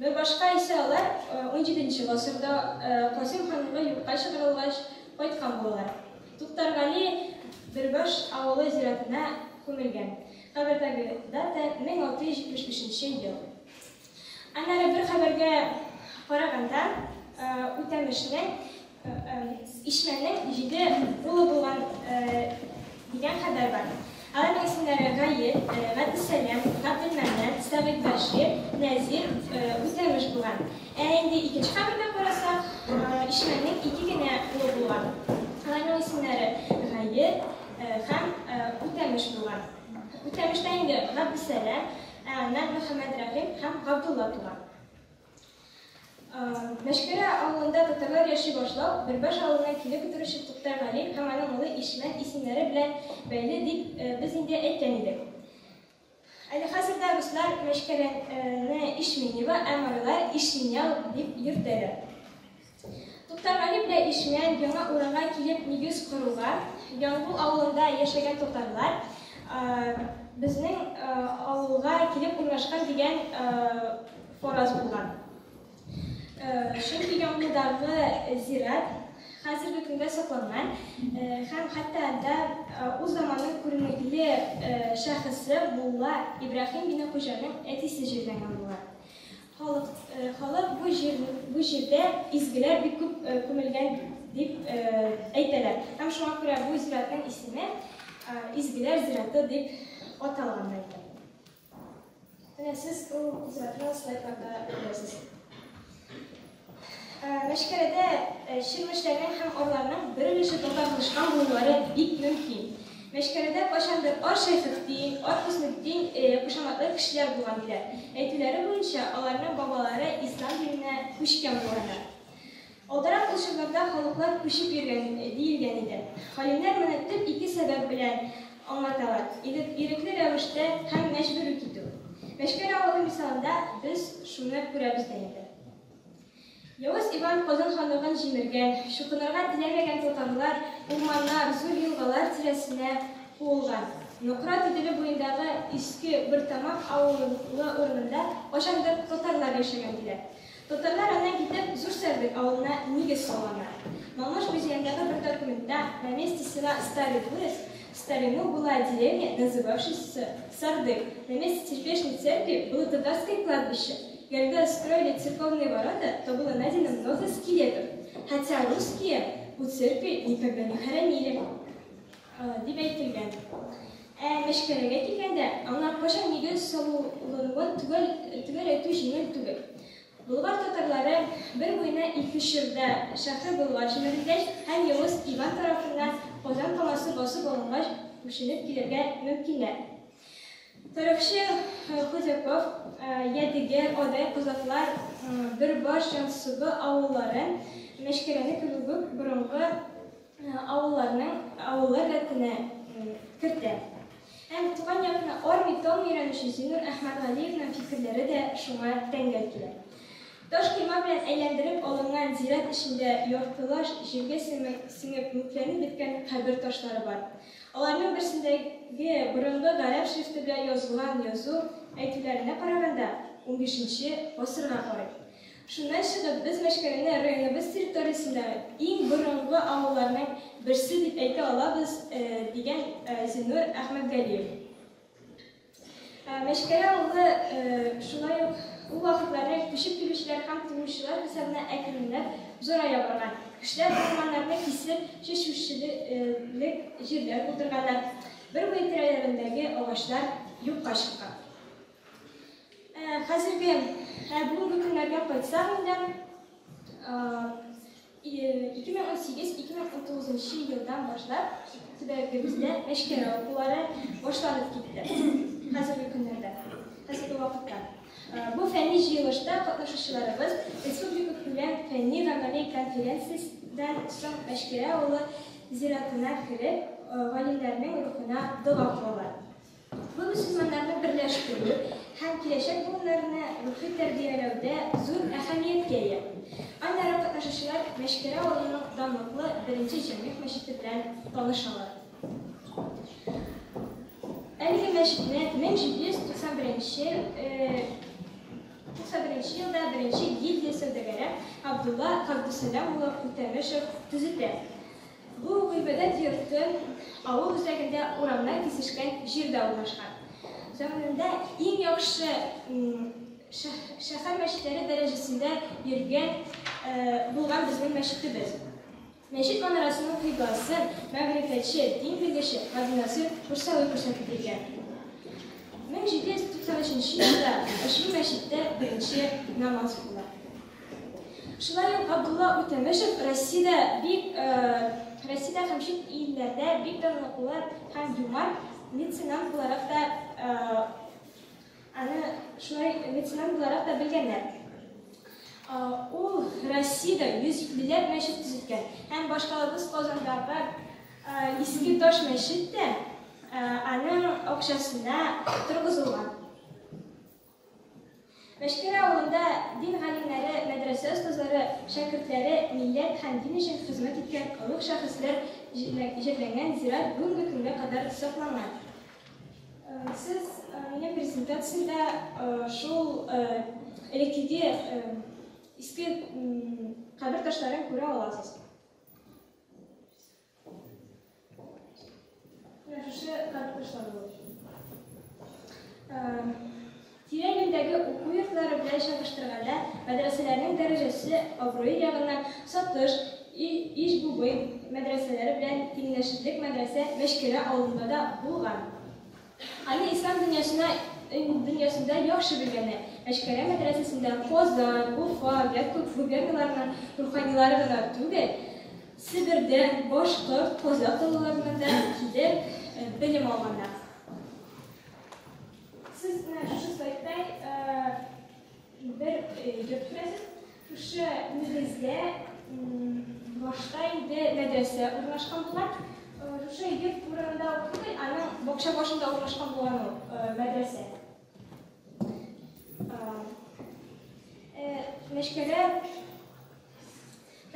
Бөрбашка исә алар унҗиденче гасырда, Касыйм ханлыгы юкка чыгарылгач, кайткан булалар. Туктаргали Бөрбаш авылы зиратына күмелгән. Кабердәге дата, 1675 нче ел. Аннары бер хәбәргә караганда, Үтәмешнең, Ишмәнең җиде улы булган дигән хәбәр бар. Аларның исемнәре Гаил, Габдесәлам, Габделмәннән, Сәгыйтьбәшир, Нәзир, Үтәмеш булган. Ә инде икенче хәбәргә карасак, Ишмәннең ике генә улы булган. Аларның исемнәре Гаел һәм Үтәмеш булган. Үтәмештән инде Габдесәлам, ә аннан Мөхәммәдрәхим һәм Габдулла туган. Мәчкәрә авылында татарлар яши башлау Бөрбаш авылына килеп утыручы Туктаргали һәм аның улы Ишмән исемнәре белән бәйле дип без инде әйткән идек. Әле хәзер дә руслар Мәчкәрәне Ишменево, ә марилар Ишменял дип йөртәләр. Туктаргали белән Ишмән яңа урынга килеп нигез коруга, Янгул авылында яшәгән татарлар безнең авылга килеп урнашкан дигән фараз булган. Чөнки Яңгулдагы зират хәзерге көндә сакланган һәм хәтта анда ул заманның күренекле шәхесе мулла Ибраһим бине Хуҗаның әтисе җирләнгән була. Халык, халык бу җир, бу җирдә изгеләр бик күп күмелгән дип әйтәләр. Һәм шуңа күрә бу зиратның исеме Изгеләр зираты дип аталган да инде. Менә сез ул зиратны слайдларда күрәсез. Мәчкәрәдә чирмешләрнең һәм арларның бер өлеше татарлашкан булулары бик мөмкин. Мәчкәрәдә кайчандыр Ар Шәйхетдин, Ар Хөснетдин кушаматлы кешеләр булган диләр. Әйтүләре буенча, аларның бабалары ислам диненә күчкән булганнар. Алдарак ул чорларда халыклар күчеп йөргән, диелгән иде. Галимнәр моны төп ике сәбәп белән аңлаталар, ирекле рәвештә һәм мәҗбүри китү. Мәчкәрә авылы мисалында без шуны күрәбез дә инде. Явыз Иван Казан ханлыгын җимергән, чукынырга теләмәгән татарлар урманнар, зур елгалар тирәсенә куылган. Нократ иделе буендагы Иске Бөртамак авылы урынында кайчандыр татарлар яшәгән, диләр. Татарлар аннан китеп, Зур Сәрдек авылына нигез салганнар. Малмыж музеендагы бер документта на месте села Старый Вырос в старину была деревня, называвшаяся Сардык. На месте теперешней церкви было татарское кладбище. Когда строили церковные ворота, то было найдено много скелетов. Хотя русские у церкви никогда не хоронили. Дип әйтелгән. Ә Мәчкәрәгә килгәндә, аңа кайчан нигез салынуын төгәл төгәл әйтү җиңел түгел. Болгар татарлары бер буена ике чорда шәһре Болгар җимерелгәч һәм Явыз Иван тарафыннан Казан каласы басып алынгач күченеп килергә мөмкиннәр. Тарихчы Худяков, Ядегәр, Адай, Кузаклар, Бөрбаш, Җансыбы авылларын Мәчкәрәне кебек үк борынгы авылларның авыллар рәтенә кертә. Һәм туган якны армый-талмый өйрәнүче Зиннур Әхмәтгалиевның фикерләре дә шуңа тәңгәл килә. Таш койма белән әйләндереп алынган зират эчендә яртылаш җиргә сеңеп мүкләнеп беткән кабер ташлары бар. Аларның берсендәге борынгы гарәп шрифты белән язылган язу, әйтүләренә караганда, унбишенче гасырга карый. Шуннан чыгып, без Мәчкәрәне районыбыз территориясендәге иң борынгы авылларның берсе дип әйтә алабыз, дигән Зиннур Әхмәтгалиев. Мәчкәрә авылы шулай ук ул вакытларда күчеп килүчеләр һәм туучылар хисабына әкренләп зурая барган. Кешеләр урманнарны кисеп, чәчүчелек җирләр булдырганнар, бер буе тирәләрендәге агачлар юкка чыккан. Хәзерге, бүгенге көннәргә кайтсак инде, 2018-2019 елдан башлап төбәгебездә Мәчкәрә укулары башланып китте. Хәзерге көннәрдә, хәзерге вакытта. Бу фәнни җыелышта катнашучыларыбыз республика күләм фәнни-гамәли конференцияседән соң Мәчкәрә авылы зиратына кереп, галимнәрнең рухына дога кылалар. Бу мөселманнарны берләштерү һәм киләчәк буыннарны рухи тәрбияләүдә зур әһәмияткә ия. Аннары катнашучылар Мәчкәрә авылының данлыклы беренче Җәмигъ мәчете белән танышалар. Әлеге мәчетне 1791 91 елда беренче гильдия сәүдәгәре Габдулла Габдусәлам улы Үтәмешев төзетә. Бу гыйбадәт йорты авыл үзәгендә урамнар кисешкән җирдә урнашкан. Заманында иң яхшы шәһәр мәчетләре дәрәҗәсендә йөргән булган безнең мәчетебез. Мәчет манарасының кыйбласын мәгърифәтче, дин белгече Габденнасыйр Курсави күрсәтеп биргән. 1793 елда ошбу мәчеттә беренче намаз укыла. Шулай ук Габдулла Үтәмешев Россиядә бик Россиядә һәм чит илләрдә бик данлыклы һәм юмарт меценант буларак та аны шулай меценант буларак та белгәннәр. Ул Россиядә 150 ләп мәчет төзеткән һәм башкалабыз Казандагы Иске таш мәчет тә аның акчасына торгызылган. Мәчкәрә авылында дин галимнәре, мәдрәсә остазлары, шәкертләре, милләт һәм дин өчен хезмәт иткән олуг шәхесләр җирләнгән зират бүгенге көнгә кадәр сакланган. Сез минем презентациядә шул элеккеге иске кабер ташларын күрә аласыз. Менә шушы карташлар булып. Тирә-юньдәге уку йортлары белән чагыштырганда, мәдрәсәләрнең дәрәҗәсе, абруе ягыннан Сатыш, Иж-Бубый мәдрәсәләре белән тиңләшерлек мәдрәсә Мәчкәрә авылында да булган. Аны ислам дөньясына дөньясында яхшы белгәннәр. Мәчкәрә мәдрәсәсендә Казан, Уфа, Якут губерналарының руханилары гына түгел, Себердән, башкорт, казакъ далаларыннан да килеп белем алганнар. Сез менә шушы слайдта бер йорт күрәсез. Шушы нигездә башта инде мәдрәсә урнашкан булган. Шушы йорт урынында ук түгел, аның бакча башында урнашкан булган ул мәдрәсә. Мәчкәрә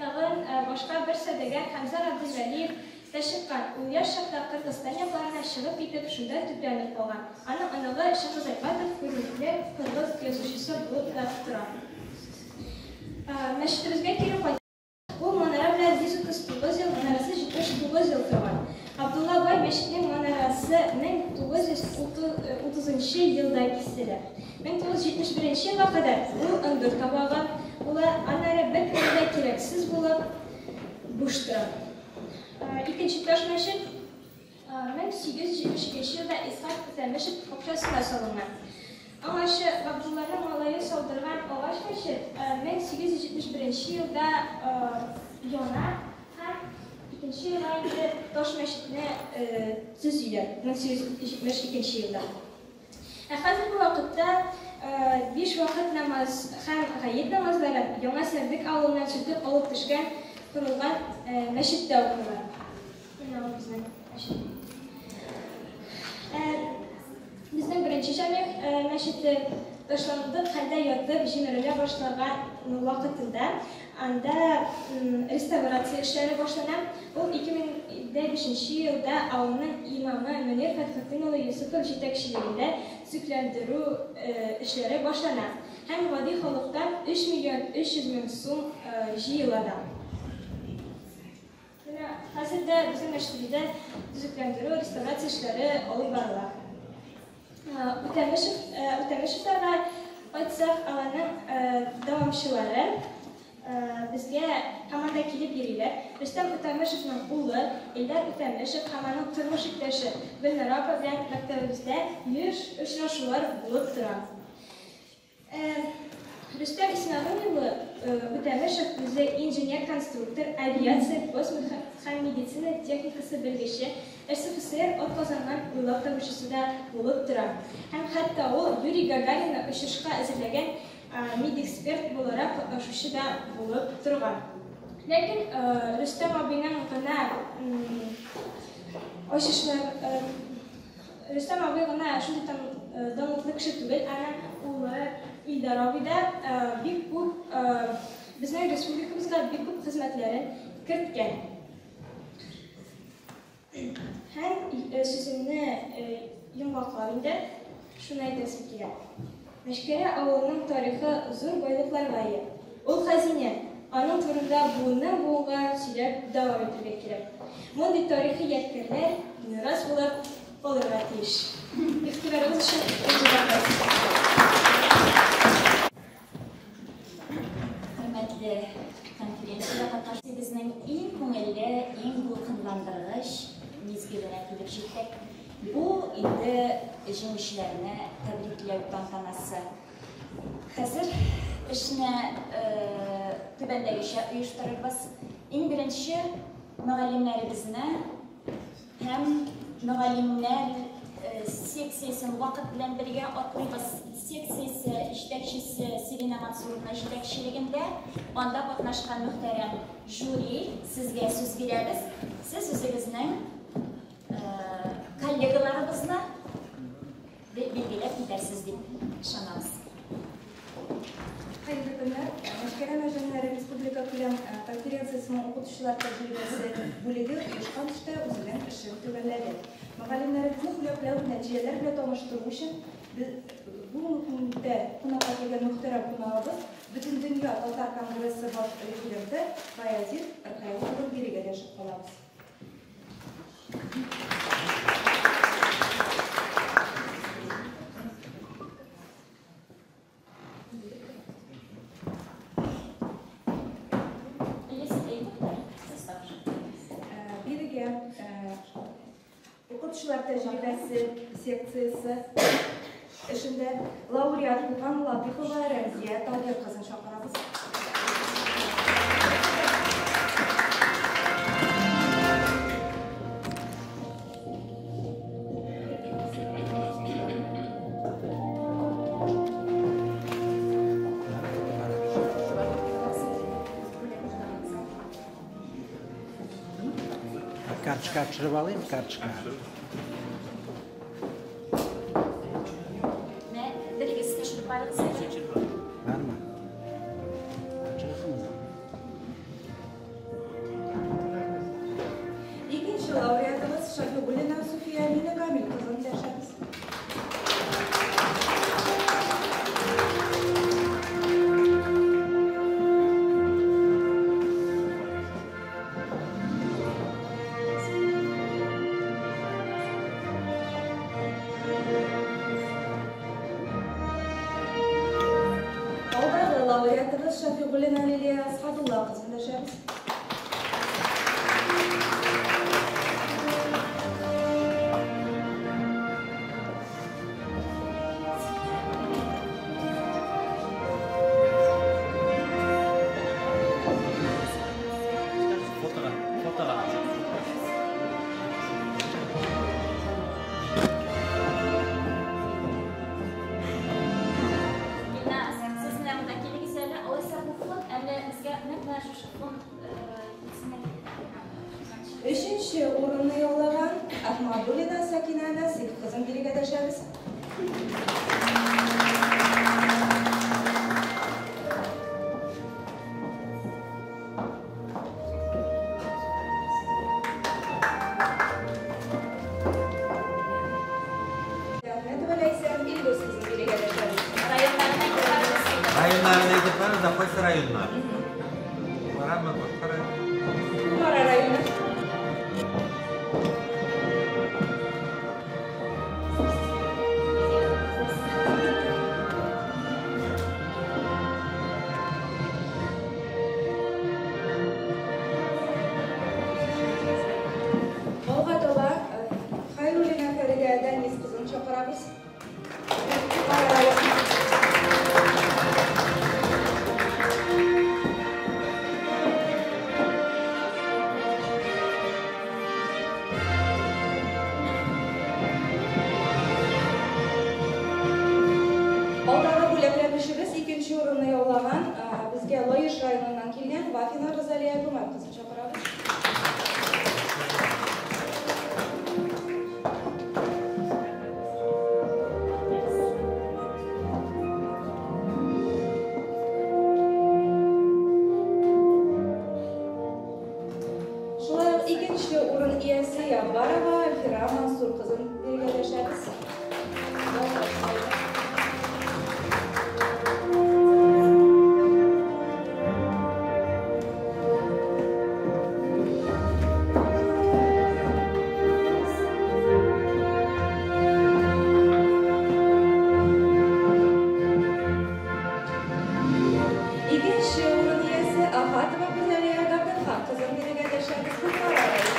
Тагын башка бер сәүдәгәр Хәмзә Габделвәлиев тә чыккан. Ул яшь чакта Кыргызстан якларына чыгып китеп, шунда төпләнеп калган. Аның оныгы Чыңгыз Айтматов күренекле кыргыз язучысы булып та тора. Мәчетебезгә кире кайтсак, ул манара белән 130 1969 елда киселә. 1971 елга кадәр ул ындыр табагы була, аннары беркемгә дә кирәксез булып буш тора. Икенче таш мәчет 1872 елда Исхак Үтәмешев акчасына салынган. Аңарчы Габдулланың малае салдырган агач мәчет 1871 елда яна һәм икенче елга инде таш мәчетне төзиләр 1872 елда. Ә хәзерге вакытта биш вакыт намаз һәм гает намазларын Яңа Сәрдек авылыннан сүтеп алып төшкән корылган мәчеттә укыла. Менә ул безнең мәчет. Безнең беренче җәмигъ мәчете ташландык хәлдә ятып җимерелә башлаган вакытында анда реставрация эшләре башлана. Ул 2005 елда авылның имамы Мөнир Фәтхетдин улы Йосыпов җитәкчелегендә төзекләндерү эшләре башлана һәм гади халыктан 3 миллион 300 мең сум җыела да. Менә хәзер дә безнең мәчетебездә төзекләндерү, реставрация эшләре алып барыла. Үтәмешев, Үтәмешевларга кайтсак, аларның дәвамчылары безгә һаман да килеп йөриләр. Рөстәм Үтәмешевның улы Илдар Үтәмешев һәм аның тормыш иптәше Гөлнара апа белән мәктәбебездә еш очрашулар булып тора. Рөстәм Исмәгыйль улы Үтәмешев үзе инженер-конструктор, авиация, космос һәм медицина техникасы белгече, РСФСР атказанган уйлап табучысы да булып тора. Һәм хәтта ул Юрий Гагаринны очышка әзерләгән медэксперт буларак катнашучы да булып торган. Ләкин Рөстәм абыйның гына ачышлар Рөстәм абый гына шундый данлыклы кеше түгел, аның улы Илдар абый да бик күп безнең республикабызга бик күп хезмәтләрен керткән. Һәм сүземне йомгаклап инде шуны әйтәсем килә. Мәчкәрә авылының тарихы зур байлыкларга ия. Ул хәзинә, аның турында буыннан буынга сөйләп дәвам итәргә кирәк. Мондый тарихи ядкәрләр мирас булып калырга тиеш. Игътибарыгыз өчен зур рәхмәт. Хөрмәтле конференциядә катнашучы безнең иң күңелле, иң дулкынландыргыч мизгеленә килеп җиттек. Бу инде җиңүчеләрне тәбрикләү тантанасы. Хәзер эшне түбәндәгечә оештырырбыз. Иң беренче мөгаллимнәребезне һәм мөгаллимнәр секциясен вакыт белән бергә атлыйбыз секциясе җитәкчесе Сирина Мансуровна җитәкчелегендә анда катнашкан мөхтәрәм жюри сезгә сүз бирәбез. Сез үзегезнең коллегаларыбызны билгеләп китәрсез дип ышанабыз. Хәерле көннәр. Мәчкәрә мәрҗәннәре республика күләм конференциясенең укытучылар тәҗрибәсе бүлеге оешкан төстә үзенең эшен төгәлләде. Мөгаллимнәребезне бүләкләү, нәтиҗәләр белән таныштыру өчен бүгенге көндә кунакка килгән мөхтәрәм кунагыбыз Бөтендөнья татар конгрессы баш референты Баязит Ркаил улын бирегә дәшеп калабыз. Бирегә укытучылар тәҗрибәсе секциясе эшендә лауреат булган Латыйпова Рәмзия Таһир кызын чакырабыз. Карточка төшереп алыйм, карточка. Менә берегез төшереп барыгыз әле. Бармы? Төшерәсеңме? Икенче лауреатыбыз Шафигуллина Суфия Минекамил кызын дәшәбез. Өченче урынны яулаган Ахмадуллина Сакина Насыйп кызын бирегә дәшәбез. Әхмәтова Ләйсән Илдус кызын бирегә дәшәбез. Районнарын әйтеп барыгыз. Районнарын әйтеп барыгыз да, кайсы районнар? Барамы, башка район? Кукмара районы. Алга таба Хайруллина Фәридә Данис кызын чакырабыз. Кукмара районы. Алдагы бүләкләнүчебез икенче урынны яулаган, безгә Лаеш районыннан килгән Вафина Розалия Гомәр кызын чакырабыз. Шулай ук икенче урын иясе Яббарова Альфира Мансур кызын бирегә дәшәбез. Балтач районы. Икенче урын иясе Ахатова Гүзәлия Габделхак кызын бирегә дәшәбез. Кукмара районы.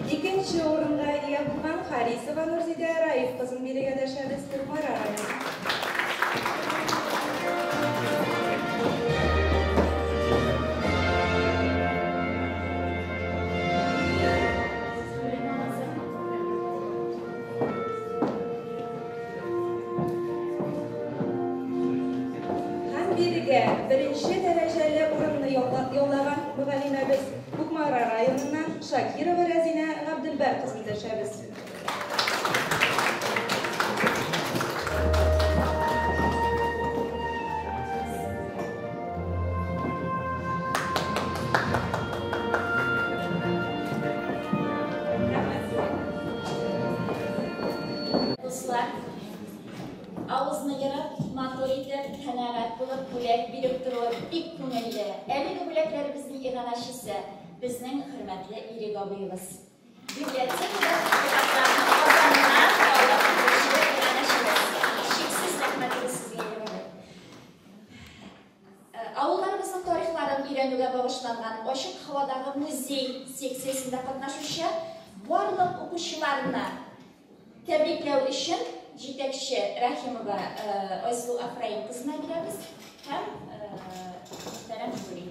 Икенче урынга ия булган Харисова Нурзидә Раиф кызын бирегә дәшәбез. Кукмара районы. Һәм бирегә беренче дәрәҗәле урынны яулаган мөгаллимәбез Кукмара районыннан Шакирова Рәзинә Габделбәр кызын дәшәбез. Дуслар, авызны ерып, матур итеп, канәгать булып бүләк биреп торуы бик күңелле. Әлеге бүләкләребезнең иганәчесе безнең хөрмәтле Ирек абыебыз. Библиотекада китапларны Казаннан алып килүче иганәчебез. Чиксез рәхмәтебез сезгә, Ирек абый. Авылларыбызның тарихларын өйрәнүгә багышланган ачык һавадагы музей секциясендә катнашучы барлык укучыларны тәбрикләү өчен җитәкче Рәхимова Айсылу Афраим кызына бирәбез һәм мөхтәрәм жюри.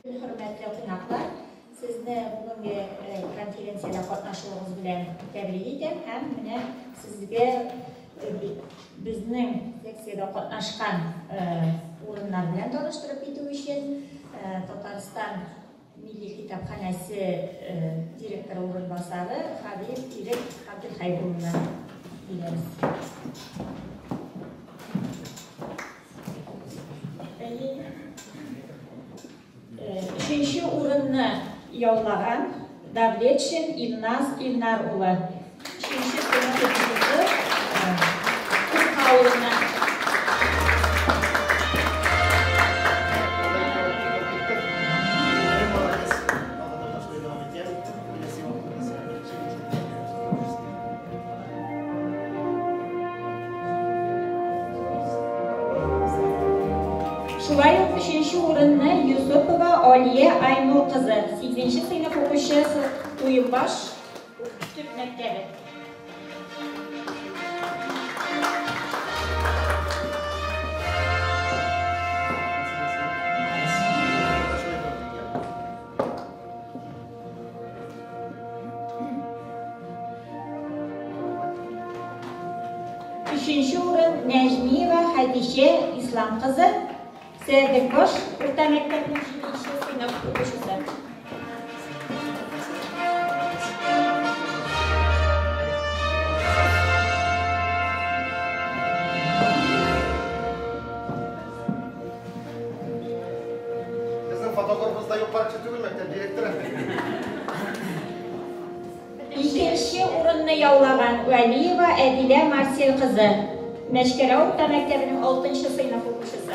Хөрмәтле кунаклар, сезне бүгенге конференциядә катнашуыгыз белән тәбрик итәм һәм менә сезгә безнең секциядә катнашкан урыннар белән таныштырып китү өчен Татарстан Милли китапханәсе директоры урынбасары Хабиб Ирек Габделхәй улына бирәбез. Өченче урынны яулаган Давлетшин Илназ Илнар улы. Өченче сыйныф укучысы Курка авылыннан. Шулай ук өченче урынны Юсупова Алия Айнур кызы, 8нче сыйныф укучысы, Туембаш төп мәктәбе. Өченче урын Нәҗмиева Хәдичә Ислам кызы, Сәрдекбаш урта мәктәбенең 7 сыйныф укучысы. Безнең фотографыбыз да юк паркчы түгел, мәктәп директоры. Икенче урынны яулаган Вәлиева Әдилә Марсель кызы, Мәчкәрә урта мәктәбенең 6 сыйныф укучысы.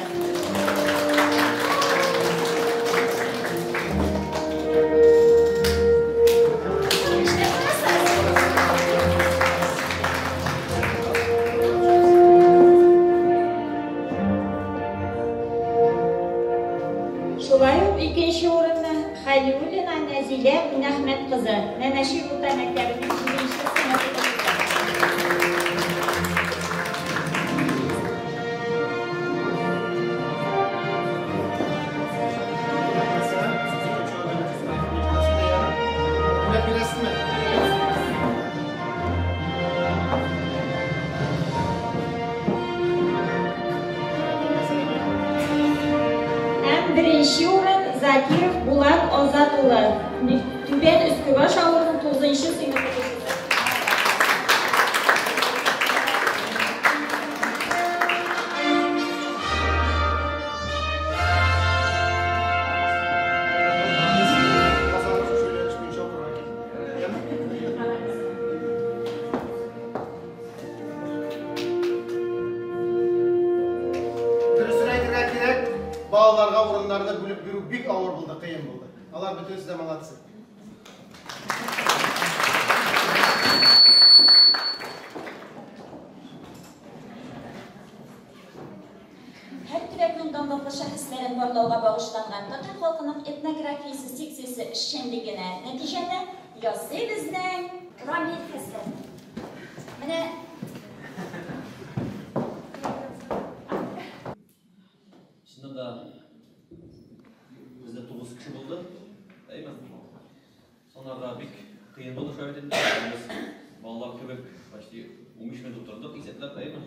Шулай ук икенче урынны Хәлиуллина Нәзилә Минәхмәт кызы, Мәмәшир урта мәктәбенең 7 сыйныф укучысы. Бүләк бирәсезме? Һәм беренче урын Закиров Булат Азат улы, Түбән Өскебаш авылының 9 сыйныф укучысы. Казанга шушы юнәлеш буенча укырга кил. Дөресен әйтергә кирәк, балаларга урыннарны бүлеп бирү бик авыр булды, кыен булды. Алар бөтенесе дә молодцы. Һәр төбәкнең данлыклы шәхесләрен барлауга багышланган татар халкының этнографиясе секциясе эшчәнлегенә нәтиҗәне ясый безнең Рамил хәзрәт. Менә Чыннан да бездә 9 кеше булды. Әйме? Сонарга бик кыен булды шулай бит инде. Без балалар кебек почти 15 минут утырдык, исәпләп, әйме?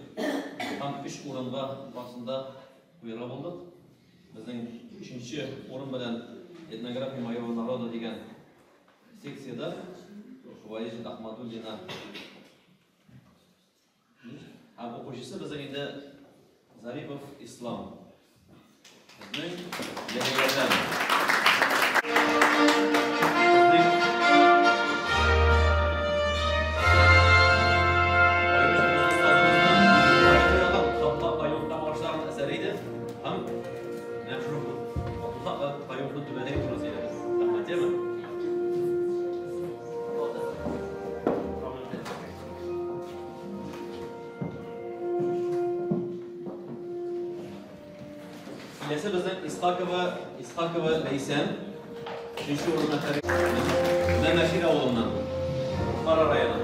Һәм 3 урынга барысында куярга булдык. Безнең 3нче урын белән этнография моего народа дигән секцияда Валижит Ахмадуллина һәм укучысы безнең инде Зарипов Ислам. Безнең Ядегәрдән. Безнең аеруча безнең остазыбызның тарихи яктан Габдулла Каюмовка багышланган әсәре иде. Һәм менә шушы Габдулла Каюмовның түбәндәге турында сөйләде. Рәхмәт, яме? Киләсе безнең Исхакова Ләйсән, өченче урынны Мәмәшир авылыннан, Кукмара районы.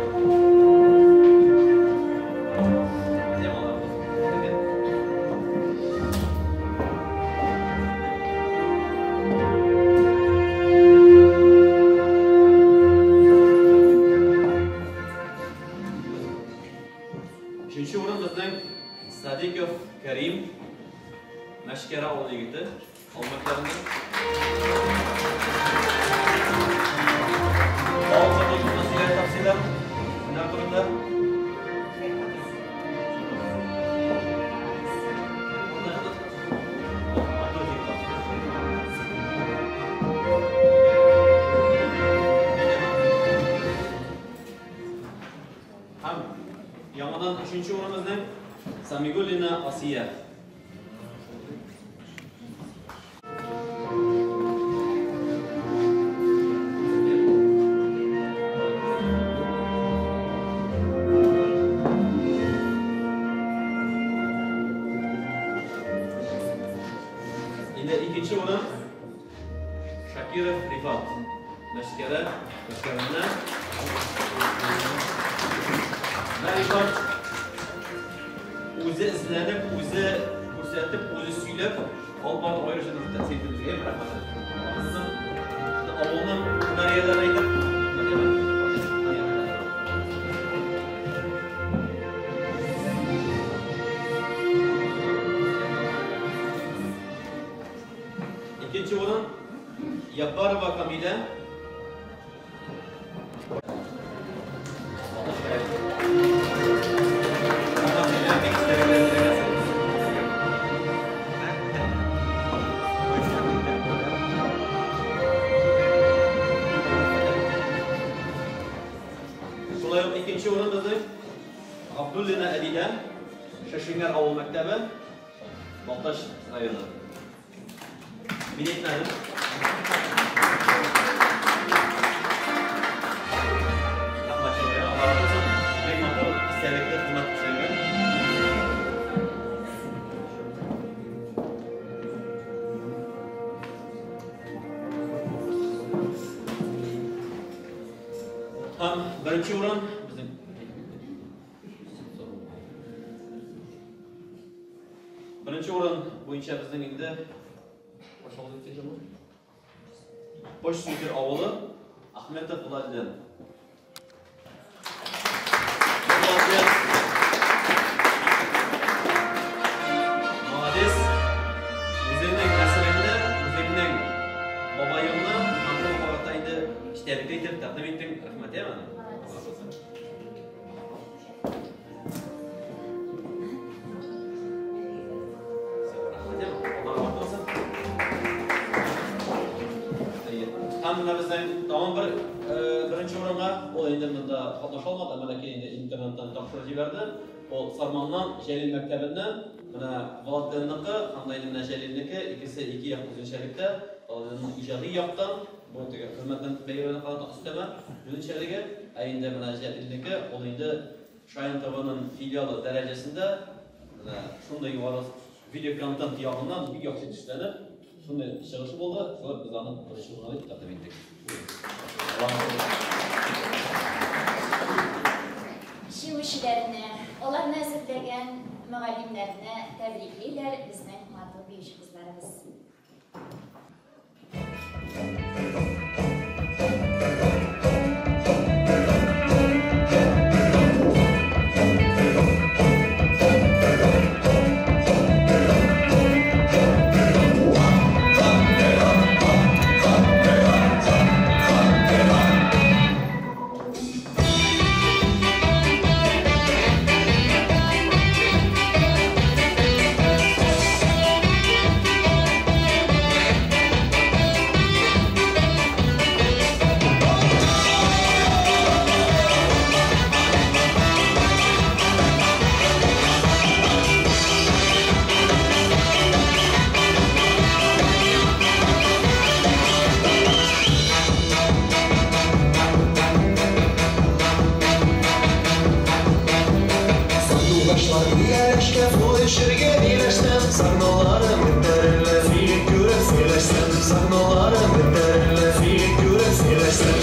Өченче урын безнең Садиков Карим, Мәшкәрә авылы егете, авыл мәктәбеннән. Авыл турында сөйләп тәфсилләп, һөнәр турында. Һәм яңадан өченче урын безнең Самигуллина Асия. Инде икенче урын Шакиров Рифат. Мәшкәрә, Мәшкәрәннән. Менә Рифат үзе эзләнеп, үзе күрсәтеп, үзе сөйләп, алып барды аеруча тәэсир итте безгә, рәхмәт. Безнең авылның һөнәр ияләрен әйтеп, Икенче урын Яббарова Камилә. Шулай ук икенче урын безнең Габдуллина Әдилә, Шешиңәр авыл мәктәбе, Балтач районы. Мин әйтмәдем. Рәхмәт сезгә, Алла разый булсын. Бик матур, истәлекле хезмәт эшләнгән. Һәм беренче урын безнең Беренче урын буенча безнең инде Поч Сүтер авылы Ахметов Владлен. Молодец. Молодец. Үзеңнең нәселеңне, үзеңнең бабайыңны һәм шул вакытта инде истәлекле итеп тәкъдим иттең. Рәхмәт, яме. Рәхмәт, яме. Алла разый булсын. Һәм менә безнең тагын бер беренче урынга, ул инде монда катнаша алмады, әмма ләкин инде интернеттан тапшырып җибәрде. Ул Сарманнан Җәлил мәктәбеннән, менә Владленныкы һәм дә инде менә Җәлилнеке, икесе ике як үзенчәлектә. Владленның иҗади яктан, бу теге хезмәтнең бәяләвенә карата өстәмә үзенчәлеге, ә инде менә Җәлилнеке, ул инде Шаян ТВның филиалы дәрәҗәсендә менә шундый югары видеоконтент ягыннан бик яхшы эшләнеп, шундый чыгышы булды. Шулай без аны беренче урынга дип тәкъдим иттек. Җиңүчеләрне, аларны әзерләгән мөгаллимнәрне тәбриклиләр безнең матур биюче кызларыбыз. Сандугачлар ияләшкән, су эчәргә миләштән, Сагынуларым бетерелә, сине күреп сөйләшсәм, Сагынуларым бетерелә, сине күреп сөйләшсәм.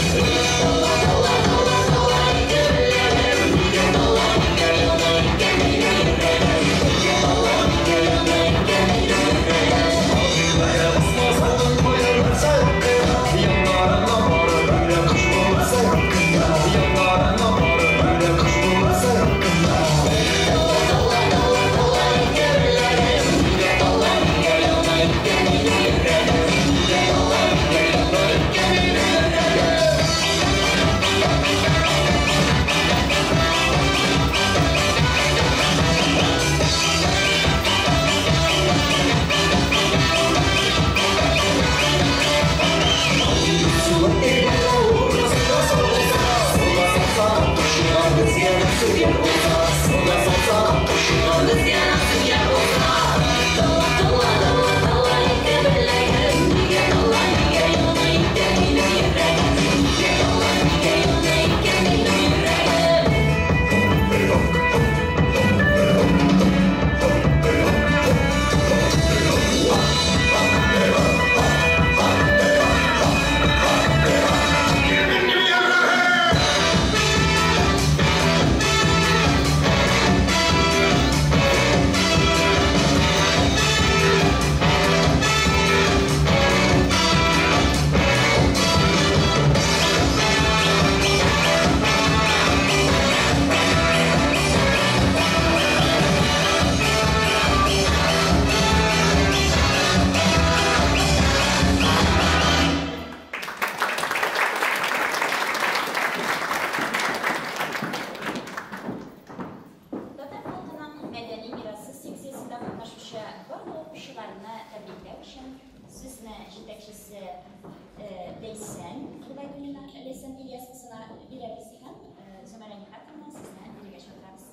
укучысы Ләйсән Гобәйдуллина, Ләйсән Ильяс кызына бирәбез һәм Зөмәрә Нихатовна сезне бирегә чакырабыз.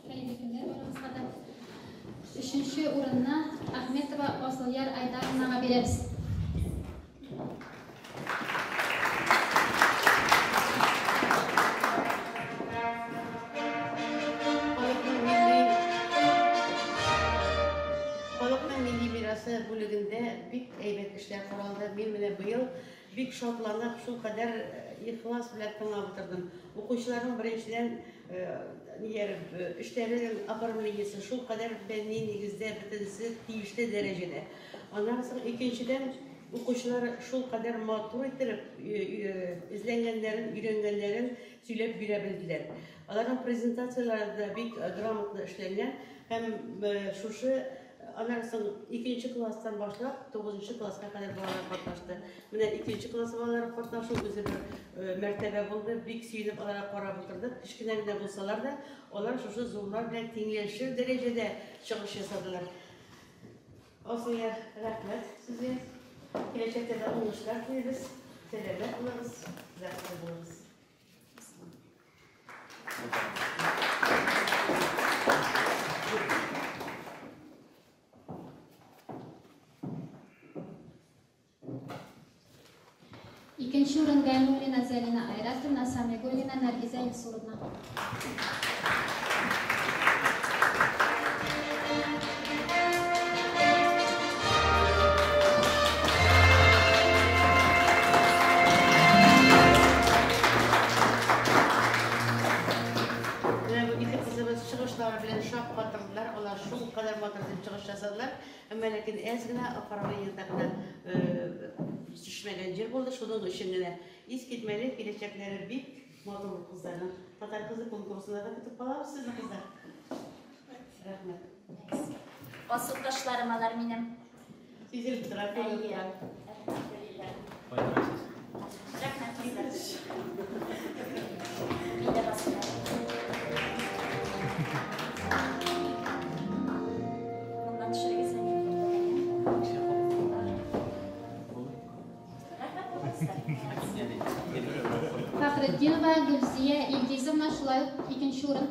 Хәерле көннәр барыгызга да. Өченче урынны Ахметова Асылъяр Айдаровнага бирәбез. Халыкның милли мирасы бүлегендә бик әйбәт эшләр каралды. Мин менә быел бик шатланып, шулкадәр ихлас белән тыңлап утырдым. Укучыларның беренчедән ниләре, эшләренең оформлениесе шулкадәр фәнни нигездә, бөтенесе тиешле дәрәҗәдә. Аннан соң икенчедән укучылар шулкадәр матур иттереп эзләнгәннәрен, өйрәнгәннәрен сөйләп бирә белделәр. Аларның презентацияләре дә бик грамотно эшләнгән һәм шушы аннан соң икенче класстан башлап тугызынчы класска кадәр балалар катнашты. Менә икенче класс балалары катнашу үзе бер мәртәбә булды. Бик сөенеп аларга карап утырдык. Кечкенә генә булсалар да, алар шушы зурлар белән тиңләшер дәрәҗәдә чыгыш ясадылар. Асылъяр, рәхмәт сезгә. Киләчәктә дә уңышлар телибез. Сәламәт булыгыз, бәхетле булыгыз. Икенче урын Гайнуллина Зәлинә Айратовна, Самигуллина Наргизә Илсуровна. Менә бу ике кызыбыз чыгышлары белән шаккатырдылар. Алар шулкадәр матур итеп чыгыш ясадылар. Әмма ләкин әз генә оформлениедә генә җитешмәгән җир булды. Шуның өчен генә искитмәле киләчәкләре бик матур бу кызларның. Татар кызы конкурсында да көтеп калабыз сезне, кызлар. Рәхмәт. Асылдашларым алар минем. Сизелеп тора, күренеп тора. Әлхәмдүлилләһ. Рәхмәт, кызлар. Мин дә басып. Моннан төшерегез әле. Рәхмәт, булыгызлар. Фәхретдинова Гөлзия Илгизовна шулай ук икенче урын.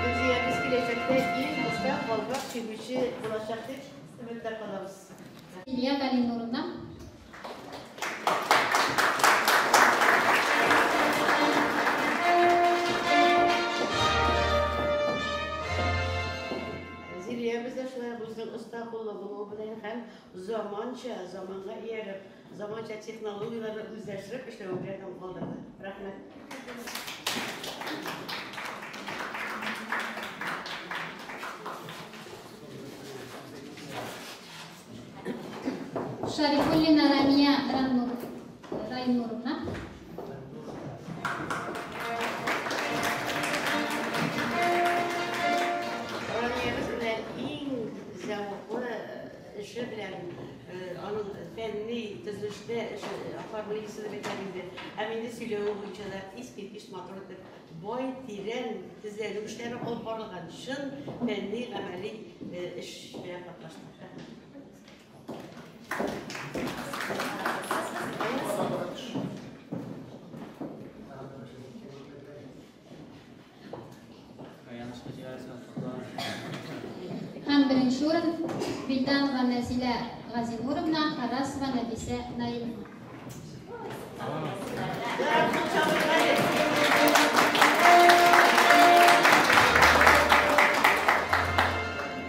Гөлзия, без киләчәктә иң оста калфак чигүче булачак дип өметләп калабыз. Илья Галинуровна. Зилия бездә шулай ук үзенең оста куллы булуы белән һәм заманча, заманга ияреп, заманча технологияләрне үзләштереп эшләве белән таң калдырды. Рәхмәт. Шарифуллина Рамия Райнуровна. Рамиябез менә иң зәвыклы эше белән, аның фәнни төзелештә эше оформлениесе дә бит инде. Һәм инде сөйләве буенча да искиткеч матур итеп, бай, тирән эзләнү эшләре алып барылган чын фәнни гамәли эш белән катнашты. Һәм беренче урын Вилданова Нәзилә Газинуровна, Харасова Нәфисә Наиловна.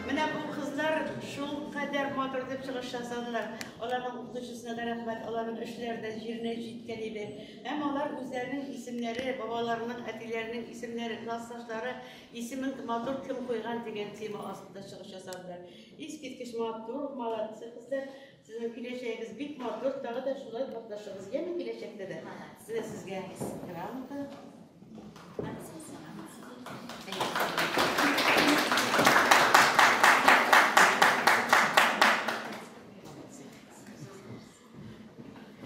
Менә бу кызлар шулкадәр матур итеп чыгыш ясадылар. Аларның укытучысына да рәхмәт, аларның эшләре дә җиренә җиткән иде. Һәм алар үзләренең исемнәре, бабаларының, әтиләренең исемнәре, классташлары исемен матур кем куйган дигән тема астында чыгыш ясадылар. Искиткеч матур, молодцы кызлар. Сезнең киләчәгегез бик матур, тагы да шулай катнашыгыз. Яме киләчәктә дә. Менә сезгә грамота.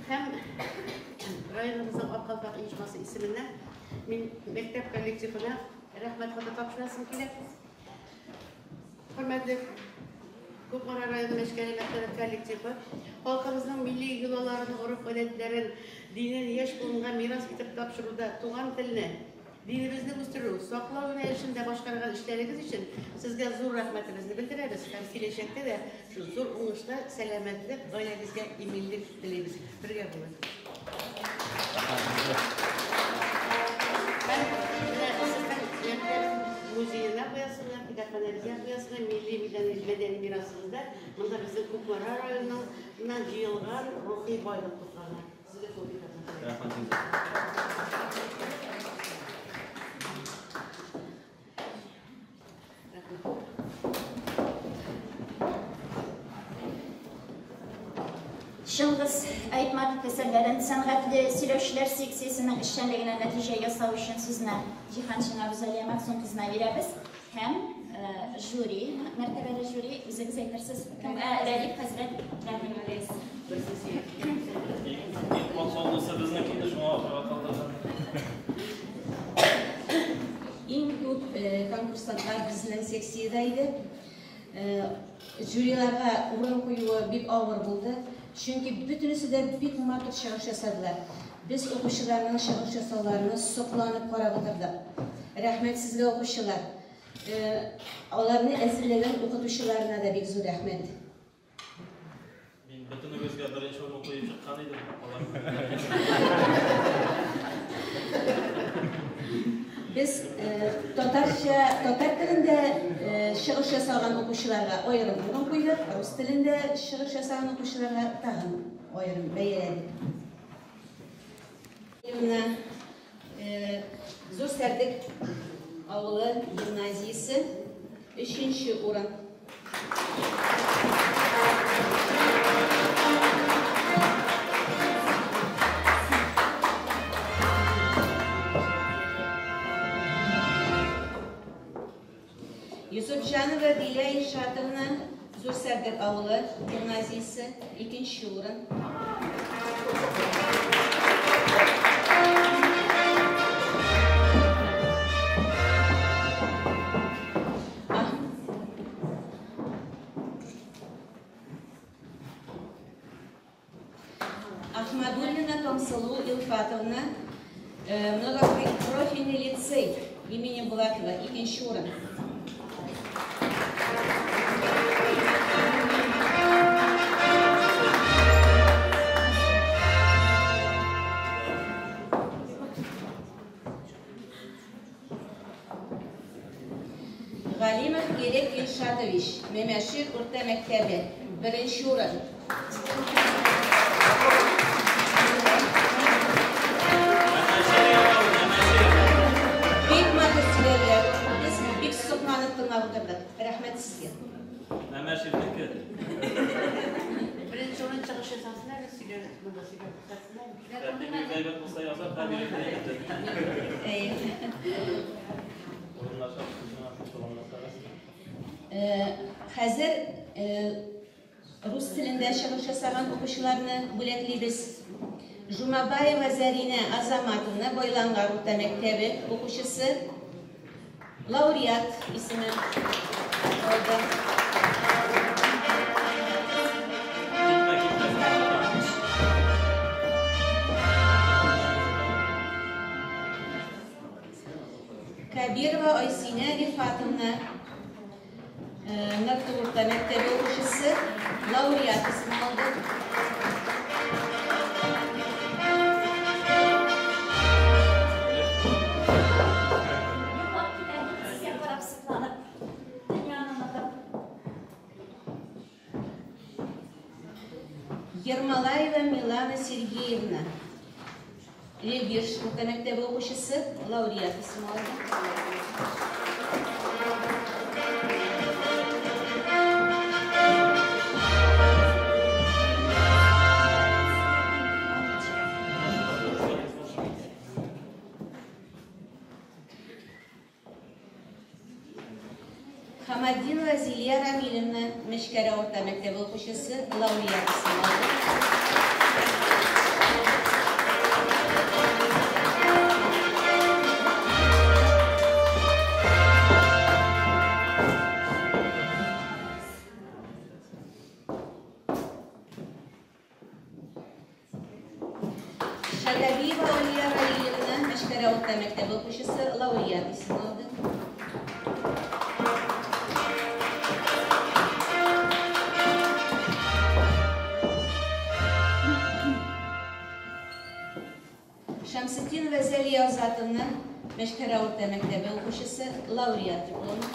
Һәм районыбызның Ак калфак оешмасы исеменнән мин Мәктәп коллективына рәхмәт хаты тапшырасым килә. Хөрмәтле Кукмара районы Мәчкәрә мәктәбе коллективы, халкыбызның милли йолаларын, гореф-гадәтләрен, динен яшь буынга мирас итеп тапшыруда туган телне, динебезне үстерү, саклау юнәлешендә башкарган эшләрегез өчен сезгә зур рәхмәтебезне белдерәбез һәм киләчәктә дә шул зур уңышлар, сәламәтлек, гаиләгезгә иминлек телибез. Бергә булыгыз. Һәм менә сезнең мәктәп музеена куясыңlar, китапханәбезгә куясыңlar, милли мәдәни мирасыбызда монда безнең Кукмара районыннан җыелган рухи байлык туплана. Сезгә күп рәхмәт. Чыңгыз Айтматов әсәрләрен сәнгатьле сөйләүчеләр секциясенең эшчәнлегенә нәтиҗә ясау өчен сүзне Җиһаншина Рузалия Мәгъсүм кызына бирәбез һәм жюри, мәртәбәле жюри, үзегез әйтерсез, кем Рәдиф хәзрәт рәхим итегез. Иң мактаулысы безнеке инде, шуңа ахырга калдырган. Иң күп конкурсантлар безнең секциядә иде. Жюриларга урын куюы бик авыр булды. Чөнки бөтенесе дә бик матур чыгыш ясадылар. Без укучыларның чыгыш ясауларына сокланып карап утырдык. Рәхмәт сезгә, укучылар. Аларны әзерләгән укытучыларына да бик зур рәхмәт. Мин бөтенегезгә беренче урын куеп чыккан идем. Без татарча, татар телендә чыгыш ясаган укучыларга аерым урын куйдык, рус телендә чыгыш ясаган укучыларга тагын аерым бәяләдек. Зур Сәрдек авылы гимназиясе 3-нче урын. Юсупҗанова Дилә Илшатовна, Зур Сәрдек авылы гимназиясе 2-нче урын. Ахмадуллина Томсылу Илфатовна, многопрофильный лицей имени Булатова, 2-нче урын. Галимов Ирек Илшатович, Мәмәшир урта мәктәбе, 1-нче урын. Бик матур сөйләделәр. Без бик сокланып тыңлап утырдык. Рәхмәт сезгә. Мәмәширнеке. Беренче урын чыгыш ясасын әле, сөйләр, монда сөйләп күрсәтсен әле. Тәртибегез әйбәт булса язар, һәм ирек Әйе. Урыннар шатланасыз. Хәзер рус телендә чыгыш ясаган укучыларны бүләклибез. Жумабаева Зарина Азаматовна, Байлангар урта мәктәбе укучысы, лауреат исеме алды. Кабирова Айсинә Рифатовна, Нырты урта мәктәбе укучысы, лауреат исеме алды. Йоклап китәр, сезгә карап сокланып, дөньяны онытып. Ермолаева Милана Сергеевна, Лебеш урта мәктәбе укучысы, лауреат исеме алды. Хамадинова Зилия Рамилевна, Мәчкәрә урта мәктәбе укучысы, лауреат исеме алды. Лауреат исемен алды. Шәмсетдинова Зәлия Азатовна, Мәчкәрә урта мәктәбе укучысы, лауреат дипломы.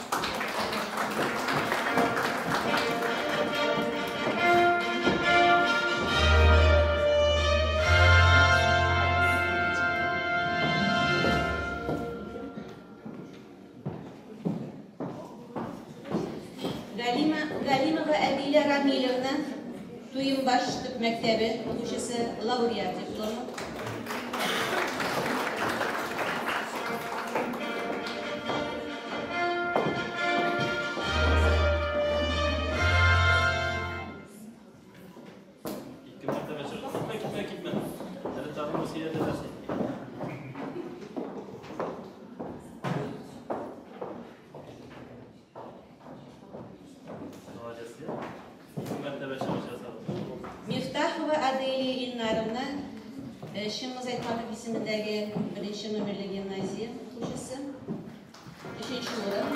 Галимова Әдилә Рамилевна, Туембаш төп мәктәбе укучысы, лауреат дипломы. Ике мәртәбә чыгып. Китмә, китмә, китмә. Әле тагын Русиядә дә. Молодец. Ике мәртәбә чыгыш ясады. Мифтахова Аделия Ильнаровна, Чыңгыз Айтматов исемендәге беренче номерлы гимназия укучысы. Өченче урын.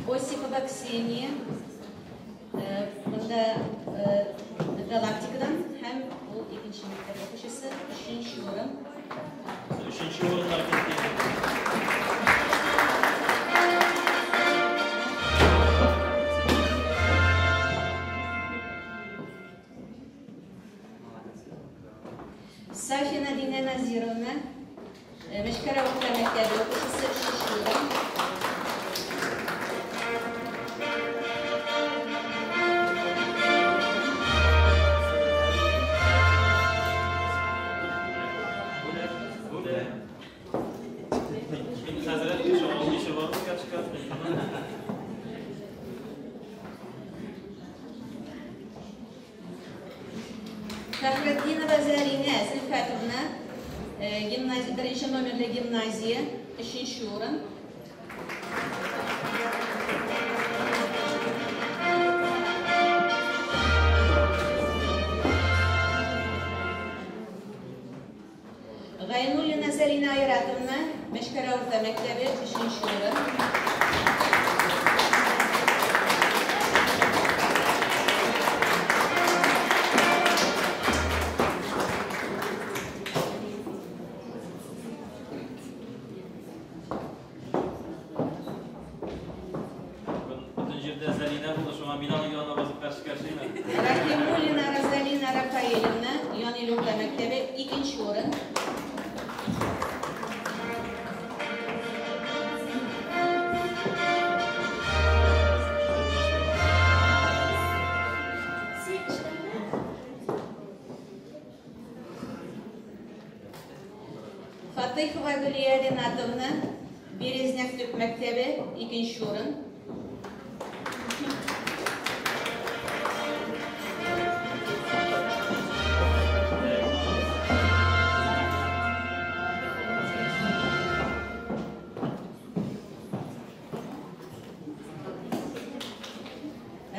Осипова Ксения, монда Галактикадан һәм ул икенче мәктәп укучысы, өченче урын. Өченче урыннар китте. Сафина Динә Назировна, Мәчкәрә урта мәктәбе укучысы, өченче урын. Бүләк, бүләк. Мин хәзрәт кеше алмыйча барып качка. Фәхретдинова Зәринә Зөлфәтовна, гимназия, беренче номерлы гимназия, өченче урын. Гайнуллина Зәринә Айратовна, Мәчкәрә урта мәктәбе, өченче урын. Бөтен җирдә Зәринә булды, шуңа мин аның янына басып каршы каршыйм. Рахимуллина Розалина Рафаэлевна, Янил урта мәктәбе, икенче урын. Фатыйхова Гөлия Ринатовна, Березняк төп мәктәбе, икенче урын.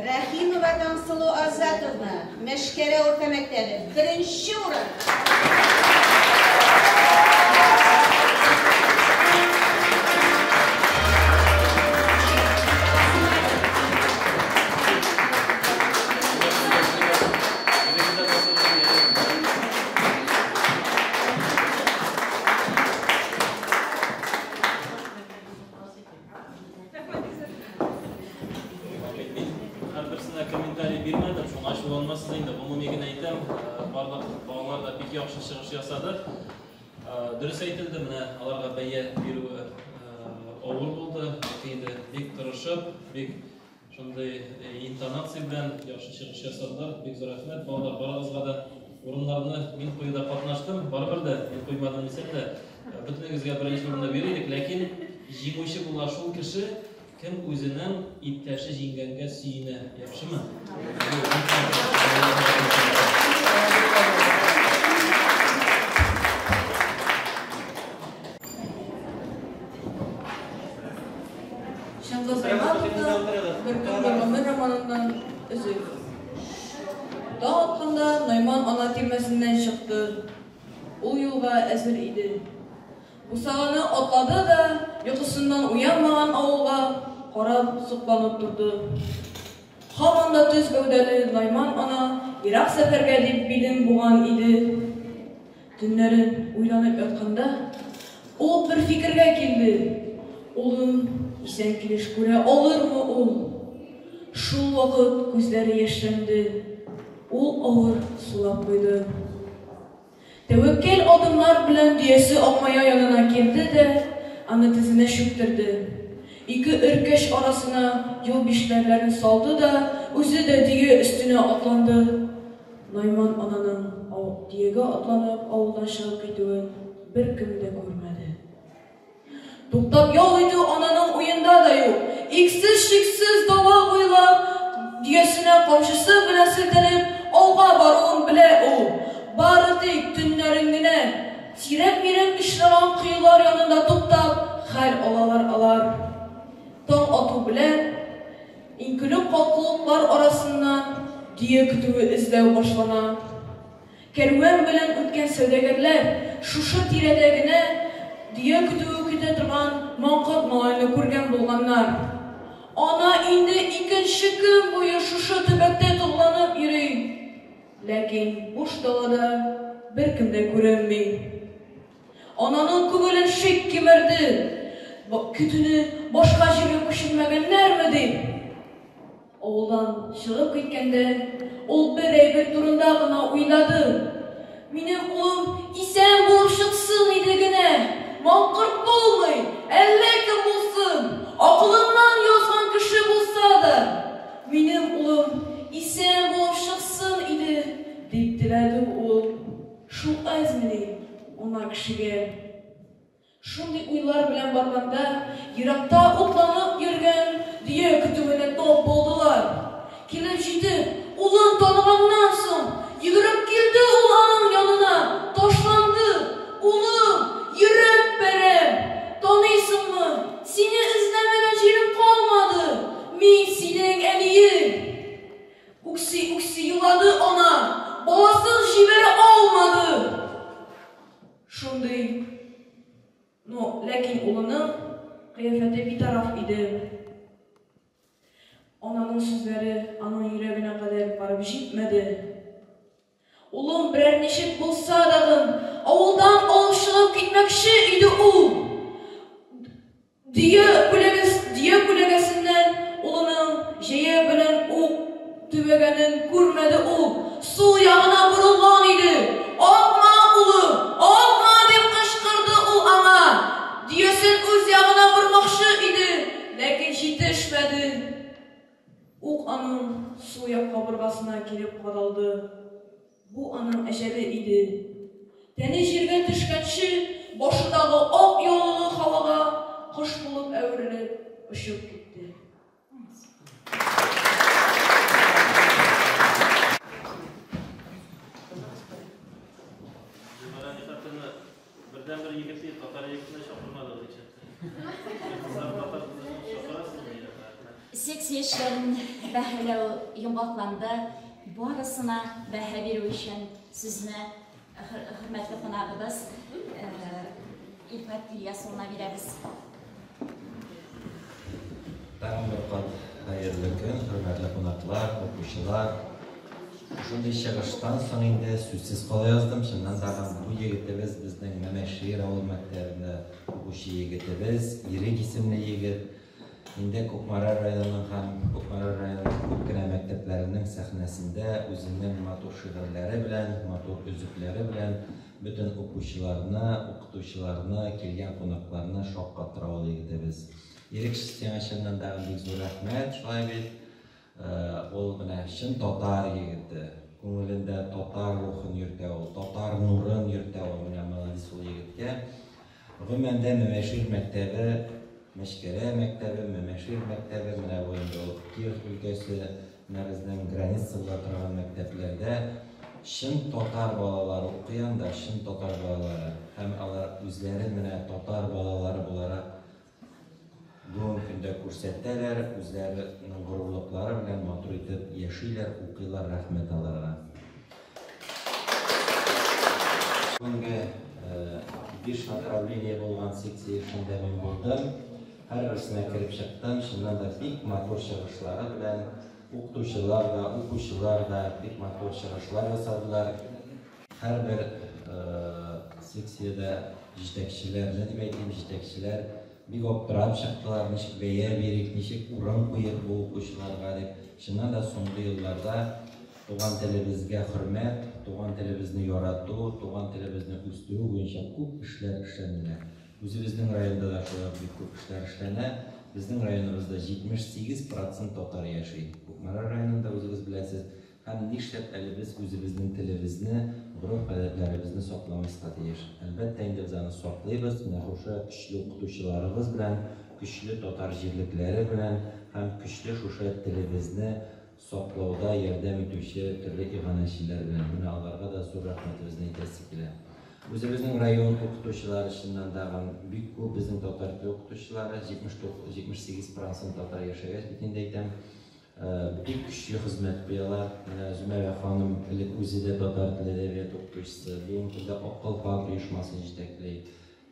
Рәхимова Таңсылу Азатовна, Мәчкәрә урта мәктәбе, беренче урын. Мин һәрберсенә комментарий бирмәдем, шуңа ачуланмассыз инде. Гомуми генә әйтәм, барлык балалар да бик яхшы чыгыш ясады. Дөрес әйтелде, менә аларга бәя бирүе авыр булды. Чөнки инде бик тырышып, бик шундый интонация белән яхшы чыгыш ясадылар. Бик зур рәхмәт балалар, барыгызга да. Урыннарны мин куюда катнаштым. Барыбер дә мин куймадым дисәм дә, бөтенегезгә беренче урынны бирер идек, ләкин җиңүче була шул кеше, кем үзенең иптәше җиңгәнгә сөенә. Яхшымы? Чыңгыз Айтматовның Төркем бер гомер романыннан өзек. Таң атканда Найман ана тирмәсеннән чыкты. Ул юлга әзер иде. Бусаганы атлады да, йокысыннан уянмаган авылга карап сокланып торды. Һаман да төз гәүдәле Найман ана ерак сәфәргә дип билен буган иде. Төннәрен уйланып ятканда, ул бер фикергә килде, улын исән килеш күрә алырмы ул? Шул вакыт күзләре яшьләнде, ул авыр сулап куйды. Тәвәккәл адымнар белән дөясе Акмая янына килде дә, аны тезенә чүктерде. Ике өркәч арасына юл биштәрләрен салды да, үзе дә дөя өстенә атланды. Найман ананың дөягә атланып авылдан чыгып китүен беркем дә күрмәде. Туктап ял итү ананың уенда да юк. Иксез-чиксез дала буйлап, дөясенә камчысы белән селтәнеп, алга баруын белә ул. Бары тик төннәрен генә, сирәк-мирәк очраган коелар янында туктап, хәл алалар алар. Таң ату белән, иңкүле калкулыклар арасыннан дөя көтүе эзләү башлана. Кәрван белән үткән сәүдәгәрләр шушы тирәдә генә дөя көтүе көтә торган маңкорт малайны күргән булганнар. Ана инде икенче көн буе шушы төбәктә толланып йөри. Ләкин буш далада беркем дә күренми. Ананың күңелен шик кимерде. Көтүне башка җиргә күчермәгәннәрме дип. Авылдан чыгып киткәндә, ул бер әйбер турында гына уйлады, Минем улым исән булып чыксын иде генә! Маңкорт булмый, әллә кем булсын, акылыннан язган кеше булса да, минем улым исән булып чыксын иде, дип теләде ул. Шул әзмени ана кешегә? Шундый уйлар белән барганда, еракта утланып йөргән дөя көтүенә тап булдылар. Килеп җитеп, улын таныганнан соң, йөгереп килде ул аның янына, ташланды, Улым, йөрәк парәм! Таныйсыңмы, сине эзләмәгән җирем калмады! Мин синең әниең! Үкси-үкси елады ана, баласын җибәрә алмады. Шундый. Но, ләкин улының кыяфәте битараф иде. Ананың сүзләре аның йөрәгенә кадәр барып җитмәде. Улым берәр ничек булса дагын авылдан алып чыгып китмәкче иде ул. Дөя күләгәс, дөя күләгәсеннән улының җәя белән ук төбәгәнен күрмәде ул, сул ягына борылган иде. Атма, улым, атма! дип кычкырды ул аңа. Дөясен үз ягына бормакчы иде, ләкин җитешмәде. Ук аның сул як кабыргасына килеп кадалды. Бу аның әҗәле иде. Тәне җиргә төшкәнче, башындагы ак яулыгы һавага кош булып әверелеп очып китте. Гөлнара Нихатовна, бердәнбер егет дип, татар егетне чакырмадыгыз нишләптер. Кызлар татар кызын чакырасызмы? Секция эшләрен бәһаләү йомгакланды. Барысына бәһа бирү өчен сүзне хөрмәтле кунагыбыз Илфат Ильяс улына бирәбез. Тагын бер кат хәерле көн, хөрмәтле кунаклар, укучылар. Шундый чыгыштан соң инде сүзсез кала яздым. Чыннан да бу егетебез безнең Мәмәшир авыл мәктәбендә укучы егетебез, Ирек исемле егет. Инде Кукмара районының һәм Кукмара районының күп кенә мәктәпләренең сәхнәсендә үзенең матур шигырьләре белән, матур өзекләре белән бөтен укучыларны, укытучыларны, килгән кунакларны шаккатыра ул егетебез. Ирек, сиңа чыннан да бик зур рәхмәт, шулай бит. Ул менә чын татар егете. Күңелендә татар рухын йөртә ул, татар нурын йөртә ул. Менә молодец ул егеткә. Гомумән дә Мәмәшир мәктәбе, Мәчкәрә мәктәбе, Мәмәшир мәктәбе, менә бу инде ул Киров өлкәсе, менә безнең граница була торган мәктәпләрдә чын татар балалары укый анда, чын татар балалары. Һәм алар үзләрен менә татар балалары буларак. Бүгенге көндә күрсәтәләр, үзләренең горурлыклары белән матур итеп яшиләр, укыйлар, рәхмәт аларга. Бүгенге 5 направление булган секция эшендә мин булдым. Һәрберсенә кереп чыктым. Чыннан да бик матур чыгышлары белән укытучылар да, укучылар да бик матур чыгышлар ясадылар. Һәрбер секциядә җитәкчеләрне дип әйтим, җитәкчеләр бик аптырап чыктылар, ничек бәя бирик, ничек урын куйыйк бу укучыларга дип. Чыннан да соңгы елларда туган телебезгә хөрмәт, туган телебезне ярату, туган телебезне үстерү буенча күп эшләр эшләнелә. Үзебезнең районда да шулай ук бик күп эшләр эшләнә. Безнең районыбызда 78 процент татар яши. Кукмара районында үзегез беләсез. Һәм нишләп әле без үзебезнең телебезне, гореф-гадәтләребезне сакламаска тиеш? Әлбәттә инде без аны саклыйбыз, менә шушы көчле укытучыларыбыз белән, көчле татар җирлекләре белән һәм көчле шушы телебезне саклауда ярдәм итүче төрле иганәчеләр белән. Менә аларга да зур рәхмәтебезне әйтәсе килә. Үзебезнең район укытучылары чыннан да бик күп безнең татар теле укытучылары, 78 процент татар яшәгәч бит инде әйтәм. Бик көчле хезмәт куялар. Менә Зөмәрә ханым элек үзе дә татар теле әдәбияты укытучысы, бүгенге көндә Ак калфак оешмасын җитәкли.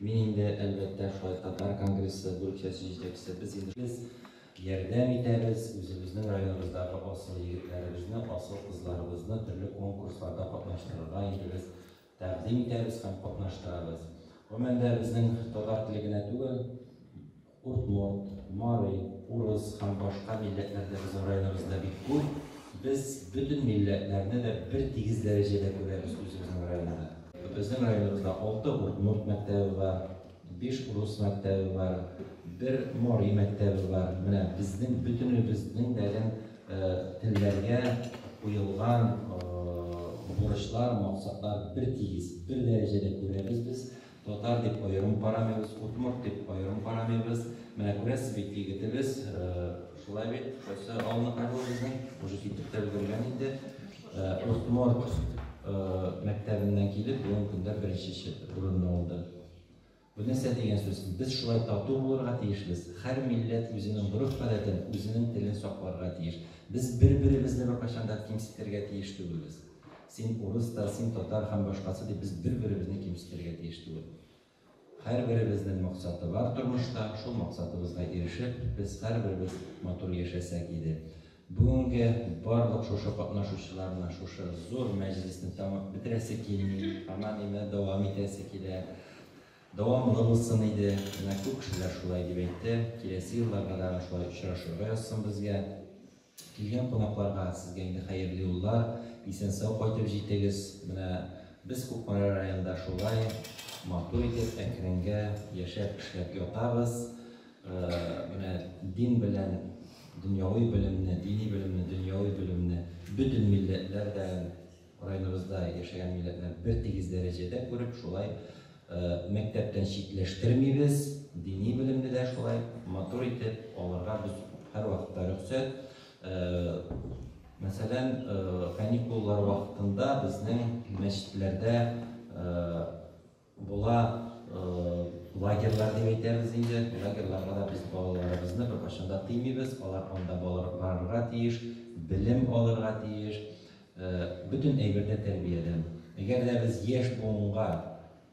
Мин инде, әлбәттә, шулай татар конгрессы бүлекчәсе җитәкчесе. Без инде без ярдәм итәбез, үзебезнең районыбыздагы асыл егетләребезне, асыл кызларыбызны төрле конкурсларда катнаштырырга инде без тәкъдим итәбез һәм катнаштырабыз. Гомумән дә безнең татар теле генә түгел, удмурт, мари, урыс һәм башка милләтләр дә безнең районыбызда бик күп. Без бөтен милләтләрне дә бер тигез дәрәҗәдә күрәбез үзебезнең районда. Безнең районыбызда 6 удмурт мәктәбе бар, 5 урыс мәктәбе бар, бер мари мәктәбе бар. Менә безнең бөтенебезнең дә телләргә куелган бурычлар, максатлар бер тигез, бер дәрәҗәдә күрәбез без. Татар дип аерым карамыйбыз, удмурт дип аерым карамыйбыз. Менә күрәсез бит, егетебез, шулай бит, кайсы авылныкы әле ул безнең, уже китеп тә өлгергән инде. Удмурт мәктәбеннән килеп, бүгенге көндә беренче урынны алды. Бу нәрсә дигән сүз? Без шулай тату булырга тиешбез. Һәр милләт үзенең гореф-гадәтен, үзенең телен сакларга тиеш. Без бер-беребезне беркайчан да кимсетергә тиеш түгелбез. Син урыс та, син татар һәм башкасы дип без бер-беребезне кимсетергә тиеш түгел. Һәрберебезнең максаты бар тормышта, шул максатыбызга ирешеп, без һәрберебез матур яшәсәк иде. Бүгенге барлык шушы катнашучыларны, шушы зур мәҗлесне тәмам бетерәсе килми, һаман имә дәвам итәсе килә. Дәвамлы булсын иде. Менә күп кешеләр шулай дип әйтте. Киләсе елларга да шулай очрашырга язсын безгә. Килгән кунакларга сезгә инде хәерле юллар, исән-сау кайтып җитегез. Менә без Кукмара районында шулай матур итеп, әкренгә яшәп, эшләп ятабыз. Менә дин белән дөньяви белемне, дини белемне, дөньяви белемне бөтен милләтләр дә районыбызда яшәгән милләтләр бер тигез дәрәҗәдә күреп, шулай мәктәптән читләштермибез, дини белемне дә шулай матур итеп алырга без һәрвакытта рөхсәт. Мәсәлән, каникуллар вакытында безнең мәчетләрдә була лагерьлар дип әйтәбез инде. Лагерьларга да без балаларыбызны беркайчан да тыймыйбыз. Алар анда барырга тиеш, белем алырга тиеш. Бөтен әйбер дә тәрбиядән. Әгәр дә без яшь буынга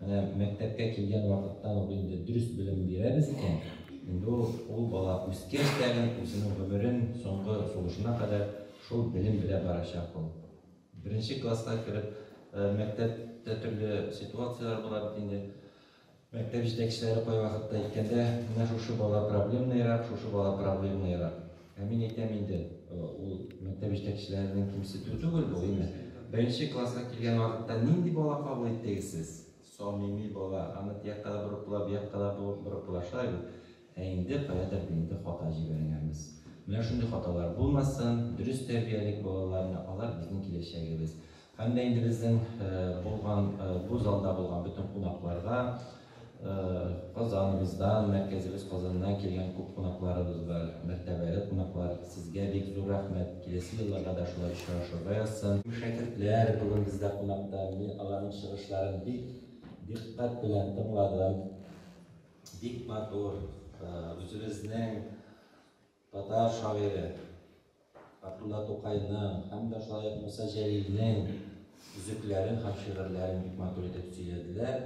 менә мәктәпкә килгән вакыттан ук инде дөрес белем бирәбез икән, инде ул, ул бала үскәч тә үзенең гомерен соңгы сулышына кадәр шул белем белән барачак ул. Беренче класска кереп, мәктәптә төрле ситуацияләр була бит инде. Мәктәп җитәкчеләре кайвакытта әйткәндә, менә шушы бала проблемныйрак, шушы бала проблемныйрак. Ә мин әйтәм инде, ул мәктәп җитәкчеләренең кимсетүе түгел бу, әйме? Беренче класска килгән вакытта нинди бала кабул иттегез сез? Самими бала, аны тиякка да борып була, биякка да борып була, шулай бит? Ә инде каядыр инде хата җибәргәнбез. Менә шундый хаталар булмасын, дөрес тәрбиялик балаларны, алар безнең киләчәгебез. Һәм дә инде безнең булган, бу залда булган бөтен кунакларга, Казаныбыздан, мәркәзебез Казаннан килгән күп кунакларыбыз бар, мәртәбәле кунаклар, сезгә бик зур рәхмәт, киләсе елларда да шулай очрашырга язсын. Шәкертләр бүген бездә кунакта, мин аларның чыгышларын бик дикъкать белән тыңладым. Бик матур. үзебезнең татар шагыйре Габдулла Тукайның һәм дә шулай ук Муса Җәлилнең өзекләрен һәм шигырьләрен бик матур итеп сөйләделәр.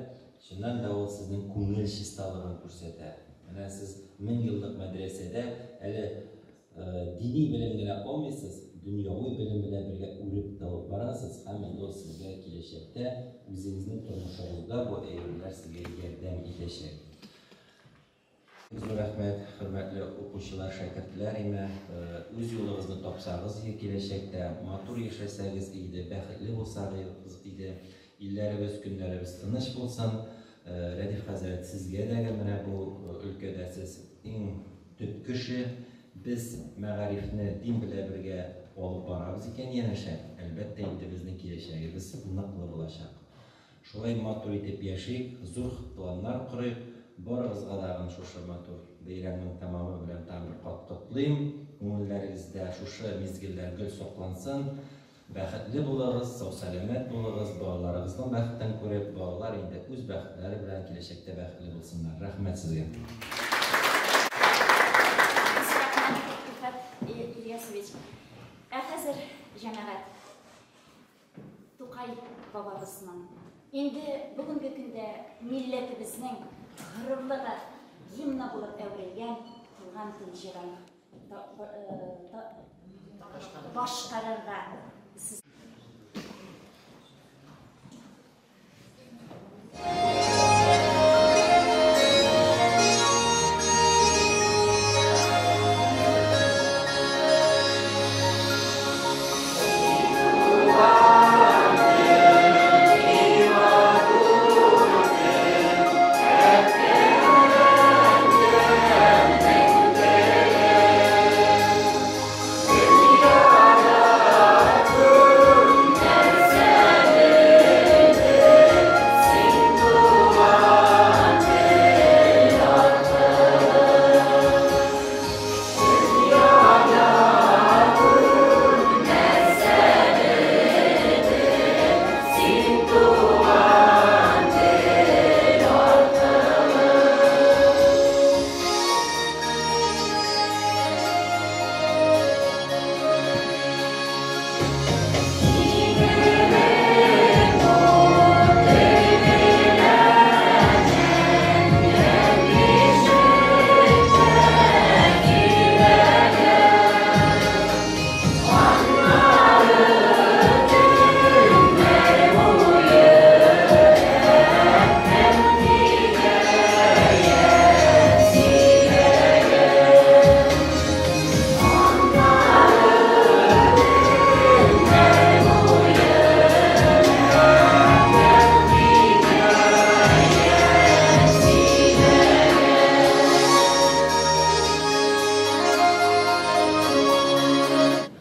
Чыннан да ул сезнең күңел чисталыгын күрсәтә. Менә сез 1000 еллык мәдрәсәдә әле дини белем генә алмыйсыз, дөньяви белем белән бергә үреп тә алып барасыз һәм инде ул сезгә киләчәктә үзегезнең тормышыгызда бу әйберләр сезгә ярдәм итәчәк. Зур рәхмәт, хөрмәтле укучылар, шәкертләр име, үз юлыгызны тапсагыз иде киләчәктә, матур яшәсәгез иде, бәхетле булсагыз иде, илләребез, көннәребез тыныч булсын. Рәдиф хәзрәт, сезгә дә менә бу өлкәдә сез иң төп кеше. Без мәгарифне дин белән бергә алып барабыз икән янәшә, әлбәттә инде безнең киләчәгебез ныклы булачак. Шулай матур итеп яшик, зур планнар корыйк. Барыгызга тагын шушы матур бәйрәмнең тәмамы белән тагын бер кат котлыйм. Күңелләрегездә шушы мизгелләр гел саклансын. Бәхетле булыгыз, сау-сәламәт булыгыз, балаларыгызның бәхетен күреп, балалар инде үз бәхетләре белән киләчәктә бәхетле булсыннар. Рәхмәт сезгә. Рәхмәт, Илфат Ильясович. Ә хәзер, җәмәгать, Тукай бабабызның, инде бүгенге көндә милләтебезнең горурлыгы, гимны булып әверелгән Туган тел җырын башкарырга сез.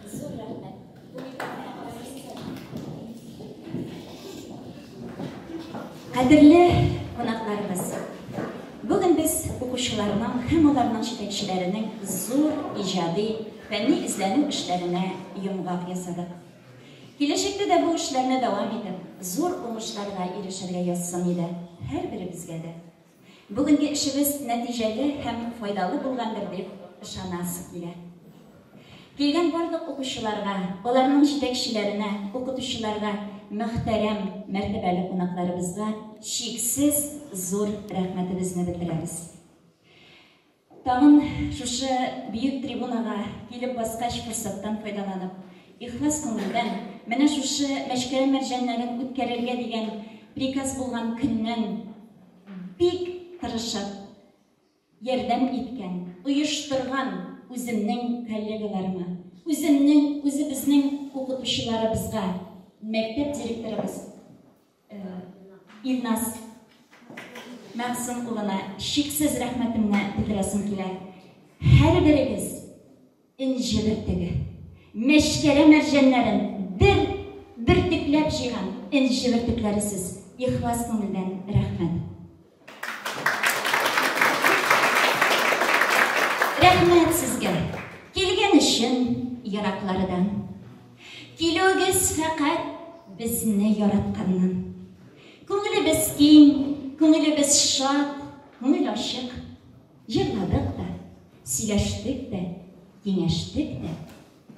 Зур рәхмәт. Кадерле кунакларыбыз, бүген без укучыларның һәм аларның җитәкчеләренең зур иҗади, фәнни эзләнү эшләренә йомгак ясадык. Киләчәктә дә бу эшләрне дәвам итеп, зур уңышларга ирешергә язсын иде һәрберебезгә дә. Бүгенге эшебез нәтиҗәле һәм файдалы булгандыр дип ышанасы килә. Килгән барлык укучыларга, аларның җитәкчеләренә, укытучыларга, мөхтәрәм, мәртәбәле кунакларыбызга чиксез зур рәхмәтебезне белдерәбез. Тагын шушы бөек трибунага килеп баскач, форсаттан файдаланып, ихлас күңелдән менә шушы Мәчкәрә мәрҗәннәрен үткәрергә дигән приказ булган көннән бик тырышып ярдәм иткән, оештырган үземнең коллегаларыма, үземнең, үзебезнең укытучыларыбызга, мәктәп директорыбыз Илназ Мәгъсум улына чиксез рәхмәтемне белдерәсем килә. Һәрберегез энҗе бөртеге. Мәчкәрә мәрҗәннәрен бер бөртекләп җыйган энҗе бөртекләре сез. Ихлас күңелдән рәхмәт. Рәхмәт сезгә, килгән өчен ераклардан. Килүегез фәкать безне яратканнан. Күңелебез киң, күңелебез шат, күңел ачык. Җырладык та, сөйләштек тә, киңәштек тә,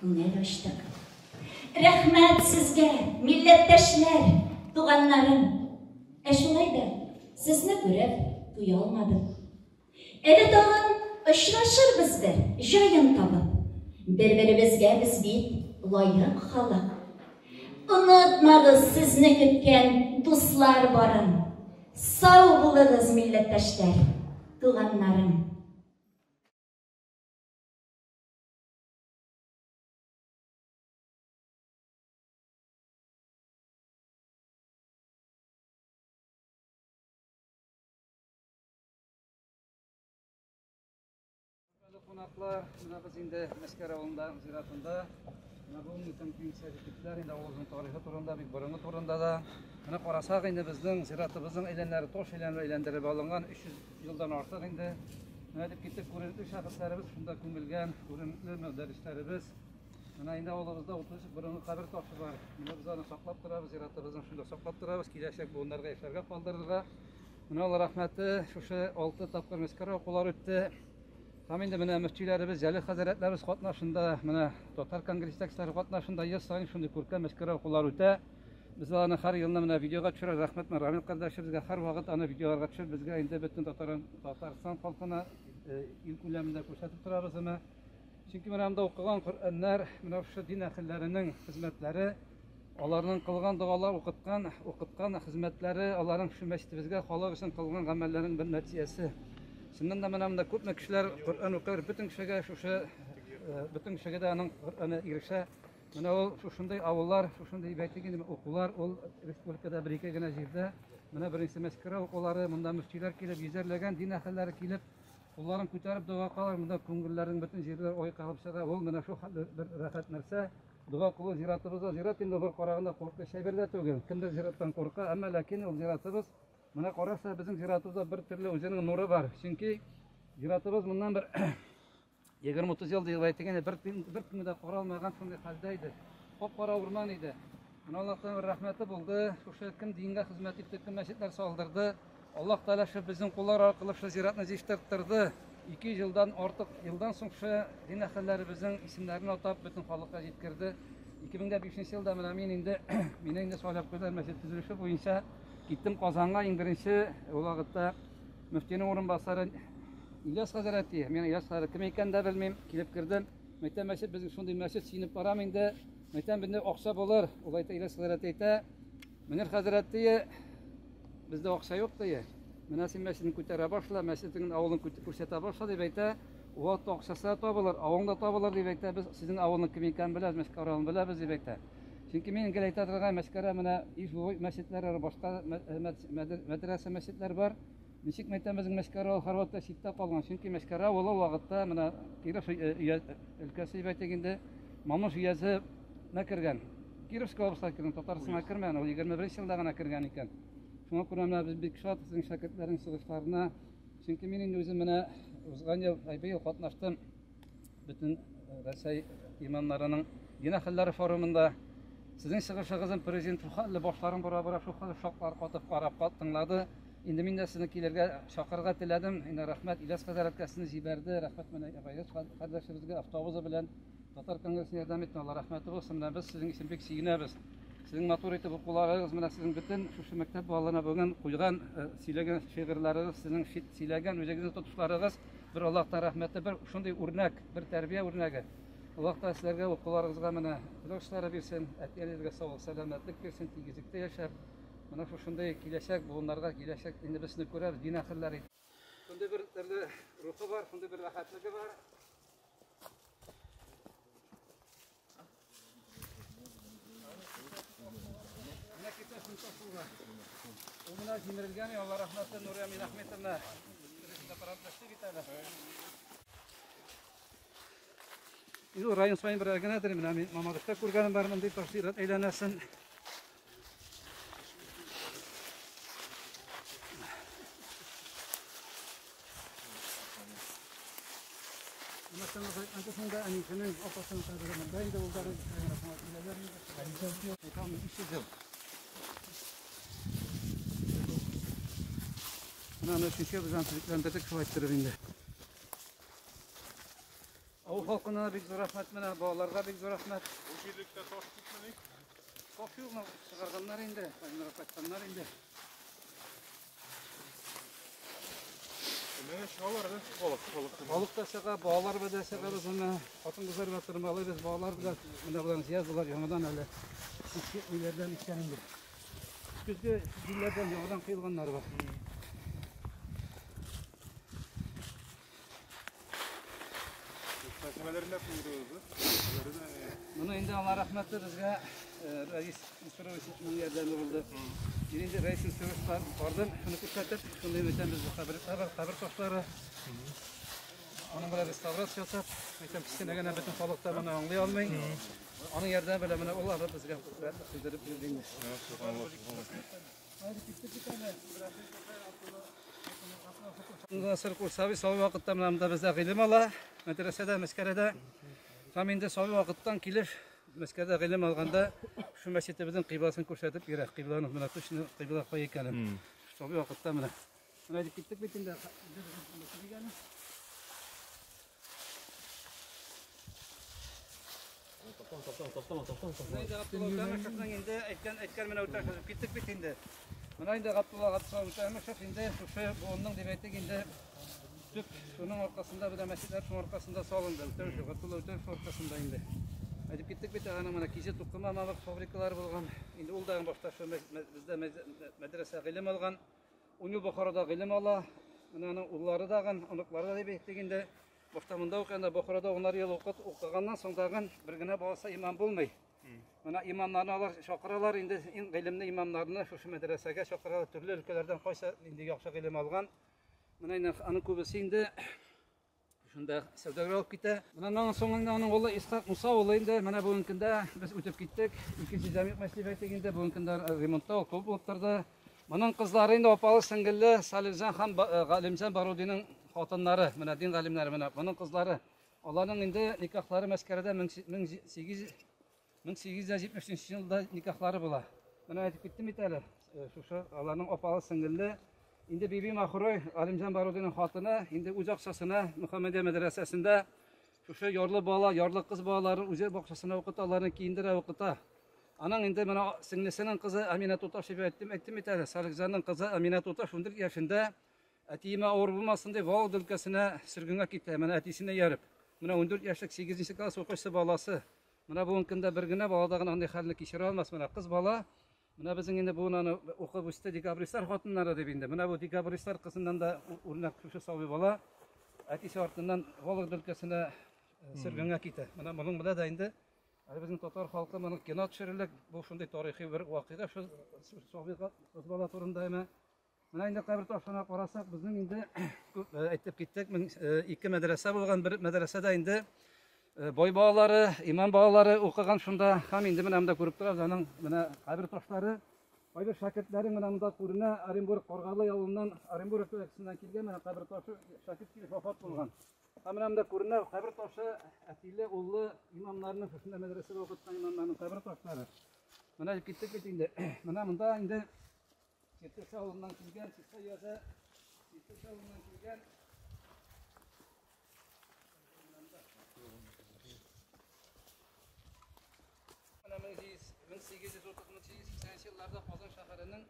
күңел ачтык. Рәхмәт сезгә, милләттәшләр, туганнарым! Ә шулай да сезне күреп туя алмадым. Әле тагын очрашырбыз бер, җаен табып. Бер-беребезгә без бит лаек халык. Онытмагыз сезне көткән дуслар барын. Сау булыгыз, милләттәшләр, туганнарым! Хөрмәтле кунаклар, менә без инде Мәскәр авылында, зиратында. Менә бүгенге конференция киттеләр инде авылның тарихы турында, бик борынгы турында да. Менә карасак инде безнең зиратыбызның әйләннәре таш әйләнеп әйләндереп алынган 300 елдан артык инде. Менә дип киттек, күренекле шәхесләребез шунда күмелгән, күренекле мөдәррисләребез. Менә инде авылыбызда 33 борынгы кабер ташы бар. Менә без аны саклап торабыз, зиратыбызны шунда саклап торабыз, киләчәк буыннарга яшәргә калдырырга. Менә Алла рәхмәте, шушы 6 тапкыр Мәскәү укулар үтте. Һәм инде менә мөфтиләребез, Җәлил хәзрәтләребез катнашында, менә татар конгресс җитәкчеләре катнашында ел саен шундый күркәм Мәскәү укулар үтә. Без аларны һәр елны менә видеога төшерәбез. Рәхмәт менә Рамил кардәшебезгә һәрвакыт аны видеоларга төшереп, безгә инде бөтен татар Татарстан халкына ил күләмендә күрсәтеп торабыз аны. Чөнки менә анда укыган Коръәннәр, менә шушы дин әһелләренең хезмәтләре, Аларның кылган догалар, укыткан, укыткан хезмәтләре, аларның шушы мәчетебезгә халык өчен кылган гамәлләренең бер нәтиҗәсе. Чыннан да менә монда күпме кешеләр Коръән укый, бөтен кешегә шушы, э, бөтен кешегә дә аның Коръәне ирешә. Менә ул шушындый авыллар, шушындый әйтик инде укулар, ул республикада бер-ике генә җирдә. Менә беренче Мәскәү укулары, монда мөфтиләр килеп, йөзәрләгән дин әһелләре килеп, кулларын күтәреп дога кылалар, монда күңелләренең бөтен җирләре ой калып чыга. Ул менә шул хәтле бер рәхәт нәрсә. Дога кылу зиратыбызда, зират инде бер караганда куркыныч әйбер дә түгел. Кемдер зираттан курка, әмма ләкин ул зиратыбыз, менә караса, безнең зиратыбызда бер төрле үзенең нуры бар. Чөнки зиратыбыз моннан бер 20-30 ел дип әйтик инде, бер бер кемгә дә каралмаган шундый хәлдә иде. Кап-кара урман иде. Менә Аллаһтан бер рәхмәте булды. Шушы кем дингә хезмәт итте, кем мәчетләр салдырды. Аллаһ Тәгалә шул безнең куллар аркылы шул зиратны җыештырттырды. 200 елдан артык елдан соң шул дин әһелләребезнең исемнәрен атап бөтен халыкка җиткерде. 2005 елда менә мин инде мине инде сайлап куйдылар мәчет төзелеше буенча. Киттем Казанга иң беренче ул вакытта мөфтинең урынбасары Ильяс хәзрәти. Мин Ильяс хәзрәт кем икәнен дә белмим. Килеп кердем. Мәйтәм, мәчет безнең шундый мәчет, сөенеп барам инде. Мәйтәм, бездә акча булыр. Ул әйтә, Ильяс хәзрәт әйтә, Мөнир хәзрәт дие, бездә акча юк дие. Менә син мәчетне күтәрә башла, мәчетеңнең авылын күрсәтә башла дип әйтә. Ул вакытта акчасы да табылыр, авылың да табылыр дип әйтә. Без сезнең авылның кем икәнен беләбез, Мәскәү авылын беләбез дип әйтә. Чөнки мин гел әйтә торган Мәскәүдә менә Ижбой мәчетләре, башка мәдрәсә мәчетләр бар. Ничек мәйтәм, безнең Мәскәү авылы һәрвакытта читтә калган. Чөнки Мәскәү авылы вакытта менә Киров өлкәсе дип әйтик инде, Мамыш өязенә кергән. Кировск областына кергән, Татарстанга кермәгән, ул 21 елда гына кергән икән. Шуңа күрә менә без бик шат сезнең шәкертләрнең чыгышларына. Чөнки мин инде үзем менә узган ел, ай быел катнаштым бөтен Рәсәй имамнарының дин әһелләре форумында. Сезнең чыгышыгызны президент шул хәтле башларын бора-бора, шул хәтле шаклар катып карап тыңлады. Инде мин дә сезне килергә чакырырга теләдем. Инде рәхмәт Ильяс хәзрәткә сезне җибәрде. Рәхмәт менә Гайрәт кардәшебезгә автобусы белән Татар конгрессына ярдәм итте. Алла рәхмәте булсын. Менә без сезнең өчен бик сөенәбез. Сезнең матур итеп укуларыгыз, менә сезнең бөтен шушы мәктәп балаларына бүген куйган, сөйләгән шигырьләрегез, сезнең сөйләгән үзегезнең тотышларыгыз бер Аллаһтан рәхмәте, бер шундый үрнәк, бер тәрбия үрнәге. Аллаһ Тәгалә сезләргә укуларыгызга менә теләк бирсен, әти-әниләргә саулык, сәламәтлек бирсен, тигезлектә яшәп, менә шушындый киләчәк буыннарга, киләчәк инде без сезне күрәбез, дин әһелләре. Шундый бер төрле рухы бар, шундый бер рәхәтлеге бар. Менә китә шунда шулга. Ул менә җимерелгән, Алла рәхмәте, Нурия Минахметовна. Инде район саен бер генәдер, менә мин Мамадышта күргәнем бар мондый таш зират әйләнәсен. Менә аны өченче без аны төзекләндердек шулай иттереп инде. халкына бик зур рәхмәт менә, балаларга бик зур рәхмәт. Бу җирлектә таш күпмени? Таш юкмы? Чыгарганнар инде, кайнар кайтканнар инде. Менә чыгалар да, балык, балык. Балык та чыга, балалар белән чыгабыз менә, хатын-кызлар белән тырмалыйбыз, балалар белән менә болар җыябыз, болар яңадан әле иске өйләрдән икән инде. Көзге җилләрдән яңадан кыелганнар бар. Тәрҗемәләрендә куйдыгыз, Моны инде Алла рәхмәте безгә Рәис Мансуровичның ярдәме булды. Мин инде Рәис Мансуровичка бардым, шуны күрсәтеп, шундый әйтәм без кабер, кабер, кабер ташлары. Аның белән реставрация ясап, әйтәм, кечкенә генә бөтен халык та моны аңлый алмый. Аның ярдәме белән менә ул аны безгә куйдырып бирде инде. Насыр Курсави сабый вакытта менә монда бездә гыйлем ала, мәдрәсәдә, Мәскәрәдә. Һәм инде сабый вакыттан килеп, Мәскәүдә гыйлем алганда, шу мәчетебезнең кыйбласын күрсәтеп бирә. Кыйбланы менә точно кыйбла кай икәнен. Сабый вакытта менә. Менә әйтеп киттек бит инде. Менә инде Габдулла Үтәмешевнең инде әйткән әйткән менә Үтәмешев киттек бит инде. Менә инде Габдулла Габдулла Үтәмешев инде шушы буынның дип әйтик инде төп шуның аркасында бездә мәчетләр шуның аркасында салынды. Үтәмешев Габдулла Үтәмешев аркасында инде. Әйтеп киттек бит аның менә киже тукыма мамык фабрикалары булган. Инде ул да башта шу бездә мәдрәсә гыйлем алган. Ун ел Бохарада гыйлем ала. Менә аның уллары дагын, оныклары да дип әйттек инде. Башта монда укыганда Бохарада унар ел укыт, укыганнан соң тагын бер генә баласы имам булмый. Менә имамнарны алар чакыралар инде, иң гыйлемле имамнарны шушы мәдрәсәгә чакыралар. Төрле өлкәләрдән кайсы инде яхшы гыйлем алган. Менә инде аның күбесе инде шунда сәүдәгәр алып китә. Менә аннан соң инде аның улы Исхак Муса улы инде менә бүгенге көндә без үтеп киттек. Икенче җәмигъ мәчете әйтик инде бүгенге көндә ремонтта ул күп булып торды. Моның кызлары инде апалы сеңгелле Салихҗан һәм Галимҗан Барудиның хатыннары, менә дин галимнәре менә моның кызлары. Аларның инде никахлары Мәскәрәдә 1873 елда никахлары була. Менә әйтеп киттем бит әле, шушы аларның апалы сеңгелле инде Биби Махурой, Галимҗан Барудиның хатыны, инде үз акчасына Мөхәммәдия мәдрәсәсендә шушы ярлы бала, ярлы кыз балаларын үзе бакчасына укыта, аларны киендерә, укыта. Аның инде менә сеңлесенең кызы Амина Туташ дип әйттем, әйттем бит әле, Салихҗанның кызы Амина Туташ 14 яшендә әтиемә авыр булмасын дип Вологда өлкәсенә сөргенгә китә, менә әтисенә ияреп. Менә 14 яшьлек 8 класс укучысы баласы. Менә бүгенге көндә бер генә бала да гына андый хәлне кичерә алмас. Менә кыз бала, менә безнең инде буын аны укып үсте декабристлар хатыннары дип инде. Менә бу декабристлар кызыннан да үрнәк шушы сабый бала әтисе артыннан Вологда өлкәсенә сөргенгә китә. Менә моның белән дә инде әле безнең татар халкы моның кино төшерерлек, бу шундый тарихи бер вакыйга шу сабый кыз бала турында әмма. Менә инде кабер ташларына карасак, безнең инде күп әйтеп киттек, ике мәдрәсә булган, бер мәдрәсәдә инде бай балалары, имам балалары укыган шунда. Һәм инде менә монда күреп торабыз аның менә кабер ташлары. Кайбер шәкертләре менә монда күренә, Оренбург Каргалы авылыннан, Оренбург өлкәсеннән килгән менә кабер ташы шәкерт килеп вафат булган. Һәм менә монда күренә кабер ташы әтиле, уллы имамнарның, шушында мәдрәсәдә укыткан имамнарның кабер ташлары. Менә киттек бит инде. Менә монда инде Чиртеш авылыннан килгән, Чистай язы, Чиртеш авылыннан килгән. Менә 1830-1880 елларда Казан шәһәренең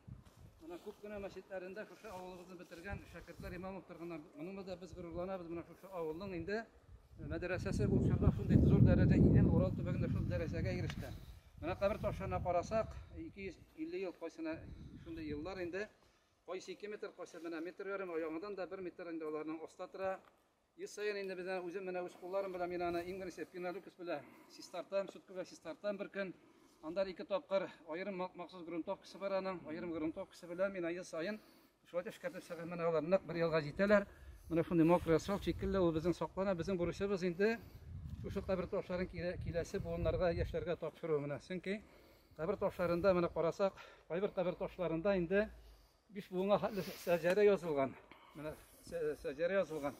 менә күп кенә мәчетләрендә шушы авылыбызны бетергән шәкертләр имам булып торганнар. Моның белән без горурланабыз, менә шушы авылның инде мәдрәсәсе ул чорда шундый зур дәрәҗә, Идел Урал төбәгендә шул дәрәҗәгә ирешкән. Менә кабер ташларына карасак, 250 ел кайсына шундый еллар инде. Кайсы 2 метр, кайсы менә метр ярым, яңадан да 1 метр инде аларның аста тора. Ел саен инде без үзем менә үз кулларым белән мин аны иң беренче пенолюкс белән чистартам, щетка белән чистартам бер көн. Анда ике тапкыр аерым махсус грунтовкасы бар аның, аерым грунтовкасы белән мин ел саен шулай эшкәртеп чыгам, менә алар нык бер елга җитәләр. Менә шундый мокрый асфальт шикелле ул безнең саклана, безнең бурычыбыз инде шушы кабер ташларын киләсе буыннарга, яшьләргә тапшыру менә. Чөнки кабер ташларында менә карасак, кайбер кабер ташларында инде 5 буынга хәтле сәҗәрә язылган. Менә сәҗәрә язылган.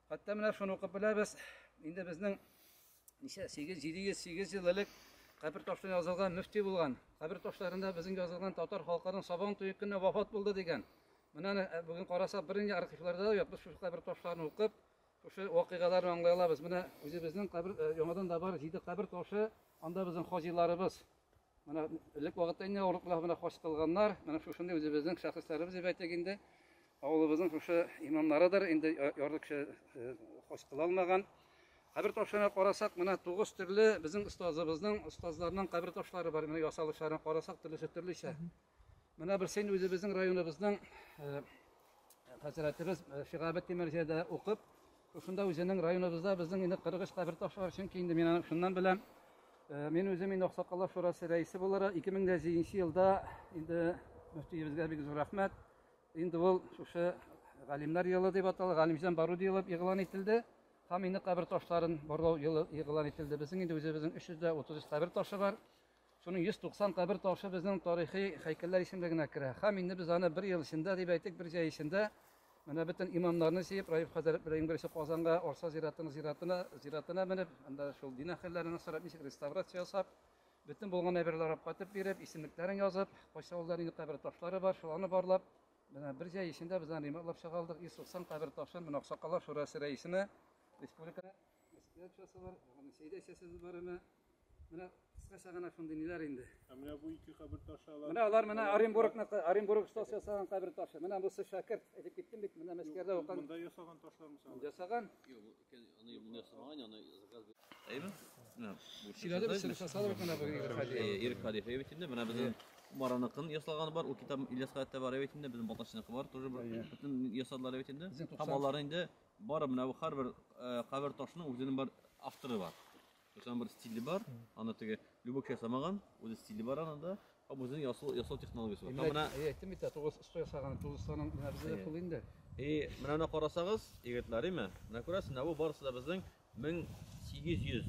Хәтта менә шуны укып беләбез. Инде безнең ничә 8 708 ел элек кабер ташларына язылган мөфти булган. Кабер ташларында безнең язылган татар халкының Сабан туе көнне вафат булды дигән. Менә бүген карасак, бернинди архивларда да юк. Без шул кабер ташларын укып, Шушы вакыйгаларны аңлый алабыз. Менә үзебезнең кабер яңадан да бар җиде кабер ташы, анда безнең хаҗиларыбыз. Менә элек вакытта инде авырлыклар менә хаҗ кылганнар. Менә шушындый үзебезнең шәхесләребез дип әйтик инде. Авылыбызның шушы имамнарыдыр, инде ярлы кеше хаҗ кыла алмаган. Кабер ташларына карасак, менә 9 төрле безнең остазыбызның, остазларның кабер ташлары бар. Менә ясалышларын карасак, төрлесе төрлечә. Менә берсе инде үзебезнең районыбызның хәзрәтебез Шигабетдин Мирзиядә укып, шушында үзенең районыбызда безнең инде 43 кабер ташы бар, чөнки инде мин аны шуннан беләм. Мин үзем инде Аксакаллар шурасы рәисе буларак 2007 елда инде мөфтиебезгә бик зур рәхмәт. Инде ул шушы галимнәр елы дип атала, Галимҗан Баруди елы игълан ителде. Һәм инде кабер ташларын барлау елы игълан ителде. Безнең инде үзебезнең 333 кабер ташы бар. Шуның 190 кабер ташы безнең тарихи һәйкәлләр исемлегенә керә. Һәм инде без аны бер ел эчендә, дип әйтик, бер җәй эчендә менә бөтен имамнарны җыеп, Раиф хәзрәт белән иң беренче Казанга, Арча зиратының зиратына, зиратына менеп, анда шул дин әһелләренә сорап, ничек реставрация ясап, бөтен булган әйберләр алып кайтып биреп, исемлекләрен язып, кайсы авылда нинди кабер ташлары бар, шуларны барлап, менә бер җәй эчендә без аны ремонтлап чыга алдык. 190 кабер ташын менә Аксакаллар шурасы рәисенә республика мәчетләр бар, Сәйдә чәсәсе бар әмма. Менә кыскача гына шундый ниләр инде. Ә менә бу ике кабер ташы алар. Менә алар менә Оренбургныкы, Оренбург остасы ясаган кабер ташы. Менә бусы шәкерт, әйтеп киттем бит, менә Мәскәүдә укыган. Монда ясаган ташлар мисалы. Ясаган. Юк, бу икән, аны монда ясамаган, аны заказ бир. Әйме? Менә бу Сөйләде без ясалып менә бу Ирек Хадиев. Ирек Хадиев әйбит инде, менә безнең Умараныкын ясалганы бар, ул китап Ильяс Хәдәттә бар әйбит инде, безнең Балтачныкы бар, тоже бөтен ясадылар әйбит инде. Һәм алар инде бары менә бу һәрбер кабер ташының үзенең бер авторы бар. Аның бер стиле бар, аны теге любой кеше ясамаган, үзе стиле бар анда, һәм үзенең ясау технологиясе бар. Һәм менә Әйттем бит, тугыз оста ясаган, тугыз останың менә бездә шул инде. И менә моны карасагыз, егетләр, әйме? Менә күрәсез, менә бу барысы да безнең 1800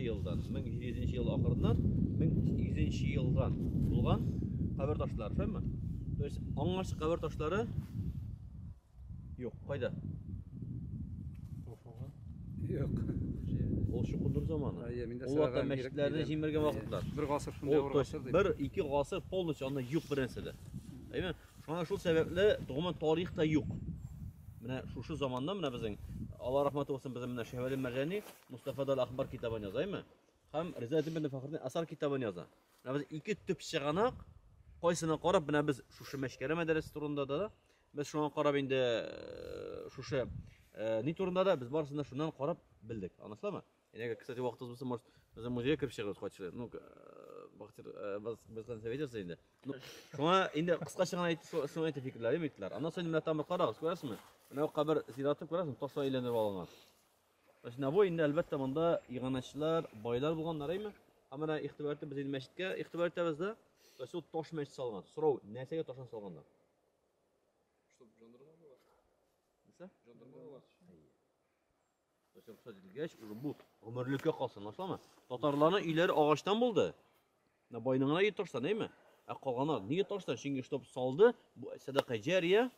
елдан, 1700 ел ахырыннан, 1800 елдан булган кабер ташлары, шулаймы? То есть аңарчы кабер ташлары юк, кайда? Юк. Ул чукындыр заманы. Әйе, миндә Ул вакытта сораган мәчетләрне кирәк җимергән вакытлар. Бер гасыр шундый Ул, авыр то есть, гасыр дип. Бер, ике гасыр полностью анда юк бер нәрсә дә. Әйме? Шуңа шул сәбәпле гомумән тарих та юк. Менә шушы заманда менә безнең Алла рәхмәте булсын, безнең менә Шәһвәли Мәрҗани Мустафа дал Ахбар китабын яза, әйме? Һәм Ризаэтдин ибн Фәхретдин Асар китабын яза. Менә без ике төп чыганак кайсына карап менә без шушы Мәчкәрә мәдрәсәсе турында да, без шуңа карап инде шушы ни турында да без барысын да шуннан карап белдек. Аңлашыламы? Әгәр, кстати, вакытыбыз булса, может, без музейга кереп чыгабыз кайтышлый. Ну, Бахтир, без советоваться инде. Ну, шуңа инде кыскача гына әйтеп, шуңа әйтеп фикерләр, әйттеләр. Аннан соң менә тамыр карагыз, күрәсезме? Менә бу кабер зираты күрәсезме? Таштан әйләндереп алынган. Менә бу инде әлбәттә монда иганәчеләр, байлар булганнар, әйме? Һәм менә игътибар итеп без инде мәчеткә игътибар итәбез дә. То есть ул таш мәчет салынган. Сорау, нәрсәгә таштан салганнар? Чтоб жандарма была. Нәрсә? Жандарма была. То есть рөхсәт ителгәч, уже бу гомерлеккә калсын, аңлашыламы? Татарларның өйләре агачтан булды. Менә байның гына өе таштан, әйме? Ә калганнар нигә таштан? Чөнки чтоб салды, бу сәдака җария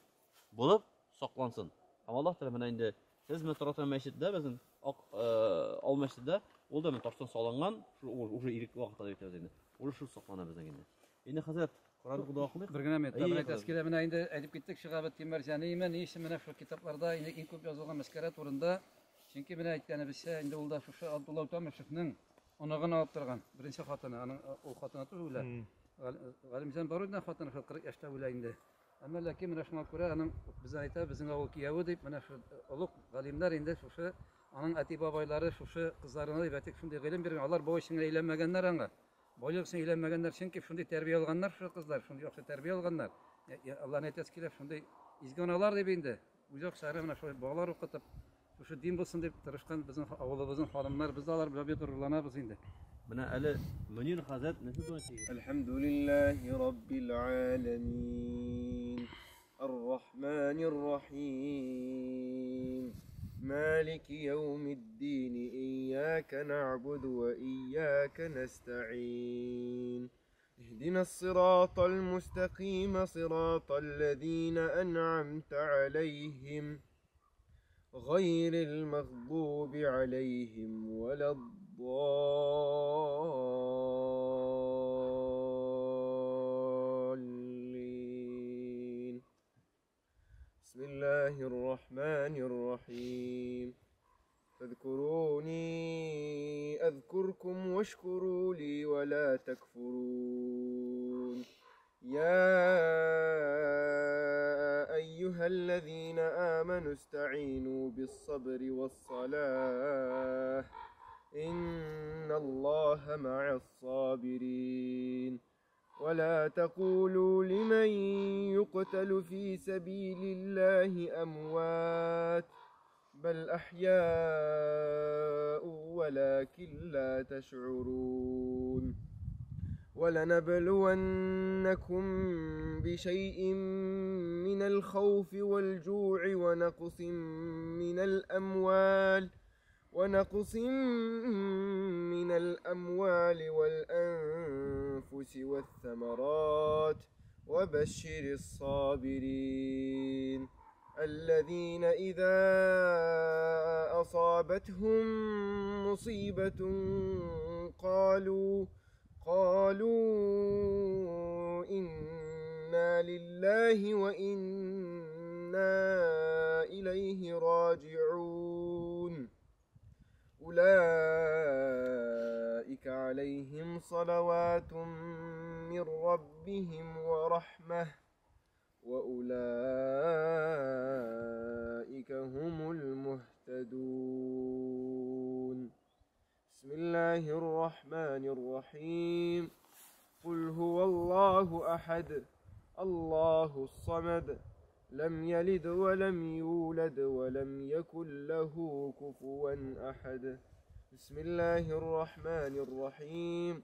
булып саклансын. Һәм Аллаһ Тәгалә менә инде сез менә тора торган мәчеттә, безнең ак ал мәчеттә, ул да менә таштан салынган, шул уже ирек вакытта дип әйтәбез инде. Уже шул саклана безнең инде. Инде хәзрәт Коран укуда укыйк. Бер генә минут, Әйе, бер әйтәсе хәзрәт. килә, менә инде әйтеп киттек, Шиһабетдин Мәрҗани, ни өчен менә шул китапларда инде иң күп язылган мәскәрә турында, чөнки менә әйткәнебезчә, инде ул да шушы Абдулла Үтәмышевның оныгын алып торган, беренче хатыны, аның ул хатыны түгел үлә. Галимҗан Барудин хатыны шул 40 яшьтә үлә инде. Әмма ләкин менә шуңа күрә аның без әйтә, безнең авыл кияве дип, менә шул олуг галимнәр инде шушы аның әти-бабайлары шушы кызларына дип әйтик, шундый гыйлем биргән, алар бу өчен әйләнмәгәннәр аңа. Байлык өчен әйләнмәгәннәр, чөнки шундый тәрбия алганнар шушы кызлар, шундый яхшы тәрбия алганнар. Аллаһны әйтәсе килә, шундый изге аналар дип инде. Үз акчалары менә шулай балалар укытып, шушы дин булсын дип тырышкан безнең авылыбызның ханымнар, без алар белән бик горурланабыз инде. Менә әле Мөнир хәзрәт нәрсә турында сөйли? Әлхәмдүлилләһи раббил аламин. Ар-Рахманир Рахим. Малики яумиддин. Ияка нa'буду ва ияка настаин. اهدنا الصراط المستقيم صراط الذين أنعمت عليهم غير المغضوب عليهم ولا الضالين. بسم الله الرحمن الرحيم. أذكركم واشكروا لي ولا تكفرون. يا أيها الذين آمنوا استعينوا بالصبر والصلاة إن الله مع الصابرين. ولا تقولوا لمن يقتل في سبيل الله أموات بل أحياء ولكن لا تشعرون. ولنبلونكم بشيء من الخوف والجوع ونقص من الأموال والأنفس والثمرات وبشر الصابرين الذين إذا أصابتهم مصيبة قالوا إنا لله وإنا إليه راجعون. أولئك عليهم صلوات من ربهم ورحمة وأولئك هم المهتدون. بسم الله الرحمن الرحيم. قل هو الله أحد الله الصمد لم يلد ولم يولد ولم يكن له كفوا أحد. بسم الله الرحمن الرحيم.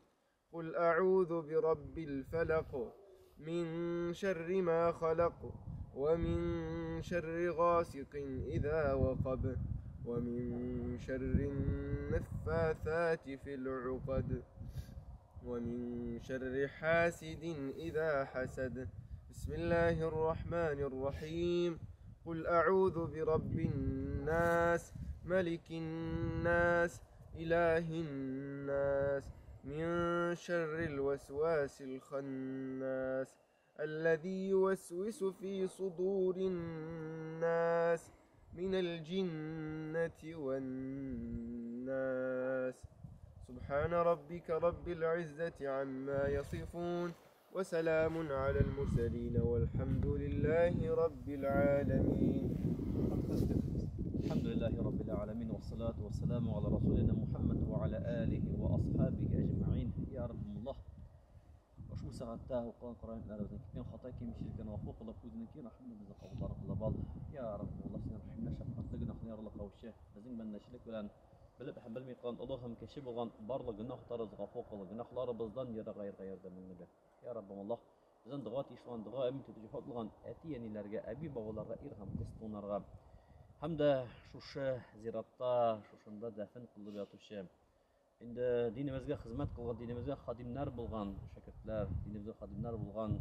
قل أعوذ برب الفلق من شر ما خلق ومن شر غاسق إذا وقب ومن شر النفاثات في العقد ومن شر حاسد إذا حسد. بسم الله الرحمن الرحيم. قل أعوذ برب الناس ملك الناس إله الناس من شر الوسواس الخناس الذي يوسوس في صدور الناس من الجنة والناس. سبحان ربك رب العزة عما يصفون وسلام على المرسلين والحمد لله رب العالمين. الحمد لله رب العالمين والصلاة والسلام على رسولنا محمد وعلى آله وأصحابه أجمعين. يا رب الله Ошбу сәгатьтә укыган Коръәннәребезнең киткән хата кимчелекләрен гафу кылып, үзенең киң рәхмәтен безне кабуллар кылып ал. Я Раббым, Аллаһ, син рәхимле, шәфкатьле, гөнаһны ярлыкаучы, безнең бәндәчелек белән белеп һәм белми кылган олы һәм кече булган барлык гөнаһларыбызны гафу кыл, гөнаһларыбыздан ерагаерга ярдәмеңне бир. Я Раббым, Аллаһ, бездән дога тиеш булган, дога әмин итүче булган әти-әниләргә, әби-бабаларга, ир һәм кыз туганнарга һәм дә шушы зиратта, шушында дәфен кылып ятучы инде динебезгә хезмәт кылган, динебезгә хадимнәр булган шәкертләр, динебезгә хадимнәр булган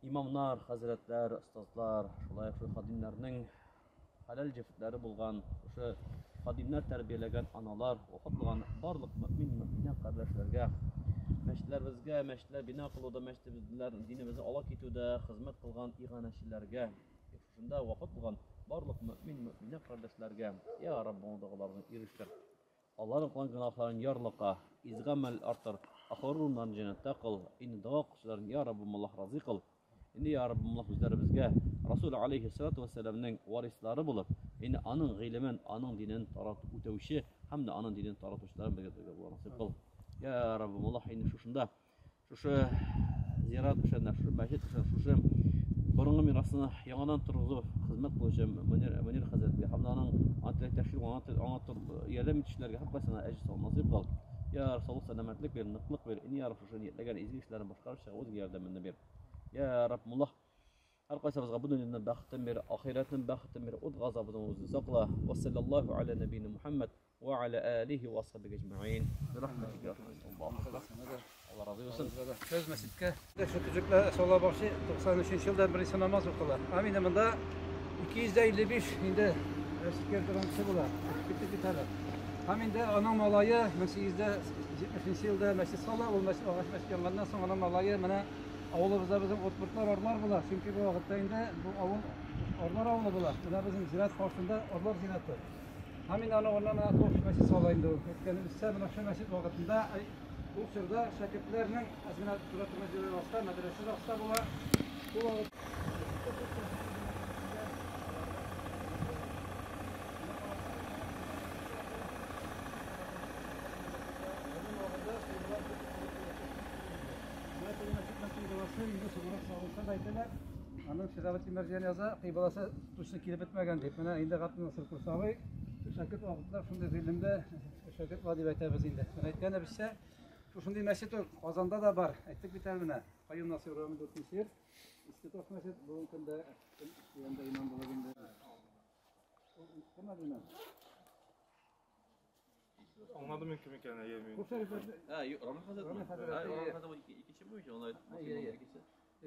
имамнар, хәзрәтләр, остазлар, шулай ук шул хадимнәрнең хәләл җефетләре булган, шушы хадимнәр тәрбияләгән аналар, вафат булган барлык мөмин, мөминә кардәшләргә, мәчетләребезгә, мәчетләр бина кылуда, мәчетләр динебезне ала китүдә хезмәт кылган иганәчеләргә, шушында вафат булган барлык мөмин, мөминә кардәшләргә, я Раббым, догаларны ирештер. Аллаһның кылган гөнаһларын ярлыка, изге гамәл артыр, ахыр урыннарын җәннәттә кыл, инде дога кылучыларын, я Раббым, Аллаһ разый кыл. Инде, я Раббым, Аллаһ, үзләребезгә Расул алейхиссалату вассаламның варислары булып, инде аның гыйлемен, аның динен таратып үтәүче һәм дә аның динен таратучылар белән бергә булырга насыйп кыл. Я Раббым, Аллаһ, инде шушында, шушы зират эшендә, шушы мәчет эшендә, шушы борынгы мирасны яңадан торгызу хезмәт кылучы Мөнир хәзрәткә һәм дә аның аңа ярдәм итүчеләргә һәркайсына әҗер савап насыйп кыл. Я Рабб, саулык, сәламәтлек бир, ныклык бир. Инде, я Рабб, шушы ниятләгән изге эшләрен башкарып чыгу үзеңә ярдәмеңне бир. Я Рабб, Аллаһ, һәркайсыбызга бу дөньяның бәхетен бир, ахирәтнең бәхетен бир, ут газабыннан үзеңне сакла. Ва саллаллаһу аля набийна Мухаммад ва аля алихи ва асхабихи әҗмәгыйн. Бирахматика я Рабб. Алла разый булсын. Сөз мәчеткә. Шу төзекләр сала башы 93 елда беренче намаз укыла. Һәм инде монда 255 инде мәчеткә торган кеше була. Китеп китәләр. Һәм инде аның малае 1870 елда мәчет сала, ул мәчет агач мәчет янганнан соң аның малае менә авылыбызда безнең отпортлар орлар була. Чөнки бу вакытта инде бу авыл орлар авылы була. Менә безнең зират каршында орлар зираты. Һәм инде аның урынына менә таш мәчет сала инде ул. Әйткәнебезчә, менә шул мәчет вакытында ул чорда шәкертләрнең әз генә тора торган җирләре аста, мәдрәсә дә аста була. Шул вакыт Инде соңрак салынса да әйтәләр. Аның Шиһабетдин Мәрҗани яза, кыйбласы точно килеп бетмәгән дип. Менә инде Габденасыр Курсавый шәкерт вакытында шундый гыйлемдә шәкерт бар дип әйтәбез инде. Менә әйткәнебезчә, шушындый мәчет ул Казанда да бар. Әйттек бит әле менә. Каюм Насыйр урамы 4 йорт. Иске Таш мәчет бүгенге көндә янда имам булып инде. Ул кем әле? Аңладым мин кем икәнен, әйе мин. Ә, юк, Рамил хәзрәт. Рамил хәзрәт, Ә, әйе. Рамил хәзрәт икенче буенча, аны Әйе, әйе.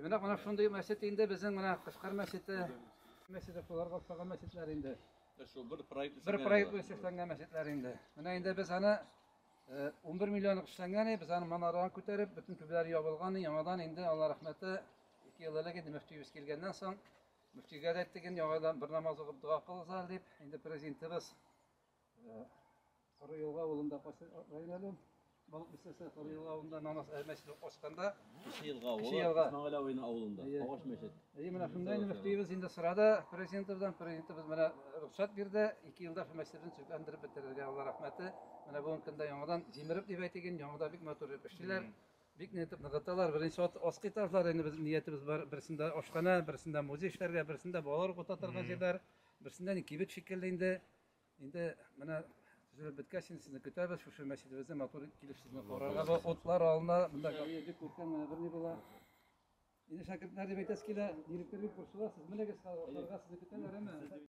Менә менә шундый мәчет инде безнең менә Кышкар мәчете. Мәчете шуларга охшаган мәчетләр инде. Шул бер проект Бер проект буенча эшләнгән мәчетләр инде. Менә инде без аны 11 миллионлык эшләнгән, без аны манараны күтәреп, бөтен түбәләре ябылган, яңадан инде Алла рәхмәте 2 ел элек инде мөфтиебез килгәннән соң, мөфтигә дә әйттек инде яңадан бер намаз укып дога кылыгыз әле дип, инде президентыбыз Коры Елга авылында кайсы район әле ул? Балык бистәсе Коры Елга авылында намаз мәчете ачканда Кече Елга авылы, Кече Елга. Исмәгыйль абыйның авылында, Әйе. агач мәчет. Әйе, менә шунда инде мөфтиебез инде сорады президентыбыздан, президентыбыз менә рөхсәт бирде, 2 елда шул мәчетебезне төзекләндереп бетерергә, Алла рәхмәте. Менә бүгенге көндә яңадан җимереп дип әйтик инде, яңада бик матур итеп эшлиләр. Бик итеп ныгыталар. Беренче аскы этажлар инде безнең ниятебез бар. Берсендә ашханә, берсендә музей эшләргә, берсендә балалар укыта торган җирләр, берсендә кибет шикелле инде. Инде менә төзелеп беткәч, инде сезне көтәбез. Шушы мәчетебездә матур килеп сезне карарга бу утлар алына. Монда бик күркәм менә берни була. Инде шәкертләр дип әйтәсе килә, директор бик борчыла, сез менегез, ашарга сезне көтәләр, әмма.